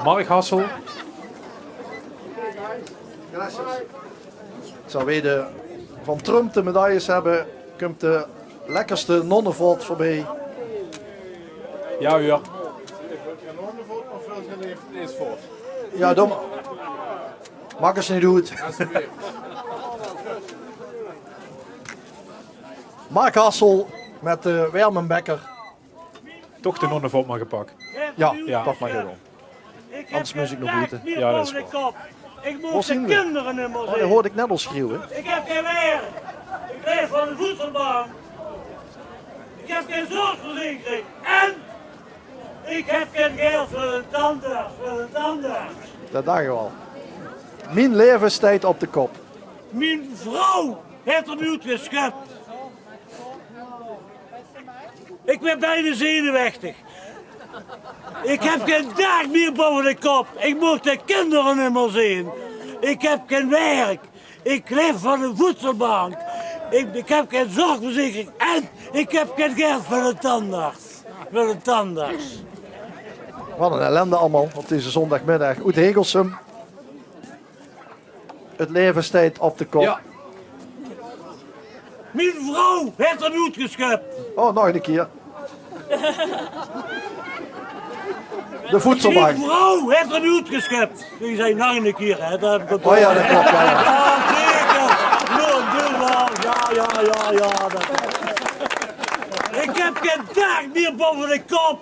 Mark Hassel. Terwiel we van Trump de medailles höbbe, kump de lekkerste nonnevot veurbie. Jao, huur. Jao, dom. Maak ós neet oet. Mark Hassel mit de werme bekker. Toch de nonnevot mer gepak. Jao, pak mer gewoon. Anders mós ich nog boete. Jao, det is waor. Ich mót de kinder nimmer zeen. Oh, det hoorde ich net al sjrieuwe. Ich höb gein werk. Ich laef van de voedselbank. Ich höb gein zorgverzekering. En ich höb gein geld veur ein tandarts, veur ein tandarts. Det dach ich al. Mien laeve steit op de kop. Mien vrouw haet 'm oetgesjöp. Ich bön bekans zenuwechtig. Ich höb gein daak mieë baove de kop. Ich maag de kinder nimmer zeen. Ich höb gein werk. Ich laef van de voedselbank. Ich, ich höb gein zorgverzekering. En ich höb gein geld veur ein tandarts. Veur ein tandarts. Wat ein ellende allemaol op deze zóndigmiddig. Oet Hegelsum. 't Laeve steit op de kop. Jao. Mien vrouw haet 'm oetgesjöp. Oh, nog ein kier. De voedselbank. Mien vrouw haet 'm oetgesjöp. Ich zag nog ein kier, hè. Det höb ich... Oh jao, det klop, jao, jao. Jao, zeker. Jao, jao, jao, jao, det... Ich höb gein daak mieë baove de kop.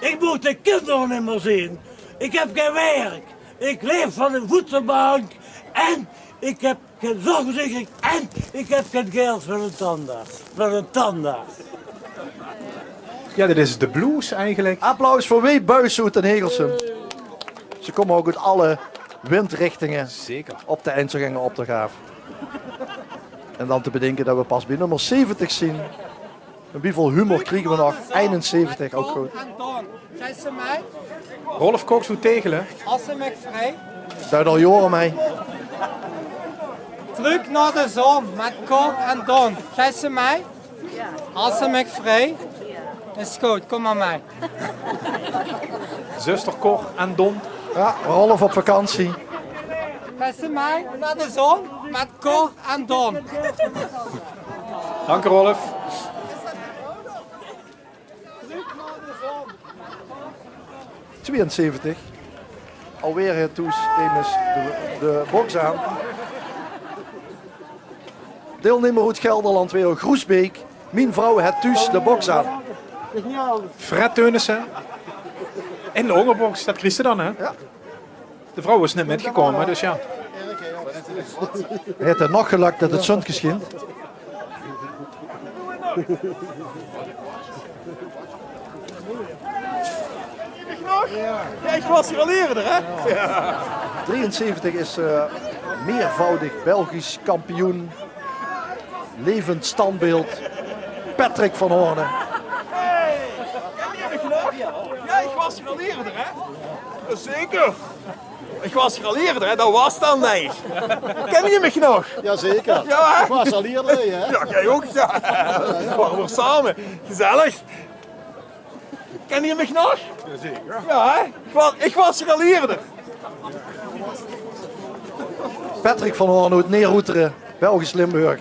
Ich maag de kinder nimmer zeen. Ich höb gein werk. Ich laef van de voedselbank en ich höb gein zorgverzekering en ich höb gein geld veur ein tandarts. Veur ein tandarts. Jao, dit is de blues eigelik. Applaus veur Wee Buijsen oet Hegelsum. Ze kómme ouch oet alle windrichtinge. Zeker. Op de Einzelgänger-optograaf. En dan te bedinke det we pas bie nómmer zeventig zeen. En wieväöl humor kriege we nog? Einenzeventig, ouch good. Rolf Cox oet Tegele. As se mich vrei. Deit al jaore mei. Trök nao de zon mit Cor en Don. Geis se mei? As se mich vrei. Is good, kóm mer mei. Zuster Cor en Don. Jao, Rolf op vakantie. Geis se mei nao de zon mit Cor en Don. Dank, Rolf. Tweeënzeventig. Alweer haet Toes Emes de, de boks aan. Deilnummer oet Gelderland weer, Groesbeek. Mien vrouw haet Toes de boks aan. Fred Teunissen. In de óngerboks, det kriegs se dan, hè? Jao. De vrouw is net mitgekómme, dus jao. Haet 't nog gelök det 't zónnke sjient? Jao, ich waas hie al eerder, hè? Jao. Drieënzeventig is, eh, meervoudig Belgisch kampioen. Levend standbeeld, Patrick van Hoorne. Hey, kènde geer mich nog? Jao, ich waas hie al eerder, hè? Zeker. Ich waas hie al eerder, hè? Det waas dan, dink ich. Kènde geer mich nog? Jao, zeker. Jao, hè? Ich waas al hie, hè? Jao, geer ouch, jao. Waore v'r same. Gezellig. Kènde geer mich nog? Jao, zeker. Jao, hè? Ich waas, ich waas hie al eerder. Patrick van Hoorn oet Neeroetere, Belgisch Limburg.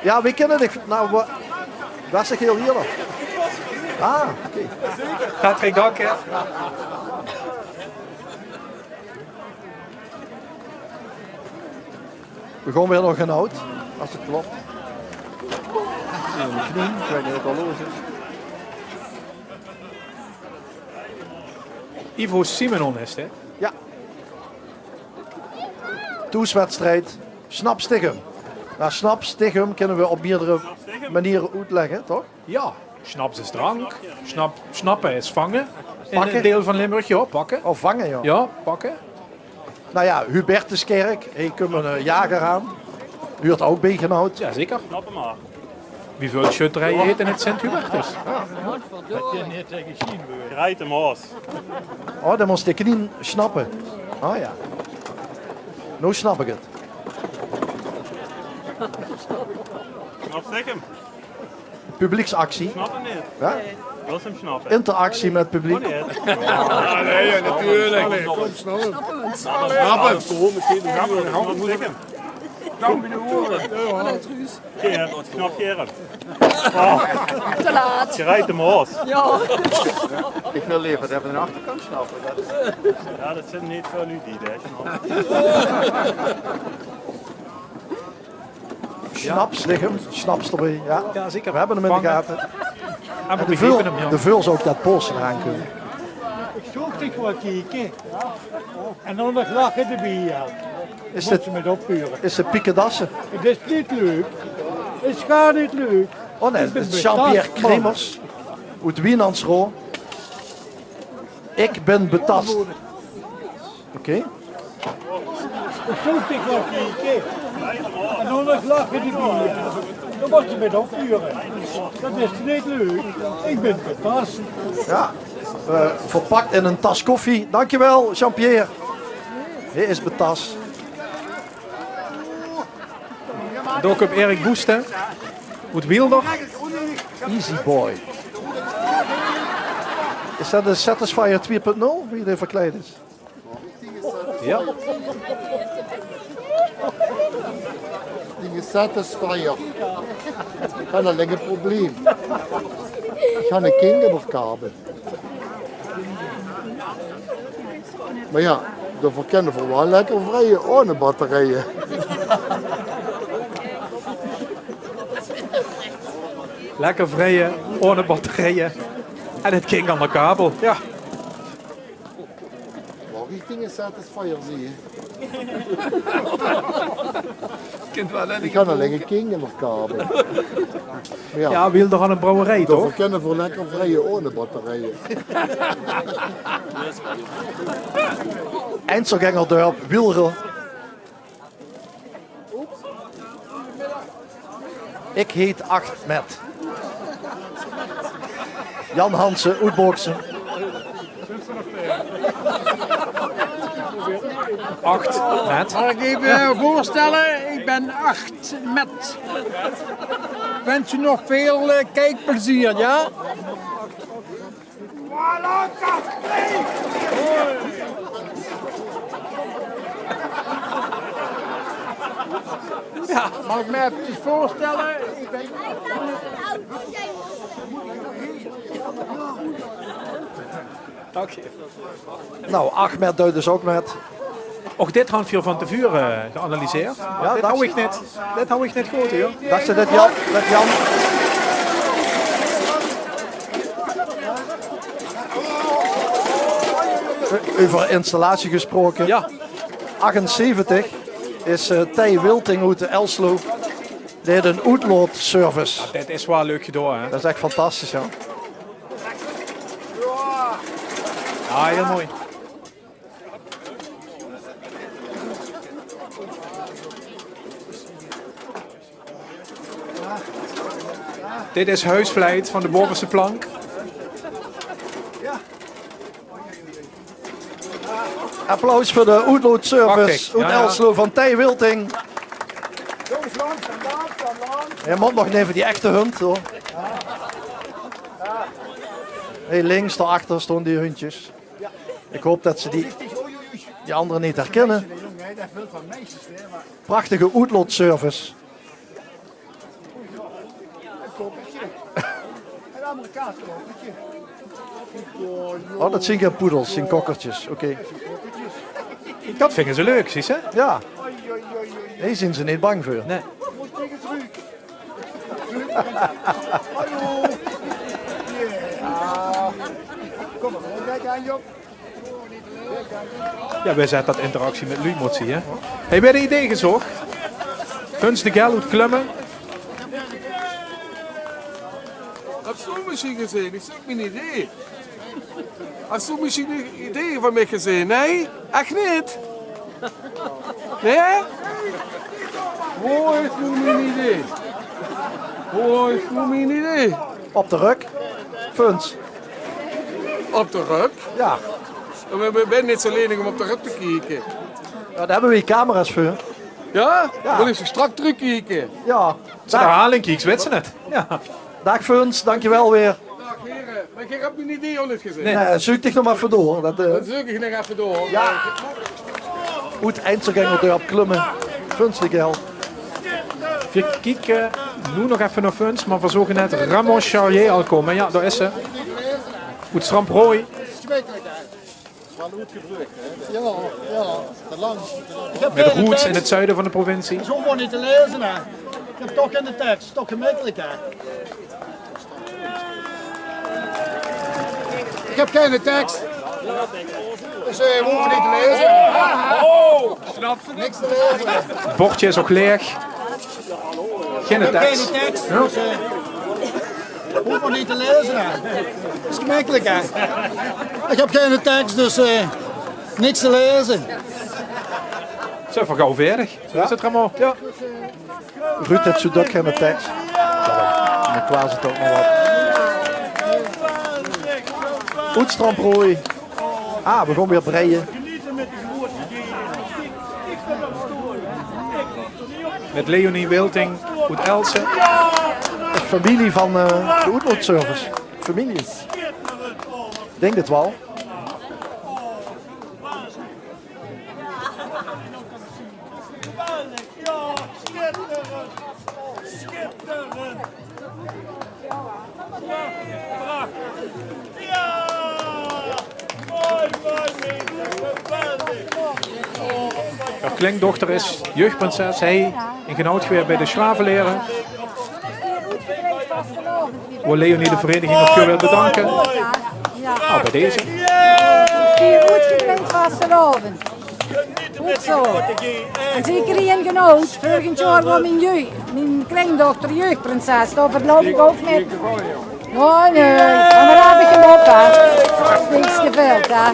Jao, veer kènne dich, noe, wa-, waas dich hie al eerder? Ah, oké. Patrick, dank, hè. Gewoen weer nog genauwd, es 't klop. Jao, de knien, ich weit neet waat d'r los is. Ivo Simenon is dit. Jao. Thoeswedstrijd Sjnaps Stichum. Noe, Sjnaps Stichum kinne we op meerdere maniere oetlègke, toch? Jao, sjnaps is drank, sjnap-, sjnappe is vange. In 't deil van Limburg, jao, pakke. Oh, vange, jao. Jao, pakke. Noe jao, Hubertuskèrk, hie kump 'ne jager aan. Huurt ouch bie genauwd. Jao, zeker. Wie väöl sjötterij heet in 't Sint-Hubertus? Greite Maos. Oh, dan mós de knien sjnappe. Oh jao. Noe sjnap ich 't. Sjnaps Stichum. Publieksactie. Sjnap 'm neet. Jao. Wils se 'm sjnappe? Interactie mit publiek. Oh, neet. Jao, nein, jao, natuurlik. Sjnap 'm. Sjnap 'm. Sjnaps Stichum. Sjnap geer 'm? Te laat. Greite Maos. Jao. Ich wil leever effe de achterkant sjnappe. Jao, det zeen neet väöl luuj die det sjnappe. Sjnaps ligke, sjnaps d'rbie, jao. Jao, zeker. We höbbe 'm in de gate. En de veul, de veul zów ouch det Poolse d'raan kinne. Ich zoog dich waal kieke. En dan nog lache d'rbie, jao. Is dit, is 't piekadasse? 't Is neet leuk. 't Is gaar neet leuk. Oh nae, 't is Jean-Pierre Kremers oet Wienansroo. Ich bin betast. Oké. Ich zoog dich waal kieke. En dan nog lache d'rbie, jao. Dan mós se mit ophure. Det is neet leuk. Ich bin betast. Jao. Eh, verpak in ein tas koffie. Dankjewel, Jean-Pierre. Hae is betast. Dao kump Erik Boesten oet Wielder. Easy Boy. Is det de Satisfyer twee punt nul, wie dae verkleid is? Jao. Ding is Satisfyer. Ich han allein ein probleem. Ich han ein kink in de kabel. Mer jao, dan kinne v'r waal lekker vrieje ohne batterieje. Lekker vrieje ohne batterieje. En 't kink aan de kabel. Jao. Maag ich ding Satisfyer zeen? Ich han allein ein kink in de kabel. Mer jao. Jao, Wielder han ein brouwerie, toch? V'r kinne veur lekker vrieje ohne batterieje. Einzelgängerdörp, Wielder. Ich heet Achmed. Jan Hansen, oet Booksem. Achmed. Mag ich effe veurstelle? Ich bin Achmed. Wins uch nog väöl, eh, kiekplezeer, jao? Jao, maag ich mich effe veurstelle? Ich bin... Dank je. Nou, Achmed deit dus ouch mit. Ouch dit han v'r van te veure geanalyseerd. Jao, det hou ich neet, det hou ich neet gehuurd, huur. Det ze det Jan, det Jan euver installatie gesproke. Jao. Achtenzeventig is, eh, Thei Wilting oet Elsloo. Dae haet ein oetlaotservice. Jao, det is waal leuk gedaon, hè? Det is ech fantastisch, jao. Jao, hiel mooi. Dit is Huisvlijt van de bovenste plank. Applaus veur de oetlaotservice oet Elsloo van Thei Wilting. Hae mót nog neve die echte hond, huur. Hé, links, dao achter staon die hundjes. Ich haop det ze die, die andere neet herkinne. Prachtige oetlaotservice. Oh, det zeen gein poedels, zeen kokkertjes. Oké. Det vinge ze leuk, zuus se? Jao. Hie zien ze neet bang veur. Nae. Jao, weej zeen det interactie mit luuj mót zien, hè. Hej, weer ein idee gezoch. Vuns de Gel oet Klumme. Höbs doe mesjiens gezeen? Ich zèk mien idee. Höbs doe mesjiens ein idee van mich gezeen? Nae? Ech neet? Nae? Wo is noe mien idee? Wo is noe mien idee? Op de rök. Vuns. Op de rök? Jao. Mer, mer, ich bön neet zo lenig óm op de rök te kieke. Jao, dao höbbe weej camera's veur. Jao? Jao. Wil ich zo strak trökkieke. Jao. As se de herhaling kieks, weits se 't. Jao. Daag Vuns, dankjewel weer. Daag here. Mer geer höb mien idee al neet gezeen. Nae, zeuk dich nog mer effe door. Det, eh, dan zeuk ich nog effe door. Jao. Oet Einzelgängerdörp Klumme. Vuns de Gel. Veer kieke noe nog effe nao Vuns, mer veer zoge net Ramon Charlier al kómme. Jao, dao is 'r. Oet Stramproy. Jao, jao, te lang, te lang. Mit roots in 't zuide van de provincie. Is ouch waal neet te laeze, hè. Ich höb toch geine teks, is toch gemekkelik, hè. Ich höb geine teks. Dus, eh, veer hove neet te laeze. Niks te laeze. 't Bordje is ouch laeg. Geine teks. Geine teks, dus, eh, hove v'r neet te laeze, hè. Is gemekkelik, hè. Ich höb geine teks, dus, eh, niks te laeze. Zeen v'r gauw veerdig? Zo is 't allemaol. Jao. Ruud haet zo dök geine teks. Jao, dan kwaze toch nog get. Oet Stramproy. Ah, v'r gaon weer breie. Mit Leonie Wilting oet Eltse. Is femilie van, eh, de Oetmootservice. Femilie. Ich dink 't waal. Geweldig, jao, sjitterend. Sjitterend. Prachtig. Jao. Mooi, mooi, minse. Geweldig. Oh, jao, kleindochter is jeugdprinses. Hie in Genhout gewaes bie de Sjravelere. Wól Leonie de vereiniging nog eve wèlle bedanke? Jao. Ah, bie deze. Vier good gemeend vastelaovend. Good zo. En zeker hie in Genhout. Veurig jaor waor mien jeug-, mien kleindochter jeugdprinses. Dao verloup ich ouch mit. Jao, nae. Mer dao höb ich 'm op, hè. Is niks geveuld, hè.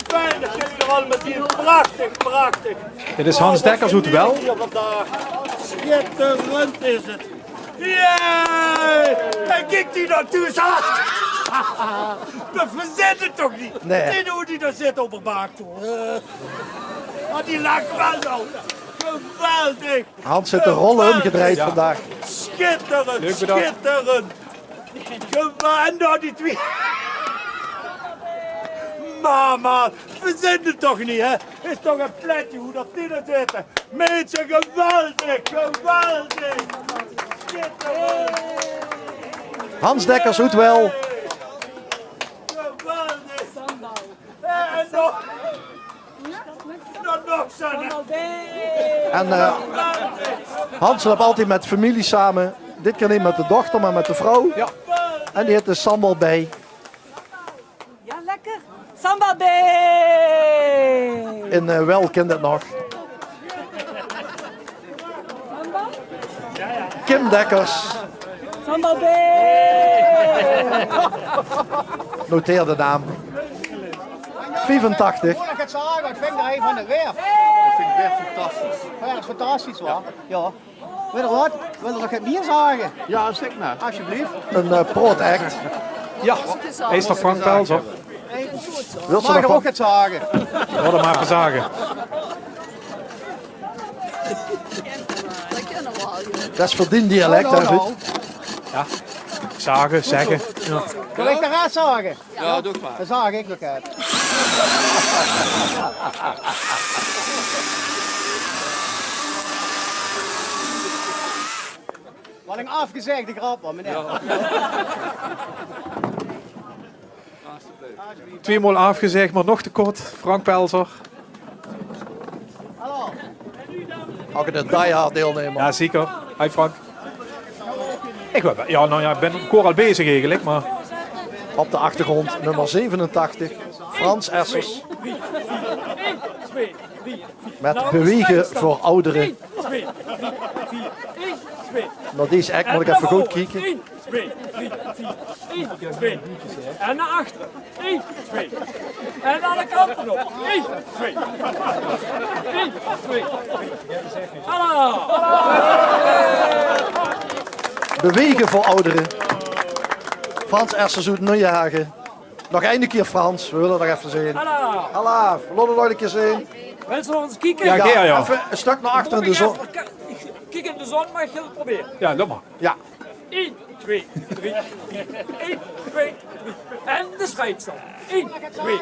Fijn det geer allemaol hie, prachtig, prachtig. Dit is Hans Dekkers oet Well. Sjitterend is 't. Jee! En kiek die dao toe, zag. Det verzint 't toch neet? Nae. Zeen wie die dao zit op de bank, hoor. Ah, die lach waal noe. Geweldig. Hans haet de rolle ómgedrejd vandaag. Sjitterend, sjitterend. Gewa-, en dao die twie. Mama, verzint 't toch neet, hè? Is toch ein pletje wie det die dao zitte. Minse, geweldig, geweldig. Sjitterend. Hans Dekkers oet Well. Geweldig. En nog, nog zo'n. En, eh, Hans löp altied mit femilie same. Dit kier neet mit de dochter, mer mit de vrouw. Jao. En die heet de Sambal Bij. Jao, lekker. Sambal Bij. In, eh, Well kint det nog. Kim Dekkers. Sambal Bij. Noteer de naam. Viefentachtig. Ich wól nog get zage, waat vingt geer van 't waer? Ich vinj 't waer fantastisch. Jao, det is fantastisch, wa? Jao. Weit geer waat? Wils se nog get mieë zage? Jao, zèk mer. Alsjeblieft. Ein, eh, proot act. Jao, hie is nog Frank Pelzer. Wils se nog get zage? Laot 'm mer zage. Det is veur dien dialek, hè, Ruud? Jao. Zage, zègke. Jao. Zal ich de res zage? Jao, doot mer. Dan zage ich nog get. Waat ein aafgezegde grap, hoor, meneer. Jao. Twieëmaol aafgezag, mer nog te kort. Frank Pelzer. Hallo. Ouch de diehard deilnummer. Jao, zeker. Hoi, Frank. Ich bön, jao, noe jao, ich bön, ich waor al bezig eigelik, mer... Op de achtergrond nummer zevenentachtig, Frans Essers. Mit Bewegen voor Ouderen. Noe, dees act mót ich effe good kieke. Ein, twee, drie, vier. Ein, twee. En nao achteren. Ein, twee. En aan de kanten op. Ein, twee. Ein, twee. Alaaf. Bewegen voor Ouderen. Frans Essers oet Nujehage. Nog eine kier Frans, we wille nog effe zeen. Alaaf. Alaaf, laot 't nog eine kier zeen. Wils se nog ins kieke? Jao, jao. Effe ein stök nao achteren in de zon. Kiek in de zon, mer ich gaon 't probere. Jao, doot mer. Jao. Ein, twee, drie, vier. Ein, twee, drie. En de spreidstand. Ein, twee.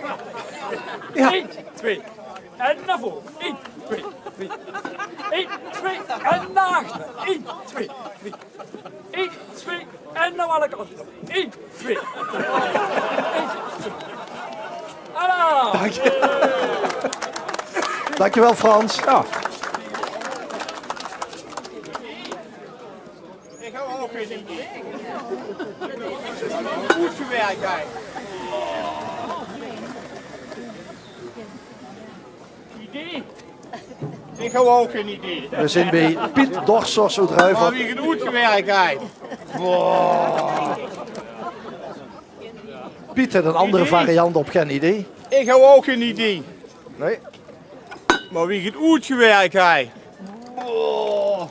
Jao. Ein, twee. En nao vore. Ein, twee, drie. Ein, twee. En nao achteren. Ein, twee, drie. Ein, twee. En nao alle kante. Ein, twee. Ein, twee. Alaaf. Dank je. Dankjewel, Frans. Jao. Ich höb ouch gein idee. Oetgewèrk, hè. Idee? Ich höb ouch gein idee. We zeen bie Piet Dorsers oet Ruivert. Mer wie 't oetgewèrk, hè. Boah. Piet haet ein anger variant op gein idee. Ich höb ouch gein idee. Nae. Mer wie 't oetgewèrk, hè. Boah.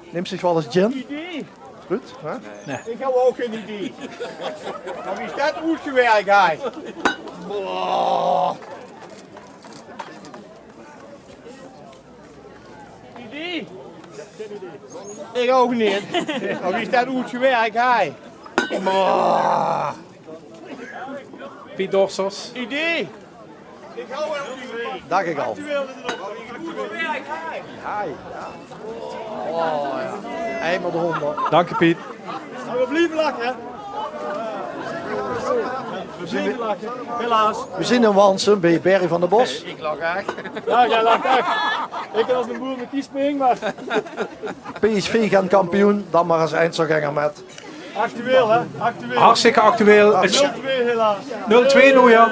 Nums dich waal ins gin? Idee? Good, hè? Nae. Ich höb ouch gein idee. Mer wie is det oetgewèrk, hè? Boah. Idee? Ich ouch neet. Mer wie is det oetgewèrk, hè? Boah. Piet Dorsers. Idee? Dach ich al. Hi. Oh, jao. Eimer d'ronder. Dank je, Piet. Mer we blieve lache, hè? We blieve lache. Helaas. We zeen in Wanssum bie Berry van der Bos. Ich lach ech. Jao, doe lachs ech. Ich es eine boer mit die spring, mer... P S V gaon kampioen, dan mer es einzelgenger mit. Actueel, hè? Actueel. Hartstikke actueel. Nul twee helaas. Nul twee noe, jao.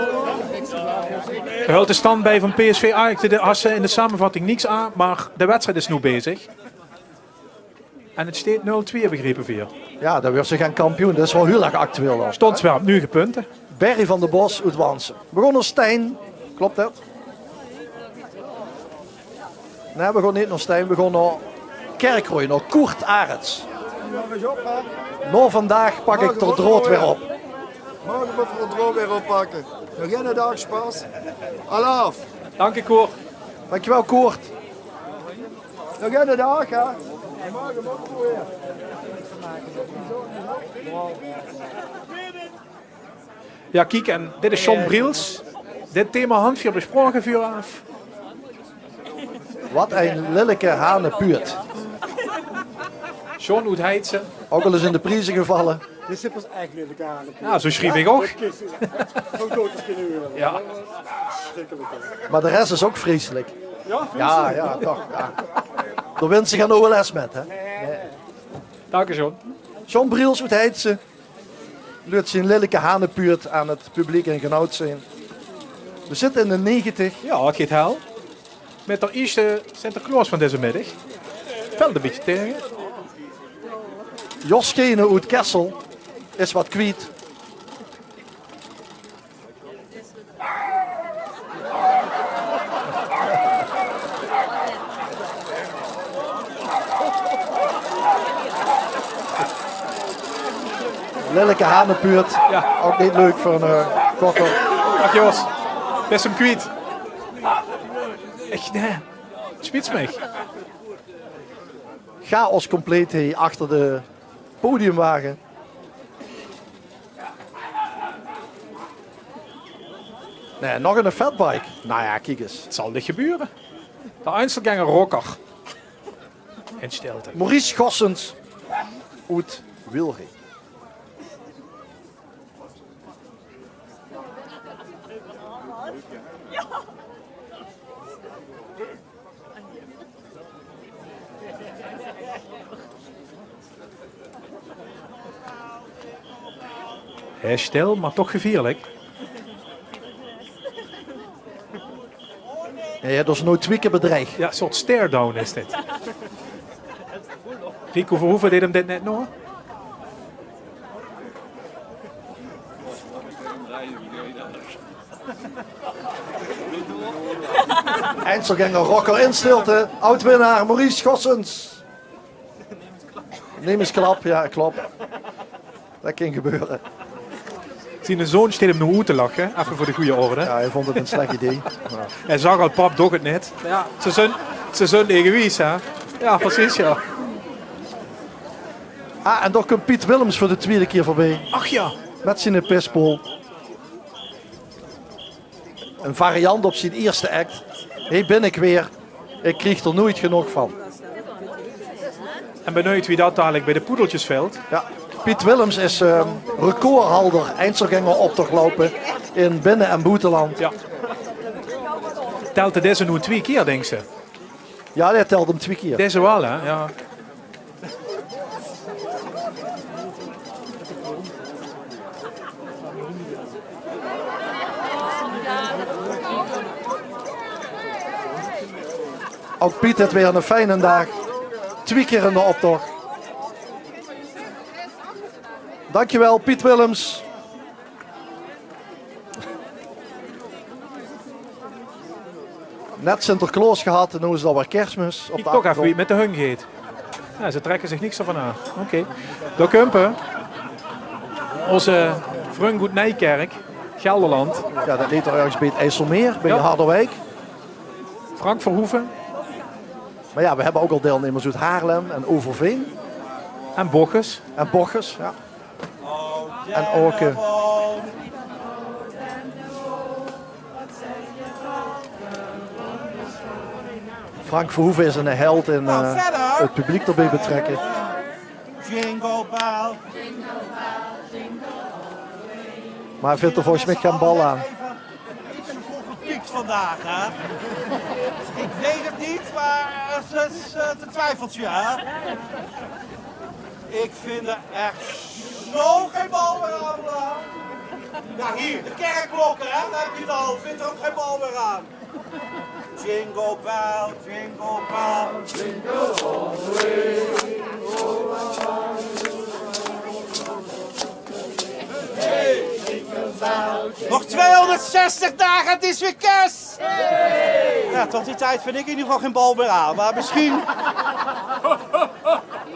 Geer heurt de stand bie van P S V Ajax. Dit has se in de samevatting niks aan, mer de wedstrijd is noe bezig. En 't steit nul twee, begrepe veer. Jao, dan weurt ze gaon kampioen. Det is waal hiel erg actueel dan. Stond ze weer op nuuge punte. Berry van der Bos oet Wanssum. Begós nao Stijn. Klop det? Nae, begós neet nao Stijn. Begós nao Kerkroeë, nao Koert Arends. Nao vandaag pak ich d'r draod weer op. Morge mótte v'r d'r draod weer oppakke. Nog eine daag sjpas. Alaaf. Dank je, Koert. Dankjewel, Koert. Nog eine daag, hè. Jao, kiek, en dit is John Briels. Dit thema hant veer besproke veuraaf. Wat ein lilleke hanepuut. John oet Heitse. Ouch al ins in de prieze gevalle. Dit zit pas ech lilleke hanepuut. Jao, zoe sjrief ich ouch. Jao. Sjrikkelik, hè. Mer de res is ouch vreiselik. Jao, jao, toch. Jao. Dao wins se gein O L S mit, hè? Nae. Danke, John. John Briels oet Heitse. Leut zien lilleke hanepuut aan 't publiek in Genhout zeen. Veer zitte in de negentig. Jao, 't geit hel. Mit d'r ieësjte Sinterklaos van deze middig. Vèlt e bietje taenge. Jos Schenen oet Kessel is wat kwiet. Lilleke hanepuut. Jao. Ouch neet leuk veur eine, eh, kokker. Ach, Jos. Bès 'm kwiet. Ech, nae. Spiets mich. Chaos compleet hie achter de podiumwage. Nae, nog eine fatbike. Noe jao, kiek ins. 't Zal neet gebäöre. D'r einzelgenger rocker. In stilte. Maurice Gossens oet Wilre. Heer stil, maar toch gevierlik. Ja, ja, dat is nooit twee keer bedreig. Ja, een soort stare-down is dit. Rico Verhoeven deed hem dit net nog. Einzelgänger Rocker in stilte, oud-winnaar Maurice Goossens. Neem eens klap, ja, klop. Dat kan gebeuren. Zien zoon steet hem noe oet te lache, effe veur de goeie orde. Ja, hij vond het een slecht idee. Ja. Hij zag al, pap doog het net. Ja. Ze zien, ze zien egoïst, hè? Ja, precies, ja. Ah, en toch komt Piet Willems voor de tweede keer voorbij. Ach ja. Met zijn pispool. Een variant op zijn eerste act. Hier ben ik weer. Ik krijg er nooit genoeg van. En benieuwd wie dat dadelijk bij de poedeltjes velt. Ja. Piet Willems is ehm, recordhalder, einzelgänger optocht lopen in binnen- en buitenland. Ja. Telt het deze nu twee keer, denk ze? Ja, hij telt hem twee keer. Deze wel, hè? Ja. Ook Piet het weer een fijne dag. Twee keer in de optocht. Dankjewel, Piet Willems. Net Sinterklaos gehad en nu is het alweer Kerstmis. Op de achtergrond. Toch even wie het met de hung geet. Ja, ze trekken zich niks ervan aan. Oké. Door Kumpen. Onze vriend uit Nijkerk, Gelderland. Ja, dat ligt er ergens bij het IJsselmeer, bij Harderwijk. Frank Verhoeven. Maar ja, we hebben ook al deelnemers uit Haarlem en Overveen. En Bochum. En Bochum, ja. En Aken. Frank Verhoeven is een held in eh, het publiek erbij betrekken. Jingle bell. Maar hij vindt er volgens mij geen bal aan. Iets te vroeg gepiekt vandaag, hè? Ik weet het niet, maar het is eh, te twijfeltje, hè? Ik vind er echt zo geen bal meer aan, man. Ja, hier, de kerkklokken, hè? Daar heb je het al. Vindt er ook geen bal meer aan. Jingle bell, jingle bell. Nog tweehonderdzestig dagen, het is weer kerst. Ja, tot die tijd vind ik in ieder geval geen bal meer aan. Maar misschien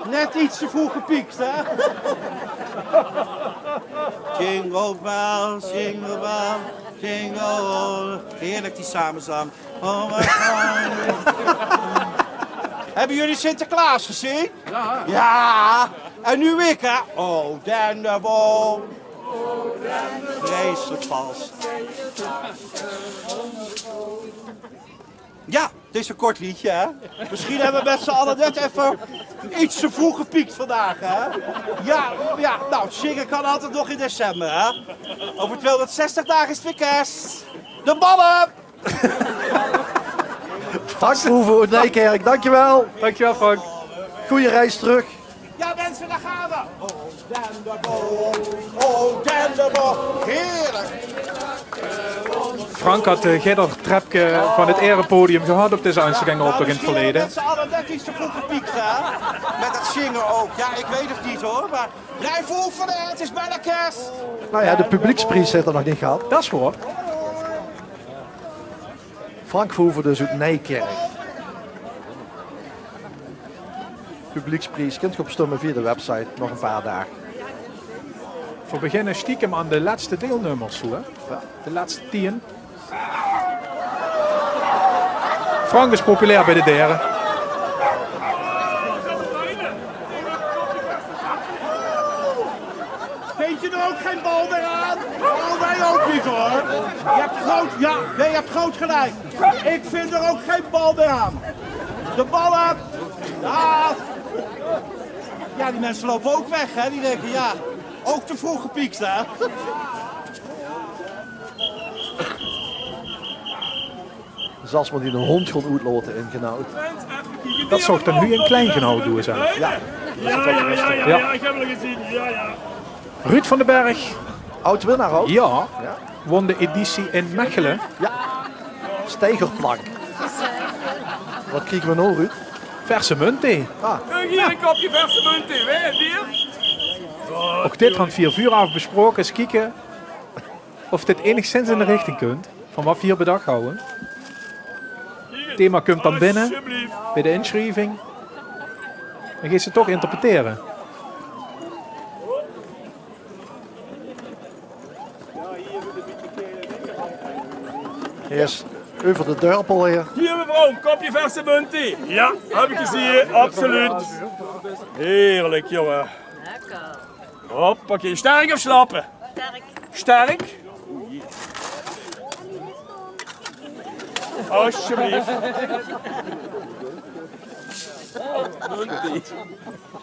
net iets te vroeg gepiekt, hè? Jingle bells, jingle bells, jingle all. Heerlijk die samenzang. Oh my God. Hebben jullie Sinterklaas gezien? Ja. Ja. En nu ik, hè? Oh, Dendebol. Vreselijk vals. Ja, het is een kort liedje, hè? Misschien hebben we met z'n allen net even iets te vroeg gepiekt vandaag, hè? Ja, ja, nou, zingen kan altijd nog in december, hè? Over tweehonderdzestig dagen is het weer kerst. De ballen! Frank Verhoeven uit Nijkerk, dankjewel. Dankjewel, Frank. Goeie reis terug. Ja, mensen, daar gaan we. Oh, Dendebol. Oh, Dendebol. Heerlijk. Frank had de giddertrepke van het erepodium gehad op deze Einzelgängeroptocht in het verleden. Met z'n allen net iets te vroeg gepiekt, hè? Met dat zingen ook. Ja, ik weet het niet, hoor. Maar blijf oefenen, het is bijna kerst. Nou ja, de publieksprijs heeft er nog niet gehad. Dat is waar. Frank Verhoeven dus uit Nijkerk. Publieksprijs, kunt ge op stummen via de website, nog een paar dagen. We beginnen stiekem aan de laatste deelnummers, hè? Ja. De laatste tien. Frank is populair bij de deren. Vind je er ook geen bal meer aan? Oh, wij ook niet, hoor. Je hebt groot, ja, nee, je hebt groot gelijk. Ik vind er ook geen bal meer aan. De ballen. Ja. Ja, die mensen lopen ook weg, hè. Die denken, ja, ook te vroeg gepiekt, hè. Zelfs mer die eine hóndj gaon oetlaote in Genhout. Det zów dan noe in Klein Genhout doon zeen. Jao. Jao, jao, jao, jao, jao, ich höb 't al gezeen. Jao, jao. Ruud van den Berg. Aod-winnaar ouch? Jao. Jao. Wón de editie in Mechelen. Jao. Steigerplank. Waat kriege v'r noe, Ruud? Verse munte. Ah. Hie ein köpke verse munte. Wèt geer? Ouch dit hant v'r veuraaf besproke. Ins kieke of dit enigszins in de richting kunt van waat v'r bedach hawwe. Thema kump dan binne bie de insjrieving. Dan geis se 't toch interpretere. Hie is euver de dörpel hie. Hie, mevrouw, köpke verse munte. Jao, höb ich gezeen, absoluut. Heerlik, jónge. Lekker. Hoppakee, sterk of slappe? Sterk. Sterk? Alsjeblieft.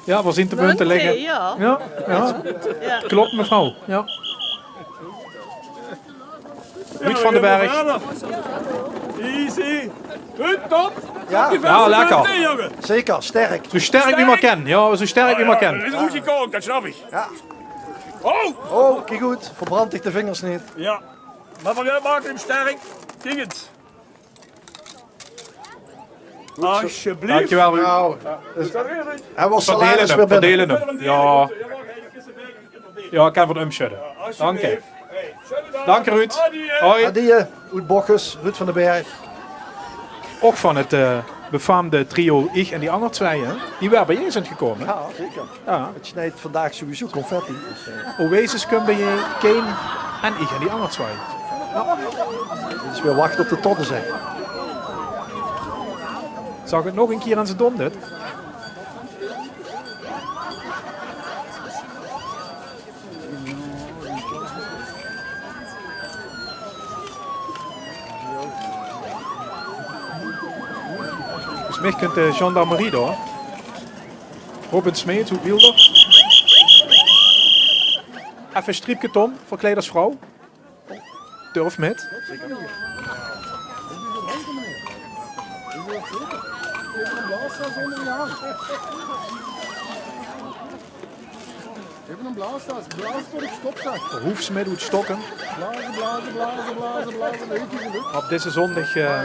Jao, v'r zeen de munte ligke. Jao, jao. Klop, mevrouw. Jao. Ruud van den Berg. Easy. Good, top. Jao. Jao, lekker. Zeker, sterk. Zoe sterk wie mer kan. Jao, zoe sterk wie mer kan. Det is good gekookt, det snap ich. Jao. Oh! Oh, kiek good. Verbrand dich de vingers neet. Jao. Mer v'r make 'm sterk. Kiek ins. Alsjeblieft. Dankjewel, Ruud. Nou, dus, is det weer, Ruud? Hae waas al... Verdele 'm, verdele 'm. Jao. Jao, ich kan 't umsjudde. Dank dich. Dank, Ruud. Hoi. Adieë, oet Bochus, Ruud van den Berg. Ouch van 't, eh, befaamde trio Ich en die anger tswei, hè? Die waere bie-ein zeen gekómme, hè? Jao, zeker. Jao. 't Sjnijt vandaag sowieso confetti, dus, eh. Oasis kump bie-ein en Ich en die anger tswei. Jao. 't Is weer wachte op de todde, zeg. Zag 't nog ein kier en ze dónde 't. Dus mich kunt de gendarmerie dao. Robin Smeets oet Wielder. Effe e striepke, Tom, verkleid es vrouw. Durf mit. Effe 'n blaastest ónger de aarm. Effe 'n blaastest. Blaze tot ich stop zeg. Verhoefsmiddel oet Stokkem. Blaze, blaze, blaze, blaze, blaze. Op deze zondig, eh,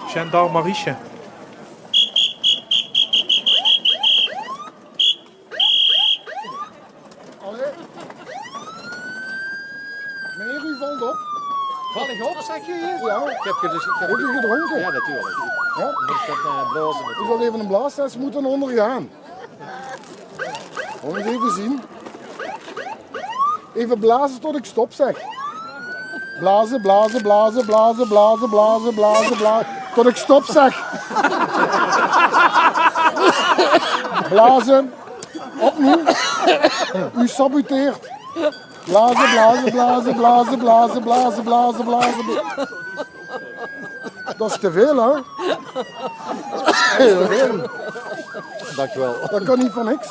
gendarmeriesje. Allee. Meneer, u valt op. Val ich op, zeg je hier? Ja. Ik heb gedronken. Ja, natuurlijk. Ja? Moet ik dat, eh, blazen? U zal even een blaastest moeten ondergaan. Kom eens even zien. Even blazen tot ik stop zeg. Blazen, blazen, blazen, blazen. Tot ik stop zeg. Blazen. Opnieuw. U saboteert. Blazen, blazen, blazen. Dat is te veel, hè? Dat is te veel. Dank u wel. Dat kan niet voor niks.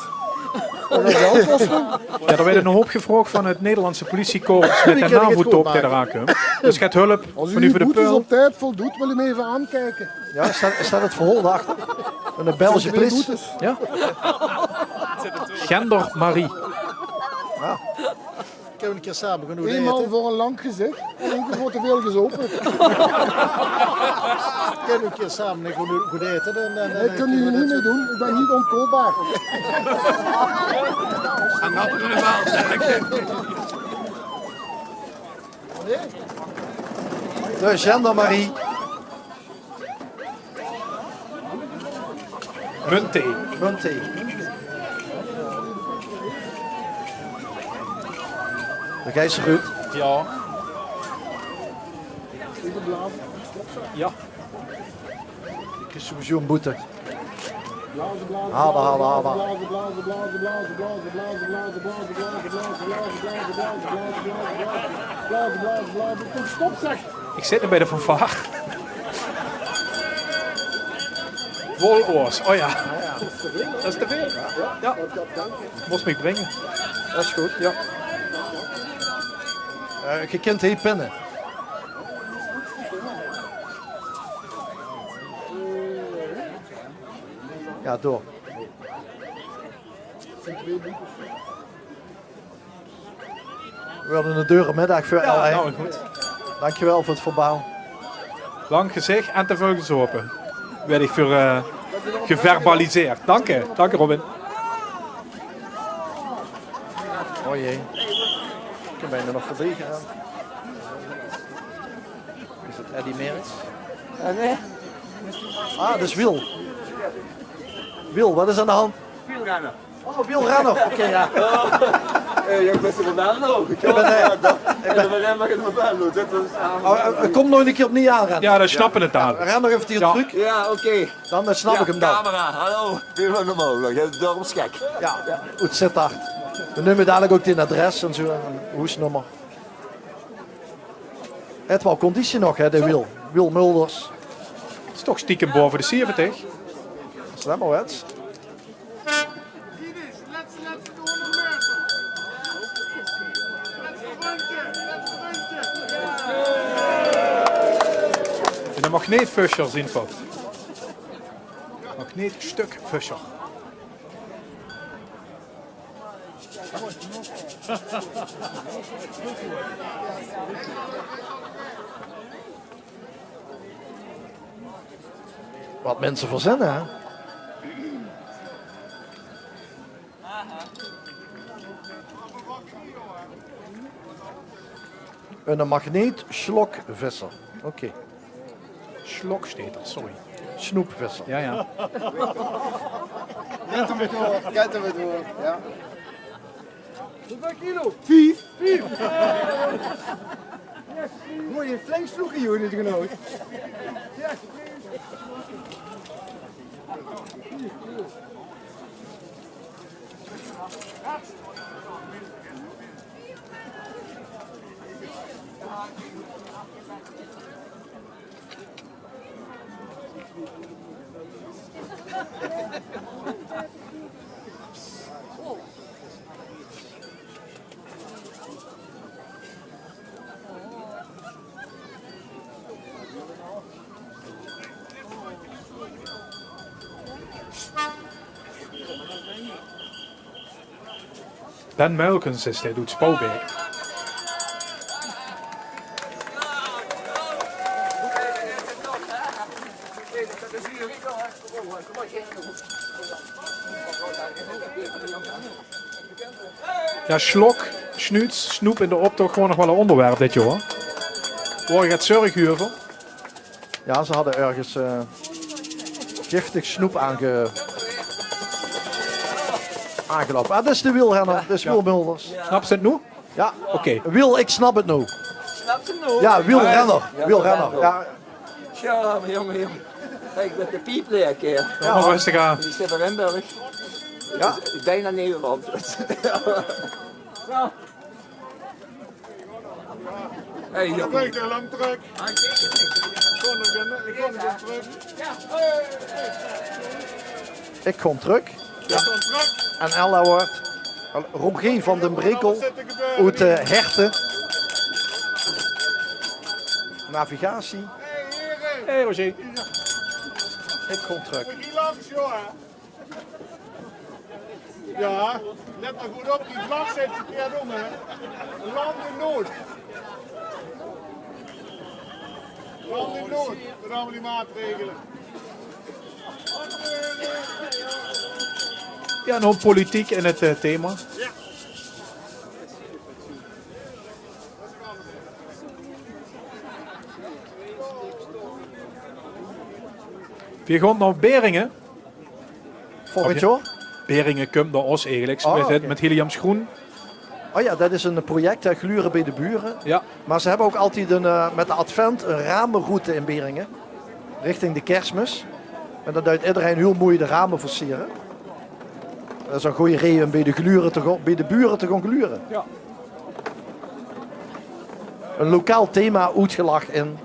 Dat gaat geld kosten. Ja, d'r weurt 'nen hoop gevraog van 't Nederlandse politiekorps mit de NAVO-top dae d'raan kump. Dus get hulp van Uwe de Peul. Als u uw boetes op tijd voldoet, wil u hem even aankijken. Ja, is dat, is dat 't verhaol daarachter? Een Belgische politie. Ja. Gendarmerie. Ja. Kunnen we een keer samen gaan eten? Eenmaal voor een lang gezicht en één keer voor te veel gezopen. Kunnen we een keer samen gaan, gaan eten? Dan, dan, nee, kunnen jullie niet mee doen. Ik ben niet omkoopbaar. En dat is wel sterk. De gendarmerie. Munthee. Munthee. De geis eruit. Ja. Ja. Ik is sowieso een boete. Haba, haba, haba. Blazen, blazen, blazen. Blazen, blazen, blazen. Stop, zeg. Ik zit nu bij de fanfare. Vol oors. Oh ja. Dat is te veel. Ja. Moest me brengen. Dat is goed, ja. Eh, ge kint hie pinne. Ja, door. We hadden een dure middag voor L één. Dankjewel voor het verbaal. Lang gezegd en te veel gezopen. Werd ik voor eh, geverbaliseerd. Dank je. Dank je, Robin. O jee. Ik ben er nog voorbij gegaan. Is het Eddy Merckx? Ah, nee. Ah, dat is Wiel. Wiel, wat is aan de hand? Wielrenner. Oh, wielrenner. Oké, ja. Hey, jong, beste van Venlo. Ik ben, eh, ik ben van Venlo. Zet ons aan. Oh, eh, kom nog een keer opnieuw aanrennen. Ja, dan snappen we het dadelijk. Ren nog even die truc. Ja, oké. Dan eh, snap ik hem dan. Camera, hallo. Weer van de molen. Ja, daarom schek. Ja, goed, zit daar. We nemen dadelijk ook die adres en zo, en hoesnummer. Het wel conditie nog, hè, de Wiel. Wiel Mulders. Is toch stiekem boven de zeventig. Slim hoor, het. En dan mag niet Vuscher zien fout. Mag niet stuk Vuscher. Wat mensen verzinnen, hè? Een magneet slokvisser. Oké. Slok staat er, sorry. Snoepvisser. Ja, ja. Kent hem door, kent hem door. Ja. Hoeveel kilo? Vief. Vief. Mooi, een flink sloekje, joh, dit genoot. Ben Muilkens is dit oet Spouwbeek. Ja, slok, snuuts, snoep in de optocht, gewoon nog wel een onderwerp dit jaar. Waar gaat zorg over? Ja, ze hadden ergens eh, giftig snoep aange... aangelopen. Ah, dat is de wielrenner, dat is Wiel Mulders. Snap ze het nu? Ja. Oké. Wiel, ik snap het nu. Snap ze het nu? Ja, wielrenner. Wielrenner. Ja. Tja, maar jongen, jongen. Hey, ik ben de piepleer, hè. Ja, rustig aan. Die zit er in België. Ja. Bijna Nederland. Ja. Hey, joh. Ik leg de lamp terug. Ik kom er weer, ik kom er weer terug. Ik kom terug. Ja. En Ella wordt Roger van den Brekel uit de Herten. Navigatie. Hey, Roger. Ik kom terug. Hier langs, joh. Ja, let maar goed op, die vlag zit verkeerd om, hè. Land in nood. Land in nood, met allemaal die maatregelen. Ja, nog politiek in het eh, thema. Ja. We gaan naar Beringen. Volgend jaar? Beringen komt door ons eigenlijk, oh, met, oké, met Heliums Groen. Oh ja, dat is een project, hè, Gluren bij de Buren. Ja. Maar ze hebben ook altijd een, eh, met de advent een ramenroute in Beringen, richting de kerstmis. En dan duit iedereen heel mooi de ramen versieren. Dat is een goede reden om bij de, gluren te, go- bij de buren te gaan gluren. Ja. Een lokaal thema oetgelag in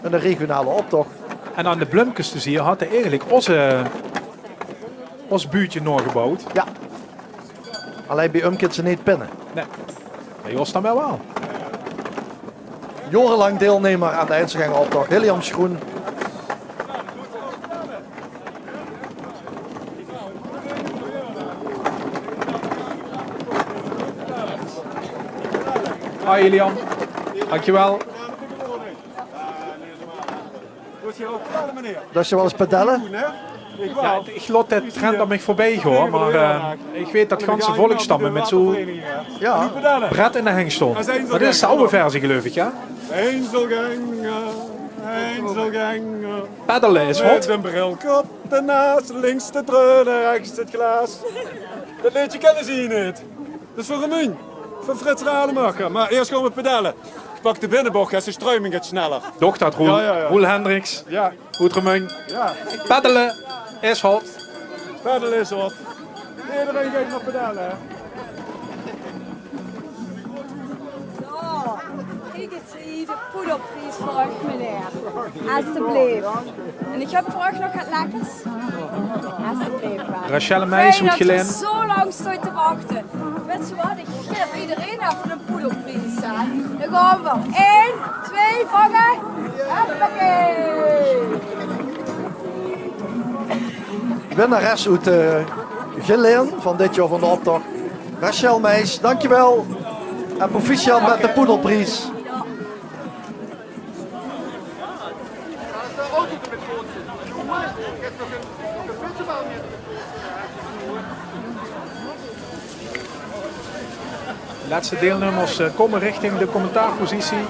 een regionale optocht. En aan de blumkes te zien had hij eigenlijk onze, ons buurtje nagebouwd. Ja. Alleen bij um kint ze niet pinnen. Nee. Maar Jos dan wel wel. Jaorelang deilnummer aan de Einzelgängeroptoch, Hilliam Schroen. Hoi Hilliam, dankjewel. Doot geer waal ins pedelle? Jao, ich laot de trend aan mich veurbie gaon, mer, eh, ich weit det ganse volksstamme mit zo'n bret in de heng staon. Mer dit is de aw versie, geluif ich, jao? Einzelgänger, Einzelgänger. Peddele is hot. Mit ein brilke op de naas, links de trölle, rechts het glaas. Det leedje kènne ze hie neet. Det is van Remunj, van Frits Rademacher. Mer eers gaon v'r pedelle. Ich pak de binneboch, hè, de struiming geit sneller. Doch det, Roel. Jao, jao, jao. Roel Hendriks. Jao. Good, Remunj. Jao. Peddele is hot. Peddele is hot. Ederein geit nao pedelle, hè. Zo, kiek ins hie, de poedelpries veur uch, meneer. Estebleef. En ich höb veur uch nog get lekkers. Estebleef. Rachel Meijs oet Geleen. Fijn det geer zo lang stoot te wachte. Wèt geer waat, ich gaef ederein effe eine poedelpries, hè. Dan gaon v'r. Ein, twee, vange. Hoppakee. Winnares oet, eh, Geleen van dit jaor van de optoch. Rachel Meijs, dankjewel. En proficiat mit de poedelpries. De lètste deilnummers, eh, kómme richting de commentaarpositie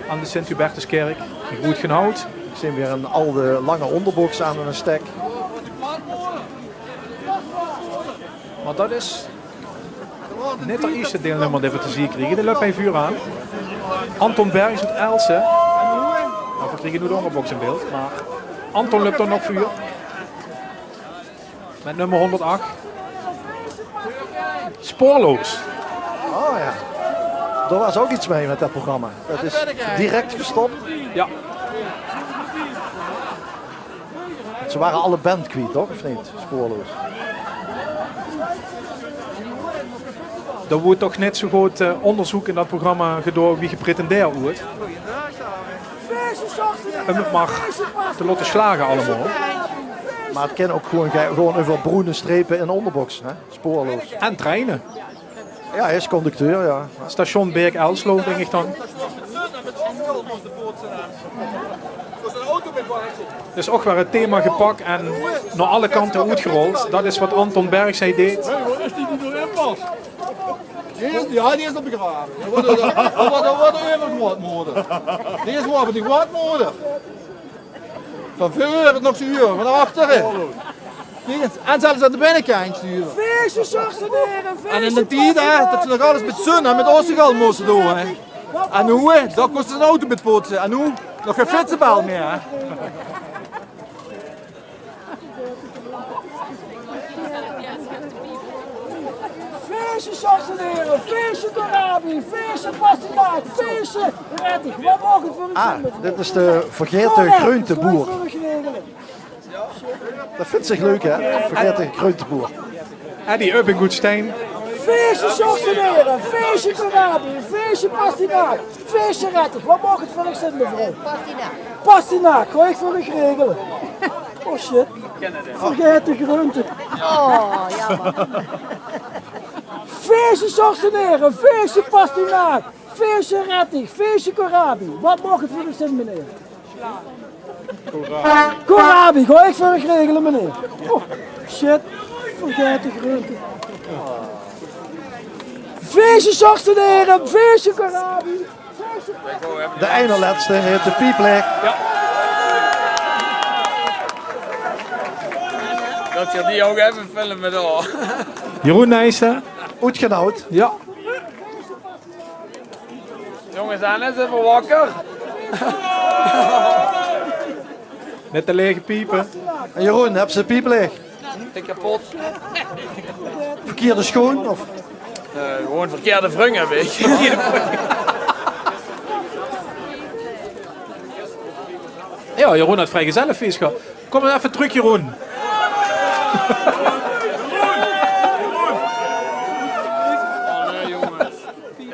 aan de Sint-Hubertuskèrk. Good genouwd. Ich zeen weer ein alde lange óngerboks aan ein stek. Mer det is neet de ierste deilnummer dae v'r te zeen kriege. Dae löp hie veuraan. Anton Bergs oet Aelse. Noe, v'r kriege noe de óngerboks in beeld, mer Anton löp d'r nog veur. Mit nummer hónderdach. Spoorloos. Oh jao. Dao waas ouch get mei mit det programma. Det is direk gestop. Jao. Ze wore alle band kwiet, toch? Of neet? Spoorloos. D'r woort toch neet zo good, eh, óngerzeuk in det programma gedaon wie gepretendeerd woort. Óm 't mer te laote slage allemaol. Mer 't kin ouch gewoon, gewoon euver broene strepe in óngerboks, hè? Spoorloos. En treine. Jao, hae is conducteur, jao. Station Berk-Elslo, dink ich dan. Dus ouch weer 't thema gepak en nao alle kante oetgerold. Det is waat Anton Bergs hie deej. Hey, waat is die die d'r in pas? Die is, jao, die is al begrave. Det waas, det waas, det waas de euvergroeatmoder. Die is waal van die groeatmoder. Van veur nog zoe huur, van achter. Kiek ins, en zelfs aan de binnekantj zoe huur. Feesje, sjors en here, feesje. En in d'n tied, hè, det ze nog alles mit zon en mit ossegal móste doon, hè. En noe, hè, dao kós se 'n auto mit poetse. En noe, nog gein fietsebel mieë, hè. Feesje, sjors en here, feesje, koolrabi, feesje, pastinaak, feesje, rettich. Waat maag 't veur uch zeen, mevrouw? Ah, dit is de vergaete greuntebuur. Det vinj ich leuk, hè? Vergaete greuntebuur. Eddy Ubbing oet Stein. Feesje, sjors en here, feesje, koolrabi, feesje, pastinaak, feesje, rettich. Waat maag 't veur uch zeen, mevrouw? Pastinaak. Pastinaak, gaon ich veur uch regele. Oh shit. Vergaete greunte. Oh, jaomer. Feesje, sjors en here, feesje, pastinaak, feesje, rettich, feesje, koolrabi. Waat maag 't veur uch zeen, meneer? Koolrabi, gaon ich veur uch regele, meneer. Oh, shit. Vergaete greunte. Feesje, sjors en here, feesje, koolrabi. De eine lètste haet de piep laeg. Jao. Det geer die ouch effe filme dao. Jeroen Nijssen. Oetgenauwd. Jao. Jónges, Anne, is effe wakker. Mit de laege piepe. En Jeroen, höbs se de piep laeg? Te kepot. Verkierde sjoon, of? Eh, gewoon verkierde vrung höb ich. Jao, Jeroen haet vriegezellefees gehad. Kóm mer effe trök, Jeroen. Allee, jónges.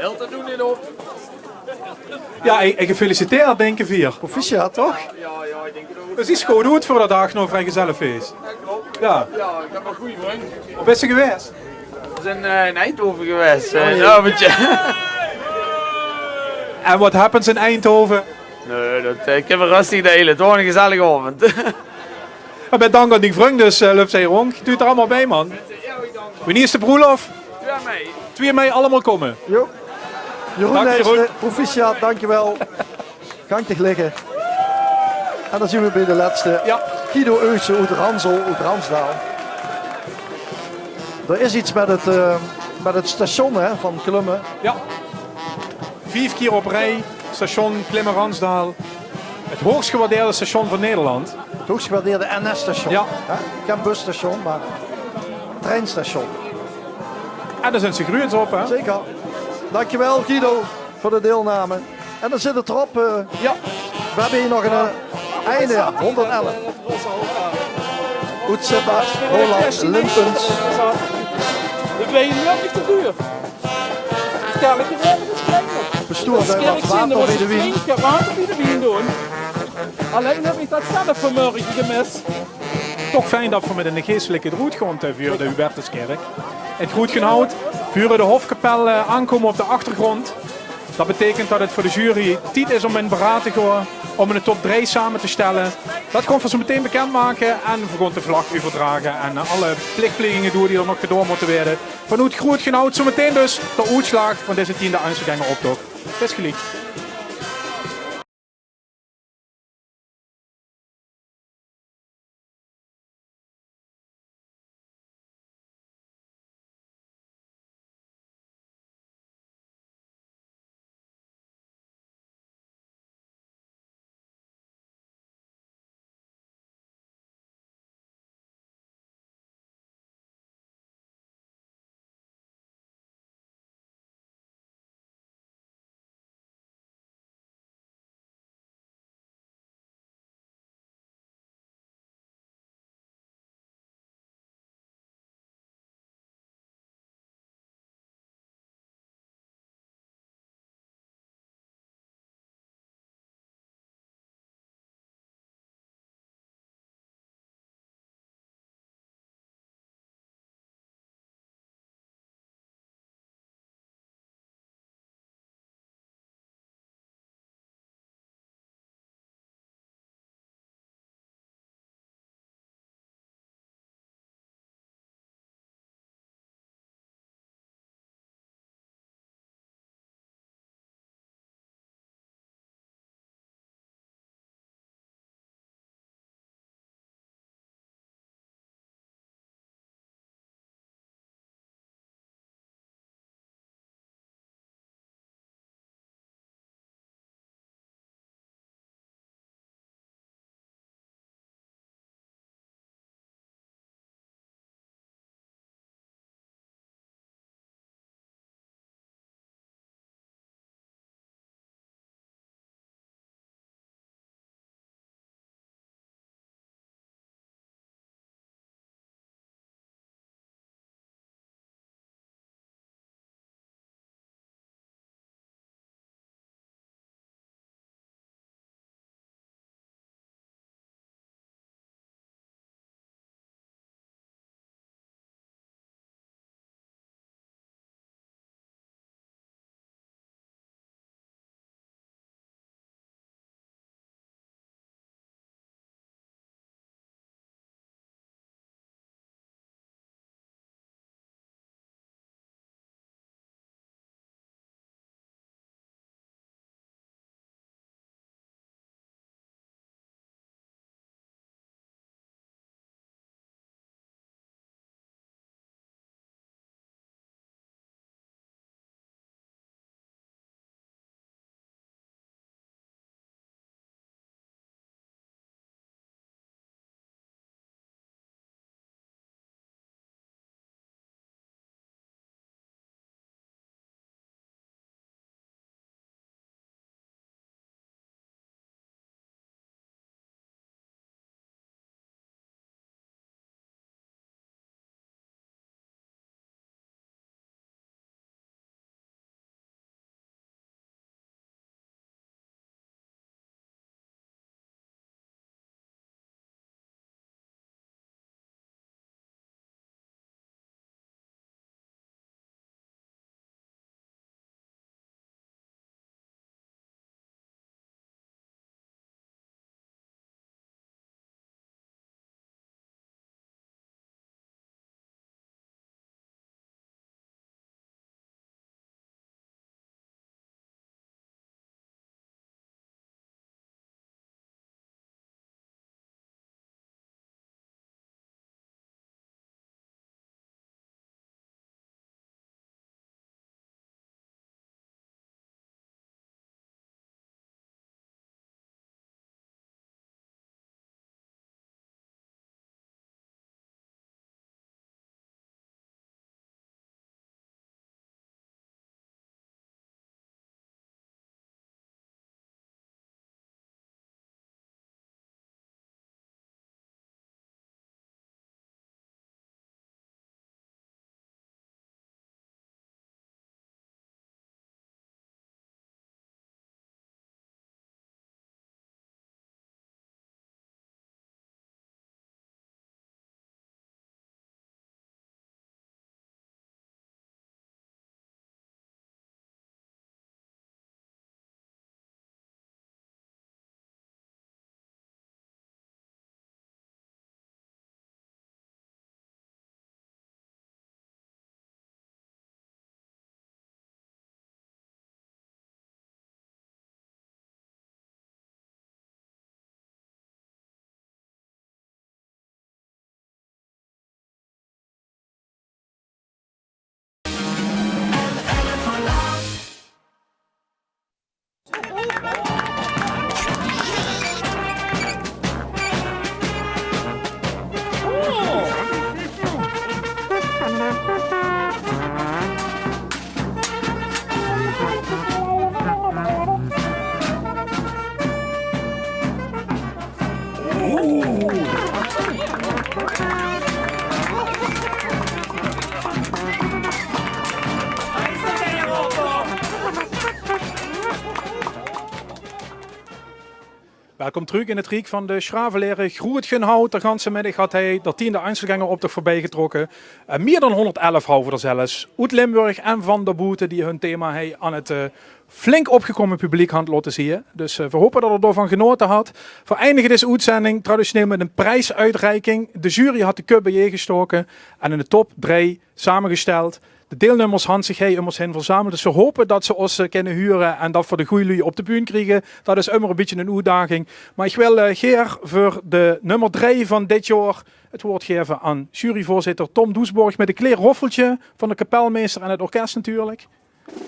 Hilt 't noe neet op? Ja, en, en gefeliciteerd, dinke vier. Proficiat, toch? Precies good oet veur de daag nao 't vriegezellefees. Ja. Wo bis se gewaes? We zien, eh, in Eindhoven gewaes, eh, in Euvertje. En wat happens in Eindhoven? Nae, dat, eh, kinne we rustig deile. 't Waor 'ne gezellige aovend. Mer bedank aan die vrung, dus, eh, löp ze hie rónd. Doot 't allemaol bie, man. Wienie is de broelof? Twieë mei. Twieë mei, allemaol kómme. Jo. Jeroen Leijsen, proficiat, dankjewel. Gank dich ligke. En dan zien we bie de lèste. Ja. Guido Eusen oet Ranzel, oet Ransdaal. D'r is get mit 't, eh, mit 't station, hè, van Klumme. Ja. Vief kier op rij, station Klumme-Ransdaal. Het hoogst gewaardeerde station van Nederland. Het hoogst gewaardeerde N S-station. Ja. Hè? Gen busstation, mer treinstation. En dao zien ze gruuets op, hè? Zeker. Dankjewel, Guido, veur de deilname. En dan zit 't d'rop, eh, ja. We hebbe hie nog ein, eh, eine, ja, hónderdelf. Oet Sittard, Roland Limpens. De wien weurt neet te duur. 't Kerke weurt neet kleiner. Bestuur, d'r water bie de wien. Flink get water bie de wien doon. Allein höb ich dat zelf vanmorge gemis. Toch fijn dat v'r mit 'ne geestelike d'roet gaon, eh, veur de Hubertuskerk. 't Groetgenhout, veur de hofkapel, eh, aankómme op de achtergrónd. Dat beteikent dat 't veur de jury tied is óm in beraod te gaon, óm 'ne top drie same te stelle. Dat gaon v'r zo metein bekindmake en v'r gaon de vlag euverdrage en, eh, alle plichtplegingen doon die d'r nog gedaon mótte waere. Vanoet Groetgenhout zo metein dus de oetslaag van deze tiende Angsterganger-optoch. Bis geliek. Welkom trök in 't riek van de Sjravelaere. Groet Genhout, de ganse middig hat hie de tiende Einzelgänger-optoch veurbij getrokke. Eh, mier dan hónderdelf hauwe d'r zelfs oet Limburg en van dao boete die hun thema hie aan 't, eh, flink opgekómme publiek hant laote zieë. Dus, eh, veer hope dat 'r daovan genaote hat. Veer eindige dees oetzending traditioneel mit 'n prijsuitreiking. De jury hat de cup bijeengestaoke en in de top drie samegesteld. De deelnummers hant zich hie um ós hin verzameld. Dus veer hope dat ze ós, eh, kinne hure en dat veer de gooj luuj op de bühne kriege. Dat is ummer e bietje 'n oetdaging. Mer ich wil, eh, gaer veur de nummer drie van dit jaor 't woord gaeve aan juryvoorzitter Tom Doesborg mit e kleen roffeltje van de kapelmeister en 't orkes natuurlik.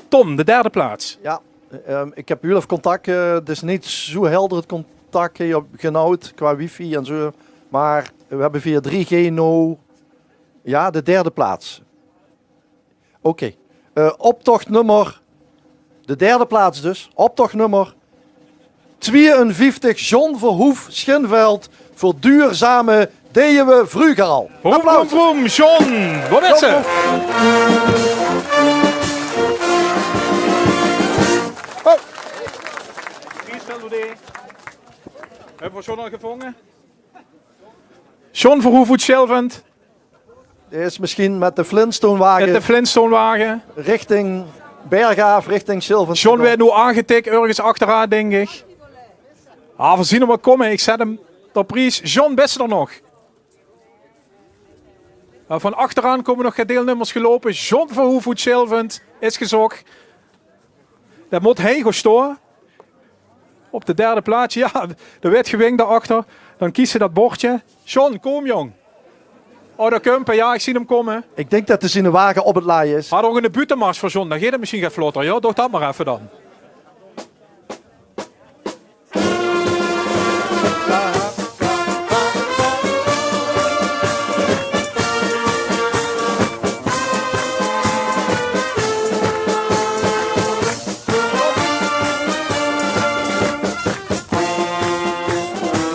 Tom, de derde plaats. Ja, ehm, ik heb hiel effe contact. Eh, 't is neet zoe helder 't contact hie op Genhout qua wifi en zoe. Mer veer hebbe via drie G now, ja, de derde plaats. Oké. Eh, optochtnummer, de derde plaats dus. Optochtnummer twieënvieftig, John Verhoef, Schinveld, veur duurzame deje we vreuger al. Vroem, vroem, vroem, John, wo is ze? Oh. Höbbe v'r John al gevónge? John Verhoef oet Sjilvent. Dae is misschien mit de Flintstone-wage. Mit de Flintstone-wage. Richting Bergaaf, richting Sjilvent. John weurt noe aangetik, örges achteraan, dink ich. Ah, v'r zeen 'm waal kómme. Ich zèt 'm ter pries. John, bis se d'r nog? Mer van achteraan kómme nog get deelnummers geloupe. John Verhoef oet Sjilvent is gezóch. Dae mót hie gaon staon. Op de derde plaats, ja, d'r weurt gewink dao achter. Dan kies se dat bordje. John, kóm, jóng. Oh, dao kump 'r. Ja, ich zeen 'm kómme. Ik denk dat de ziene wage op 't laaie is. Hat ouch 'ne buuttemars veur John. Dan geit 't misschien get vlotter, ja. Doot dat mer effe dan.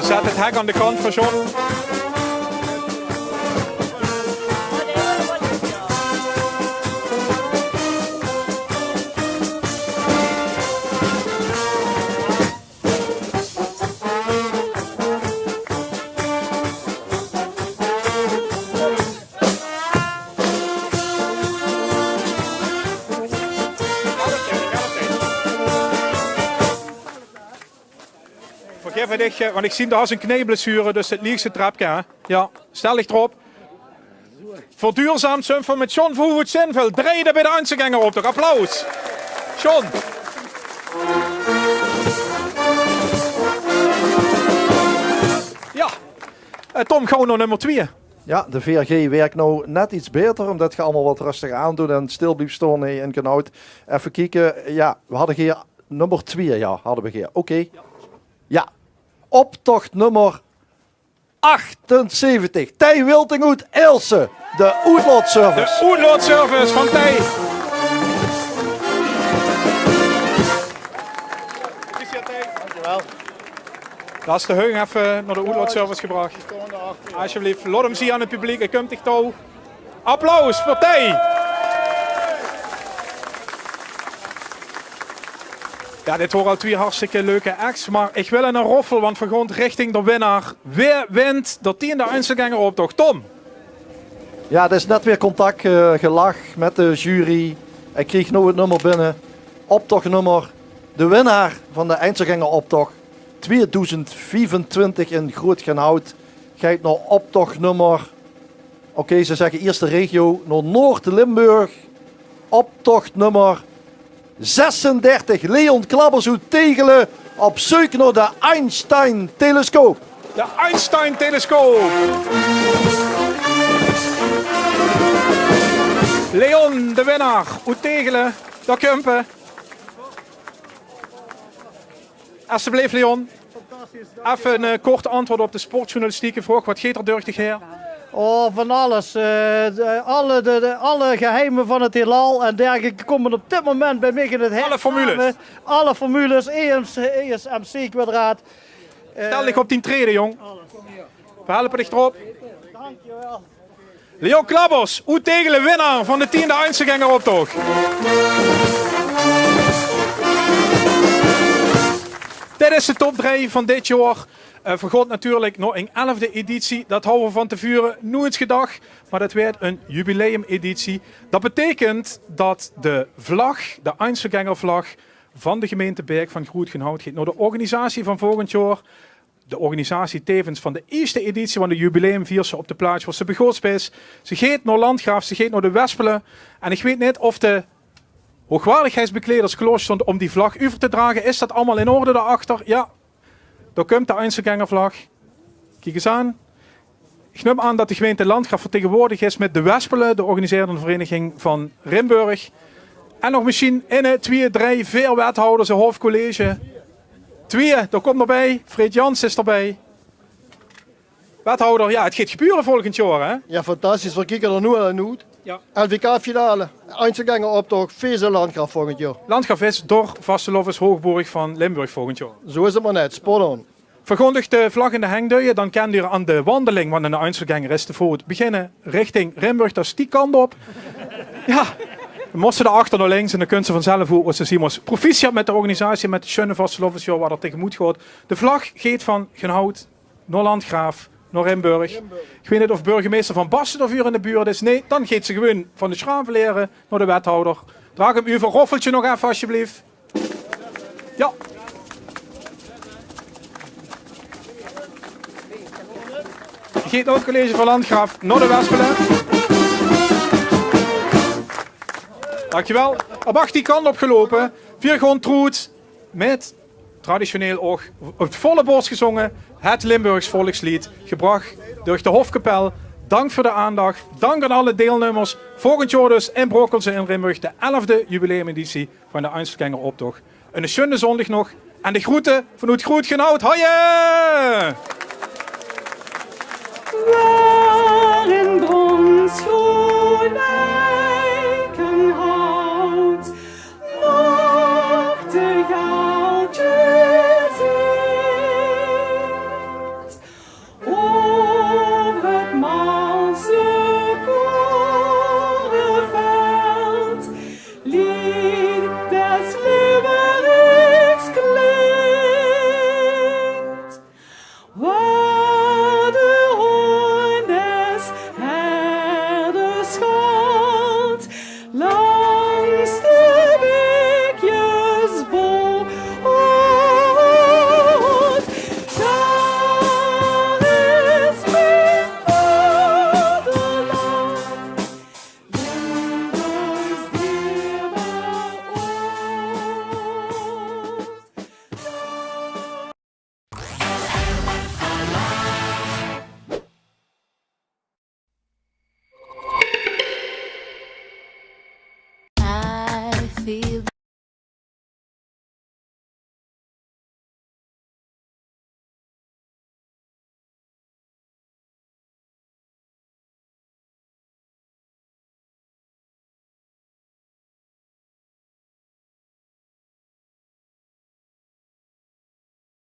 Zèt 't hek aan de kant veur John. Vergif dich, eh, want ich zeen, doe has 'n kneeblessure, dus 't liegste trepke, hè? Ja, stel dich d'rop. Verduurzaamd zeen v'r mit John Verhoef oet Sjilvent. Derde bij de Einzelgänger-optoch. Applaus. John. Ja. Eh, Tom, gaon v'r nao nummer twieë. Ja, de V R G werkt now net iets beter, omdat ge allemaal wat rustig aandoet en stil blieft staon, hè, in Genhout. Effe kieke. Ja, we hadde geer nummer twieë, ja, hadde we geer. Oké. Ja. Optochtnummer achtenzeventig. Thei Wilting oet Aelse. De oetlaotservice. De oetlaotservice van Thei. Dankjewel. Dao is de hung effe nao de oetlaotservice gebrach. Alsjeblieft, laot 'm zieë aan 't publiek. Hae kump dich touw. Applaus veur Thei. Ja, dit waore al twieë hartstikke leuke acts, mer ich wil 'ne roffel, want veer gaon richting de winnaar. Wae wint de tiende Einzelgänger-optoch? Tom? Ja, d'r is net weer contact, eh, gelag mit de jury. Ich krieg now 't nummer binne. Optochtnummer. De winnaar van de Einzelgänger-optoch twieëdoezend viefentwintig in Groot Genhout geit nao optochtnummer, oké, ze zegge eerste regio, nao Noord-Limburg. Optochtnummer zesendertig, Leon Klabbers oet Tegele, op zeuk nao de Einstein-telescoop. De Einstein-telescoop. Leon, de winnaar oet Tegele, dao kump 'r. Alsjeblieft, Leon. Effe 'n, eh, kort antwoord op de sportjournalistieke vraog. Wat geit d'r durch dich haer? Oh, van alles. Eh, de, alle, de, de, alle geheimen van het heelal en dergelijke komen op dit moment bij mij in het hek samen. Alle formules. Alle formules, E M C, E S M C kwadraat. Stel dich op dien trede, jóng. Veer helpe dich d'rop. Dankjewel. Leon Klabbers, oet Tegele, winnaar van de tiende Einzelgänger-optoch. Dit is de top drie van dit jaor. Eh, vergaot natuurlik nao 'n elfde editie. Dat hawwe v'r van te veure noeits gedach. Mer dat weurt 'n jubileumeditie. Dat beteikent dat de vlag, de Einzelgängervlag van de gemeinte Berg van Groet Genhout, geit nao de organisatie van volgend jaor. De organisatie tevens van de ierste editie, want de jubileum viers se op de plaats wao se begós bis. Ze geit nao Landgraaf, ze geit nao de Wespelen. En ich weit neet of de hoogwaardigheidsbekleders klaor stónge óm die vlag euver te drage. Is dat allemaol in orde dao achter? Jao, dao kump de Einzelgängervlag. Kiek ins aan. Ich num aan dat de gemeinte Landgraaf vertegenwoordig is mit de Wespelen, de organiserende vereiniging van Rimburg. En nog mesjien inne, twieë, drie, veer wethaoders, 'n haof college. Twieë, dao kump d'r bie. Fred Jans is d'r bie. Wethouder, jao, 't geit gebeure volgend jaor, hè? Jao, fantastisch. V'r kieke d'r noe al nao oet. Jao. L V K-finale, Einzelgängeroptoch, Fese Landgraaf volgend jaor. Landgraaf is d'r vastelaoveshoogborg van Limburg volgend jaor. Zoe is 't mer net. Spot on. V'r gaon dus de vlag in de heng duie, dan kènt geer aan de wandeling, want 'nen Einzelgänger is te voot, beginne richting Rimburg, dat is die kantj op. Jao, dan mós se dao achter nao links en dan kènt geer vanzelf oet wao se zien mós. Proficiat mit de organisatie, mit 't sjoene vastelaovesjaor wat d'r tegemoet geit. De vlag geit van Genhout nao Landgraaf, nao Rimburg. Ich weit neet of burgemeister Van Basten d'r veur in de buurt is. Nae, dan geit ze gewoon van de Sjravenlere nao de wethouder. Draag 'm euver, roffeltje nog effe, alsjeblieft. Jao. Geit nao 't college van Landgraaf, nao de Wespelen. Dankjewel. Op achttien kantj opgeloupe. Veer gaon troets mit traditioneel ouch op 't volle bors gezónge, 't Limburgs volksleed, gebrach durch de Hofkapel. Dank veur de aandach. Dank aan alle deilnummers. Volgend jaor dus in Brokkelze in Limburg de elfde jubileumeditie van de Einzelgängeroptoch. 'ne Sjoene zóndig nog en de groete vanoet Groet Genhout. Hoije! Waar in brons groen